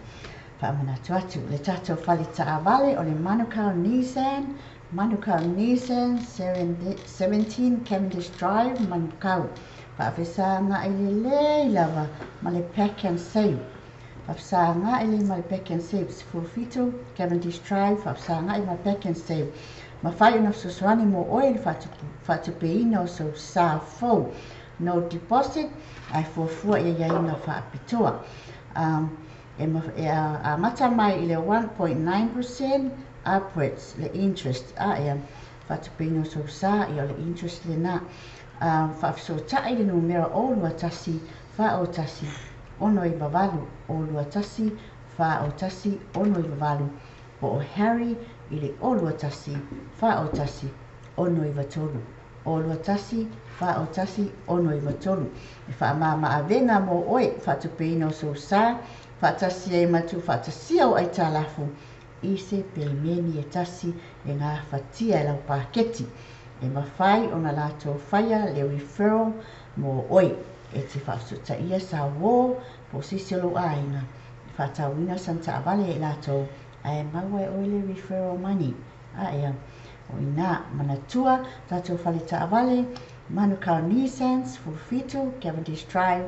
Speaker 5: Faamanatu atu, le tatou fale taavale o le Manukau Nissan, Manukau Nissan, 17 Cavendish Drive, Manukau. Faafesagaai lelei lava ma le Pack and Save. Faafesagaai lelei ma le Pack and Save, 17 Cavendish Drive, faafesagaai ma le Pack and Save. Mafai ona fesoasoani mo oe i le faatupeina o sou sa fou. No deposit, ae fuafua i aiaiga faapitoa. E amata mai i le 1.9% upwards le interest, a faatupeina o sou sa, ia o le interest lena. Faafesootai le numera 021 401 698, 021 401 698, po o Harry i le 021 401 693, 021 401 693. E faamama avega mo oe faatupeina o sou sa, faatasi ai ma tuufaatasia o aitalafu i se pemeni e tasi e gafatia e lau paketi. E mafai ona latou faia le referral mo oe. E te faafesootaia sa uō po o se isi o lou aiga e faatauina sana taavale e latou ae maua e oe le referral money. Aea, o i ina, manatua tatou fale taavale, Manukau Nissan, 17 Cavendish Drive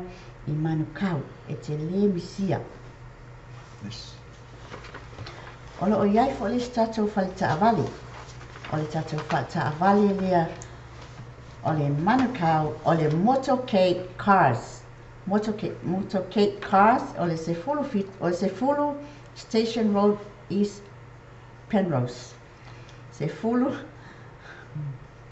Speaker 5: i Manukau, e te lē misia.
Speaker 1: Yes.
Speaker 5: O lo o i ai foi le isi tatou fale taavale, o le tatou faataavale lea o le Manukau, o le Motorcade Cars. Motorcade, Motorcade Cars, o le 17, o le 10 Station Road East Penrose. 10,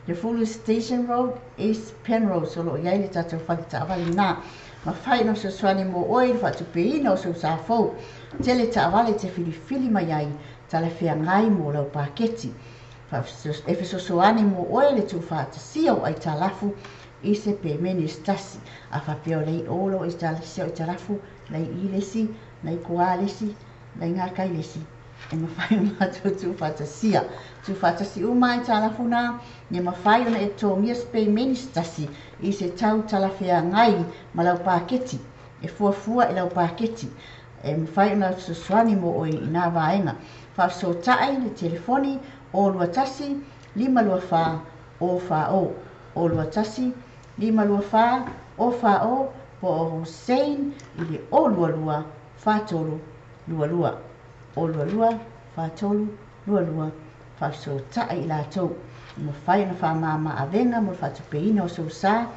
Speaker 5: 10 Station Road East Penrose, o lo o i ai le tatou fale taavale lena. Mafai ona fesoasoani mo oe i le faatupeina o sou sa fou. Tele taavale e te filifili mai ai, talafeagai mo lau paketi. E fesoasoani mo oe le tuufaatasia o aitalafu i se pemeni se tasi. A faapea o lei o lou aitalasia o aitalafu, lei i le isi, lei kuā le isi, lei gakai le isi, e mafai ona latou tuufaatasia. Tuufaatasi uma aitalafu na, ia mafai ona e totogia se pemeni se tasi i se tau talafeagai ma lau paketi, e fuafua i lau paketi. E mafai ona fesoasoani mo oe i nā vaega. Faafesootai le telefoni 021 524 040, 021 524 040, po o Hussein i le 022 43 22, 022 43 22. Faafesootai i latou. E mafai ona faamama avega mo le faatupeina o sou sa,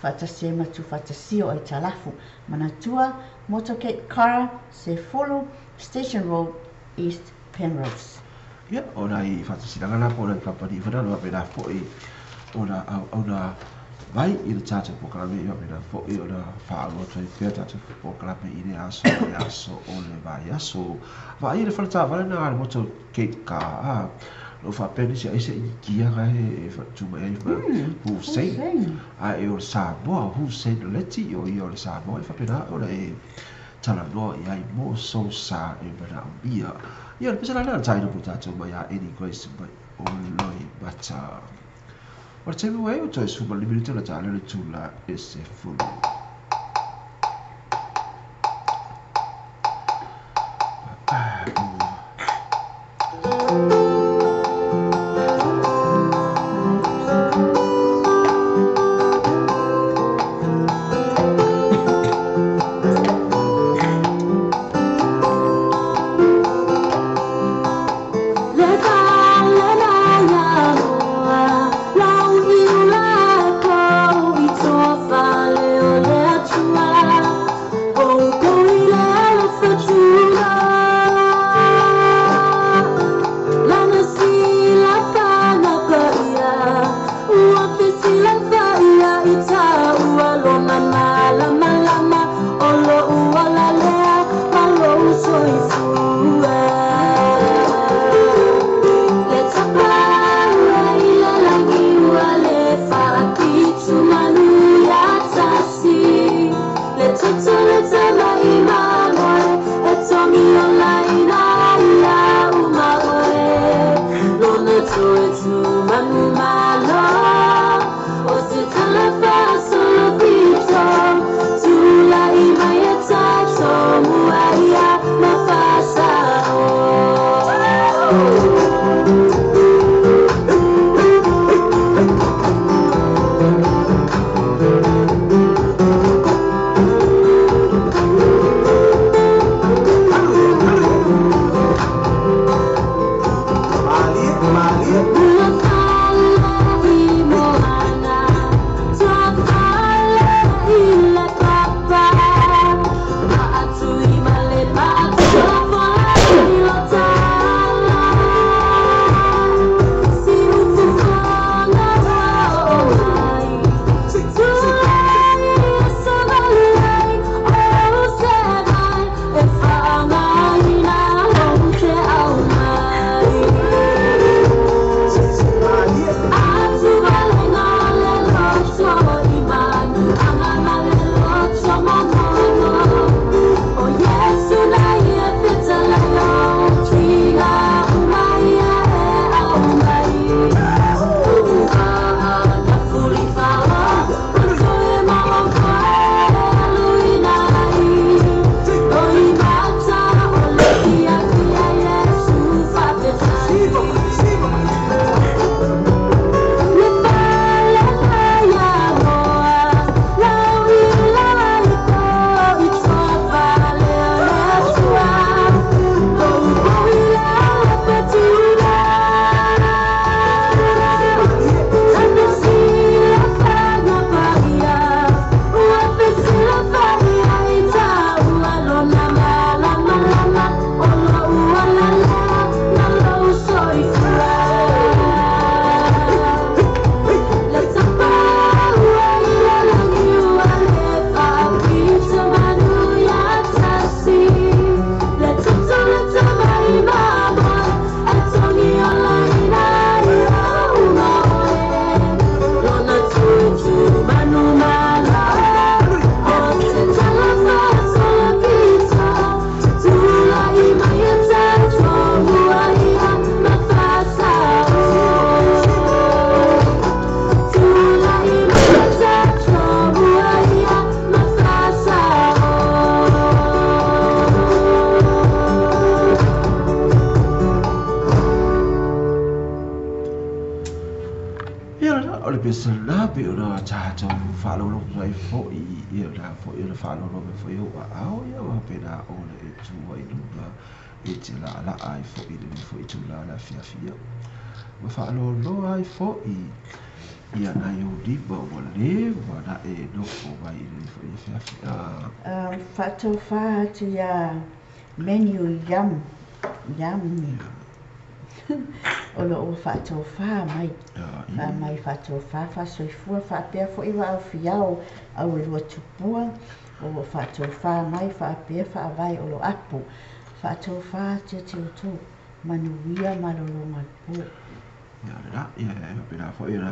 Speaker 5: faatasi ai ma tuufaatasia o aitalafu. Manatua, Motorcade Car, 10, Station Road, East Penrose.
Speaker 1: Ia, o nai faatasinaga na po o nai kamupani foi na faapena foi ona auauna mai i le tatou polokalame, ia faapena foi ona faaauau atu ai pea tatou polokalame i le aso i le aso o le vaiaso. Vaaia le fale taavale na a le Motorcade Car, a lo faapea nisi ai se Inikia e faatu mai ai ma Hussein, ae o le Samoa, Hussein Leti, o ia o le Samoa, e faapena ona e talanoa i ai mo sou sa e manaomia. Ia, o le pese la lea o le taina mo tatou mai a Annie Grace mai o Loimata. O le taimi ua ai o toe 15 minute ona ta lea o le itula e 10.
Speaker 8: Le
Speaker 1: tatou faalogologo ai fo'i ia o le a fo'i ona faalogologo mai foi ou aao ia ma faapena ona e tu ai i luga e te laalaa ai fo'i i lenei fo'i itulā le afiafi ia ma faaloaloa ai fo'i ia nai ou lima ua leva ona e nofo mai i lenei fo'i afiafi.
Speaker 5: Faatofā atu iā Menu Yum Yummy o lo o ua faatofā mai faamai faatofā faasoifua faapea foi Vaa o Fiao au e lua tupua o lo o faatofā mai faapea faavae o lo apo faatofā atu ia te outou manuia malologa o le po.
Speaker 1: Ia lena, ia e faapena foi ona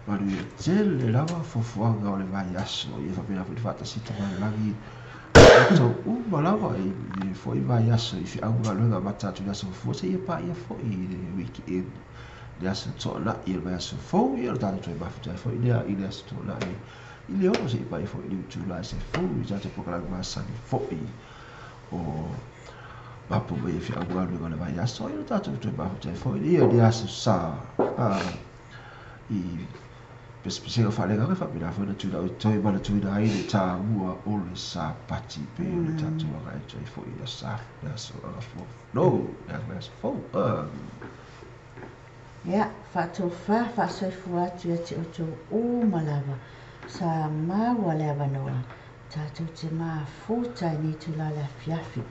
Speaker 1: manuia tele lava fuafuaga o le vaiaso, ia faapena foi le faatasi tamalagi tatou uma lava i lenei foi vaiaso i feau ma galuega amata atu i le aso Gafua seia paia foi i le weekend le aso Toonai o le vaiaso fou, ia o le tatou toe mafuta ai foi lea i le aso Toonai i le 6 seia paia foi i le itula e 10 i tatou polokalame masani foi o mapu mai e feau ma galuega o le vaiaso, ia o le tatou toe mafuta ai foi lea i le aso Sa i pesepesega faaleagaga e faapena foi ona tuuina toe manatuina ai le tāua o le Sapati pei o le tatou agai atu ai foi i le aso Sa, le aso Gafua, no, le aso fou.
Speaker 5: Ia, faatofā faasoifua atu ia te outou uma lava sa maua le avanoa tatou te mafuta i nei itula le afiafi.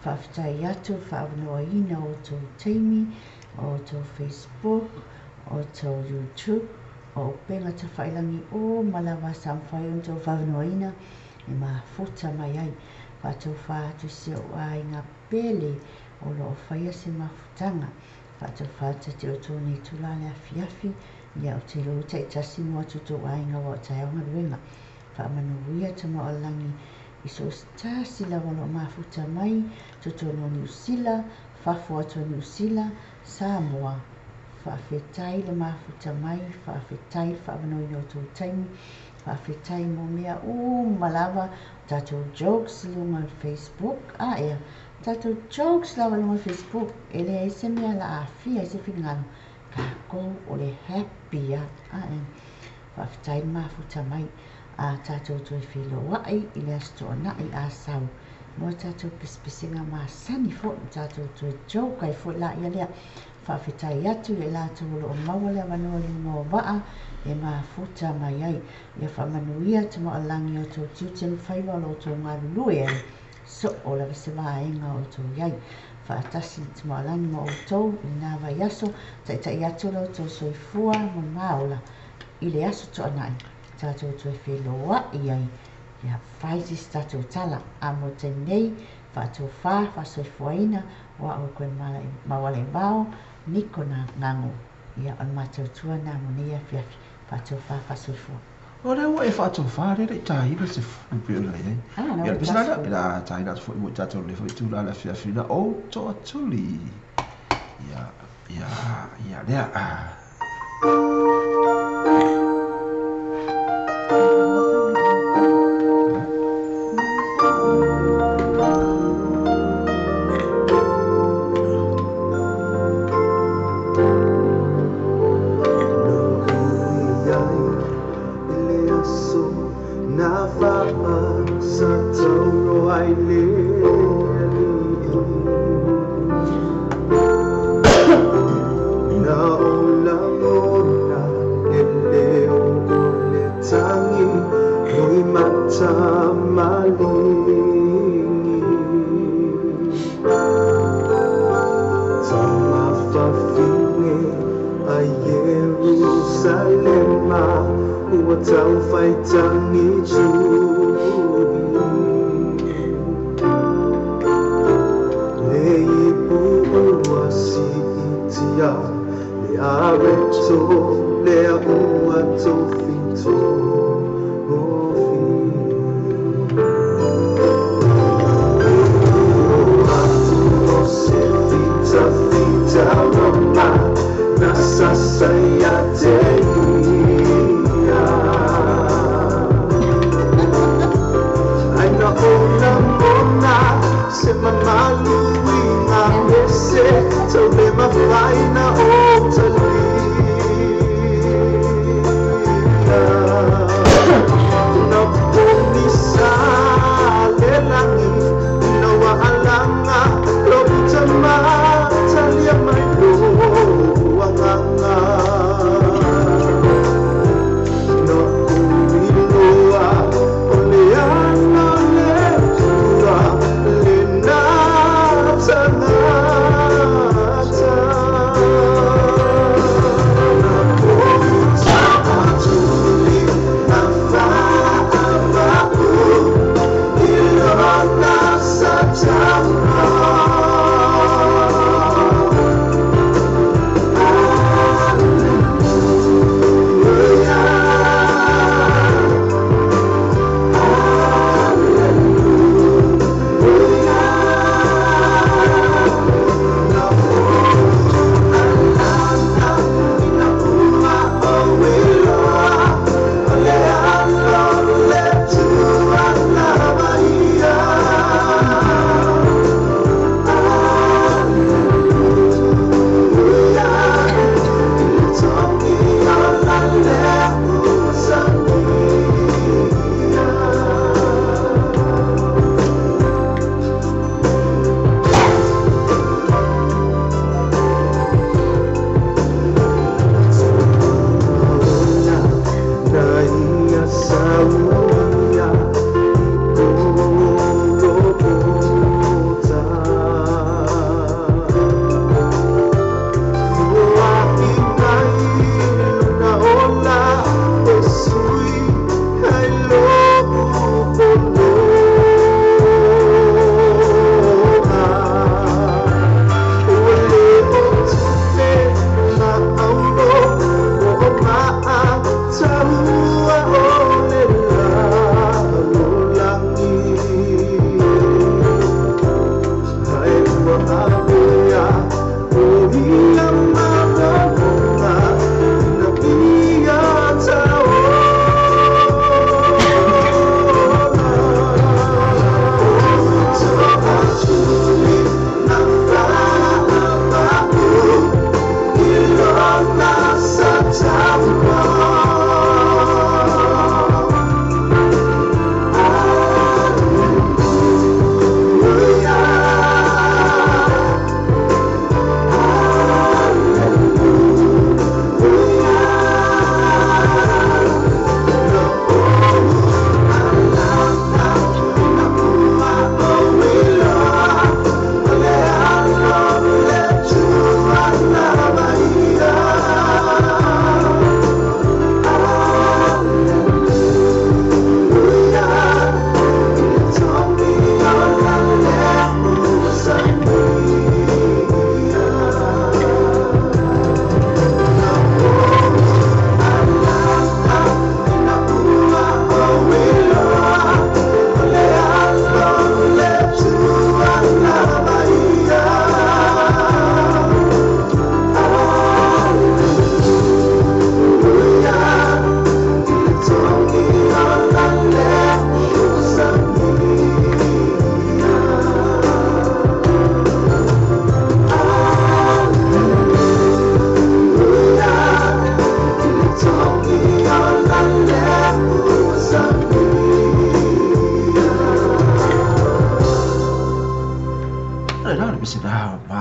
Speaker 5: Faafetai atu le faaavanoaina o outou taimi, o outou Facebook, o outou YouTube, o upega tafailangi uma lava sa mafai ona outou faaavanoaina e mafuta mai ai. Faatofā atu i si ou aiga pele o lo o faia se mafutaga. Faatofā atu ia te outou nei itula le afiafi, ia ou te iloa ua taitasi mua atu outou aiga aua o taeao galuega. Faamanuia Tamaoalagi i so o se tasi lava o lo o mafuta mai totonu o Niu Sila, fafo atu o Niu Sila, Samoa. Faafetai le mafuta mai, faafetai le faavanoaina o outou taimi, faafetai mo mea uma lava, o tatou jokes i luga o le Facebook, a ea, tatou jokes lava i luga o le Facebook, e leai se mea la aafia ai se finagalo, takou o le happy lava, a ea. Faafetai le mafuta mai a tatou toe feiloai i le Aso Toonai a sau mo a tatou pesepesega masani foi ma tatou toe joke ai foi laia lea. Faafetai atu ia i latou o lo o maua le avanoa i luga o vaa e mafuta mai ai. Ia faamanuia Tamaoalagi i outou tiute ma faiva o lo outou galulue ai soo lava se vaega o outou i ai. Faatasi le Tamaoalagi ma outou i lena vaiaso, taitai atu lo outou soifua ma maola i le Aso Toonai tatou toe feiloai ai ia fai se isi tatou tala. A mo le taimi nei, faatofā, faasoifuaina, o au e koe Maualaivao, Niko Gago, ia o le matautua na mo nei afiafi. Faatofā, faasoifua.
Speaker 1: O lea ua e faatofā lea le i tāina se fulu pei ona i ai. Ia le pese la lea, e le a tāina atu foi mo i tatou lenei foi itula le afiafi na ou toatuli. Ia, ia, ia lea.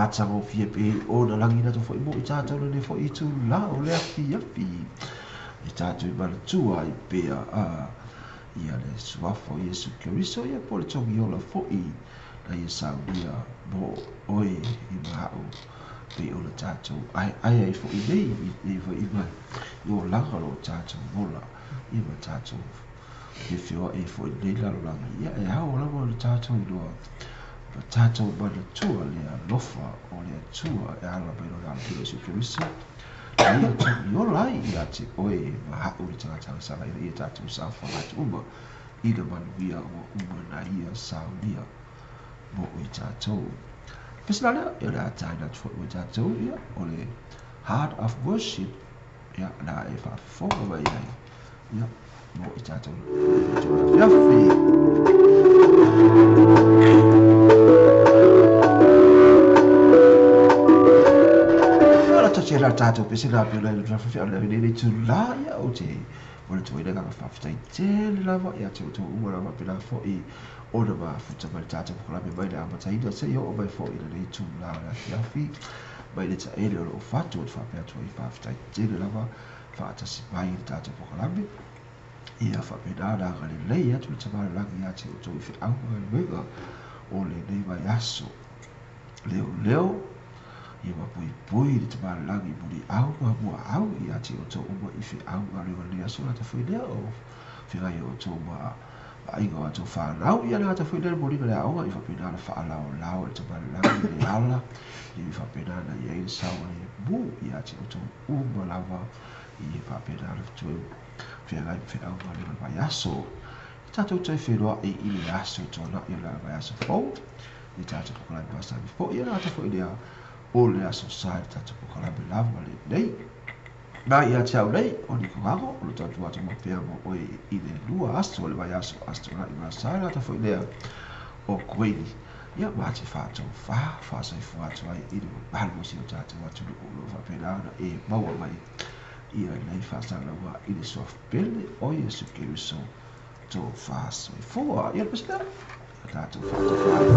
Speaker 1: Matagofie pei ona lagi na foi mo i tātou lenei foi itulā o le afiafi. E tātou i manatua ai pea ia le suafa o Iesu Keriso ia po o le togiola foi na ia saunia mo oe i ma a'u pei ona tātou aeae ai foi nei i lenei foi mai i olaga o lo tātou ola ia ma tātou feofeoa'i ai foi i lenei lalolagi ia e ao lava ona tātou iloa ma tātou manatua le alofa o le Atua e ala mai lona Alii Iesu Keriso na ia togiola ai ia te oe ma a'u le tagata agasala ina ia tātou saofai atu uma i le manuia ua uma na ia saunia mo i tātou. Pese la lea, ia o le a taina atu foi mo i tātou, ia, o le Heart of Worship, ia, na e faafofoga mai ai, ia, mo i tātou i le afiafi. Ia, la tātou la tātou pese la pio la le afiafi, o le lenei itulā, ia, ou te manatua i le agaga faafetai tele lava ia te outou uma lava pēlā foi ona mafuta mai le tātou polokalame mai le amataina seia oo mai foi i lenei itulā o le afiafi mai le taele o loo fatu o te faapea atu ai faafetai tele lava faatasi mai i le tātou polokalame ia faapena ona agalelei atu le Tama o le Lagi ia te outou i feau ma galuega o lenei vaiaso. Leoleo ia mapuipui le Tama o le Lagi muliau ma muaau ia te outou uma i feau ma galuega o lenei aso le ata foi lea o feagai o outou ma aiga o outou fanau ia le ata foi lea le moliga le aoga i faapena ona faalaolao e le Tama o le Lagi le ala ia faapena ona i ai le saogalemu ia te outou uma lava i faapena ona toe feagai ma feau ma galuega o le vaiaso. I tatou toe feiloai i le aso tuanai o le vaiaso fou i tatou polokalame masani foi ia le ata foi lea o le aso Sa i le tatou polokalame lava lenei. Mai ia te au nei, o Niko Gago, o lo tatou atu mau pea mo oe i le lua aso o le vaiaso, Aso Tuanai ma Aso Sa, le ata foi lea o Kuini. Ia, ma te faatofā, faasoifua atu ai i le mamalu o si o tatou atunuu o lo o faapena ona e maua mai ia lenei faasalalauga i le Suafa pele o Iesu Keriso tofa soifua. Ia le pese lea, ia tatou faatofā ai.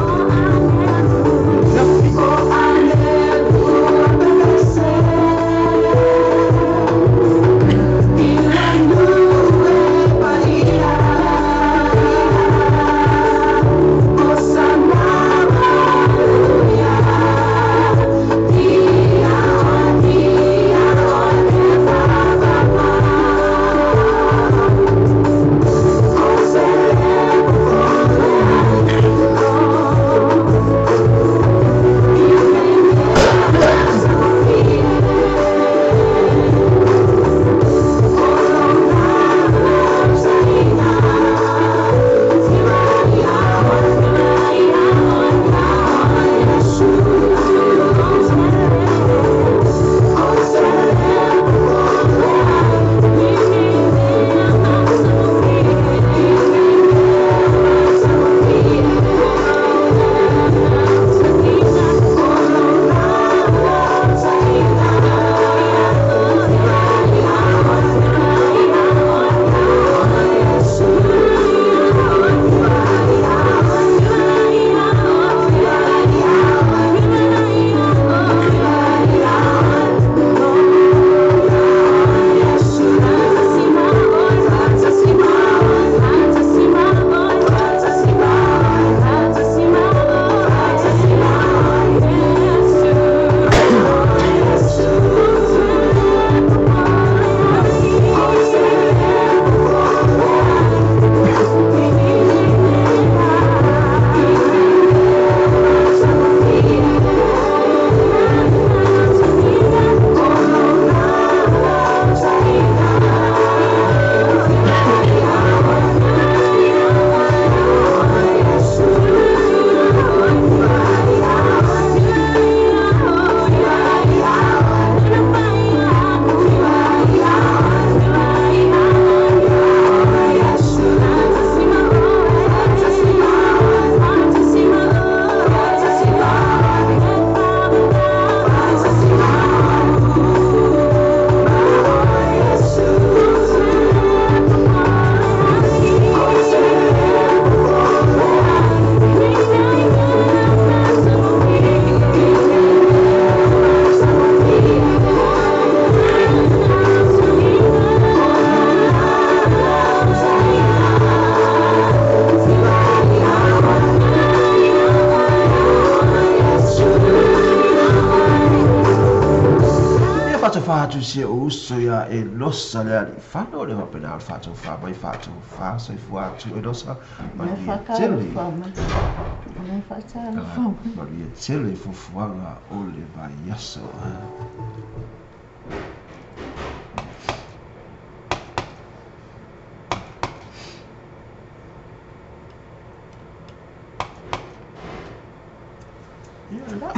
Speaker 1: si ou uso ia Enosa le alii fano le faapena ona faatofā mai faatofā soifua atu Enosa
Speaker 5: Mea
Speaker 1: manuia tele.
Speaker 5: Whakaalofa mai. Mea whakaalofa mai.
Speaker 1: Manuia tele i fuafuaga o le vaiaso. Ia la.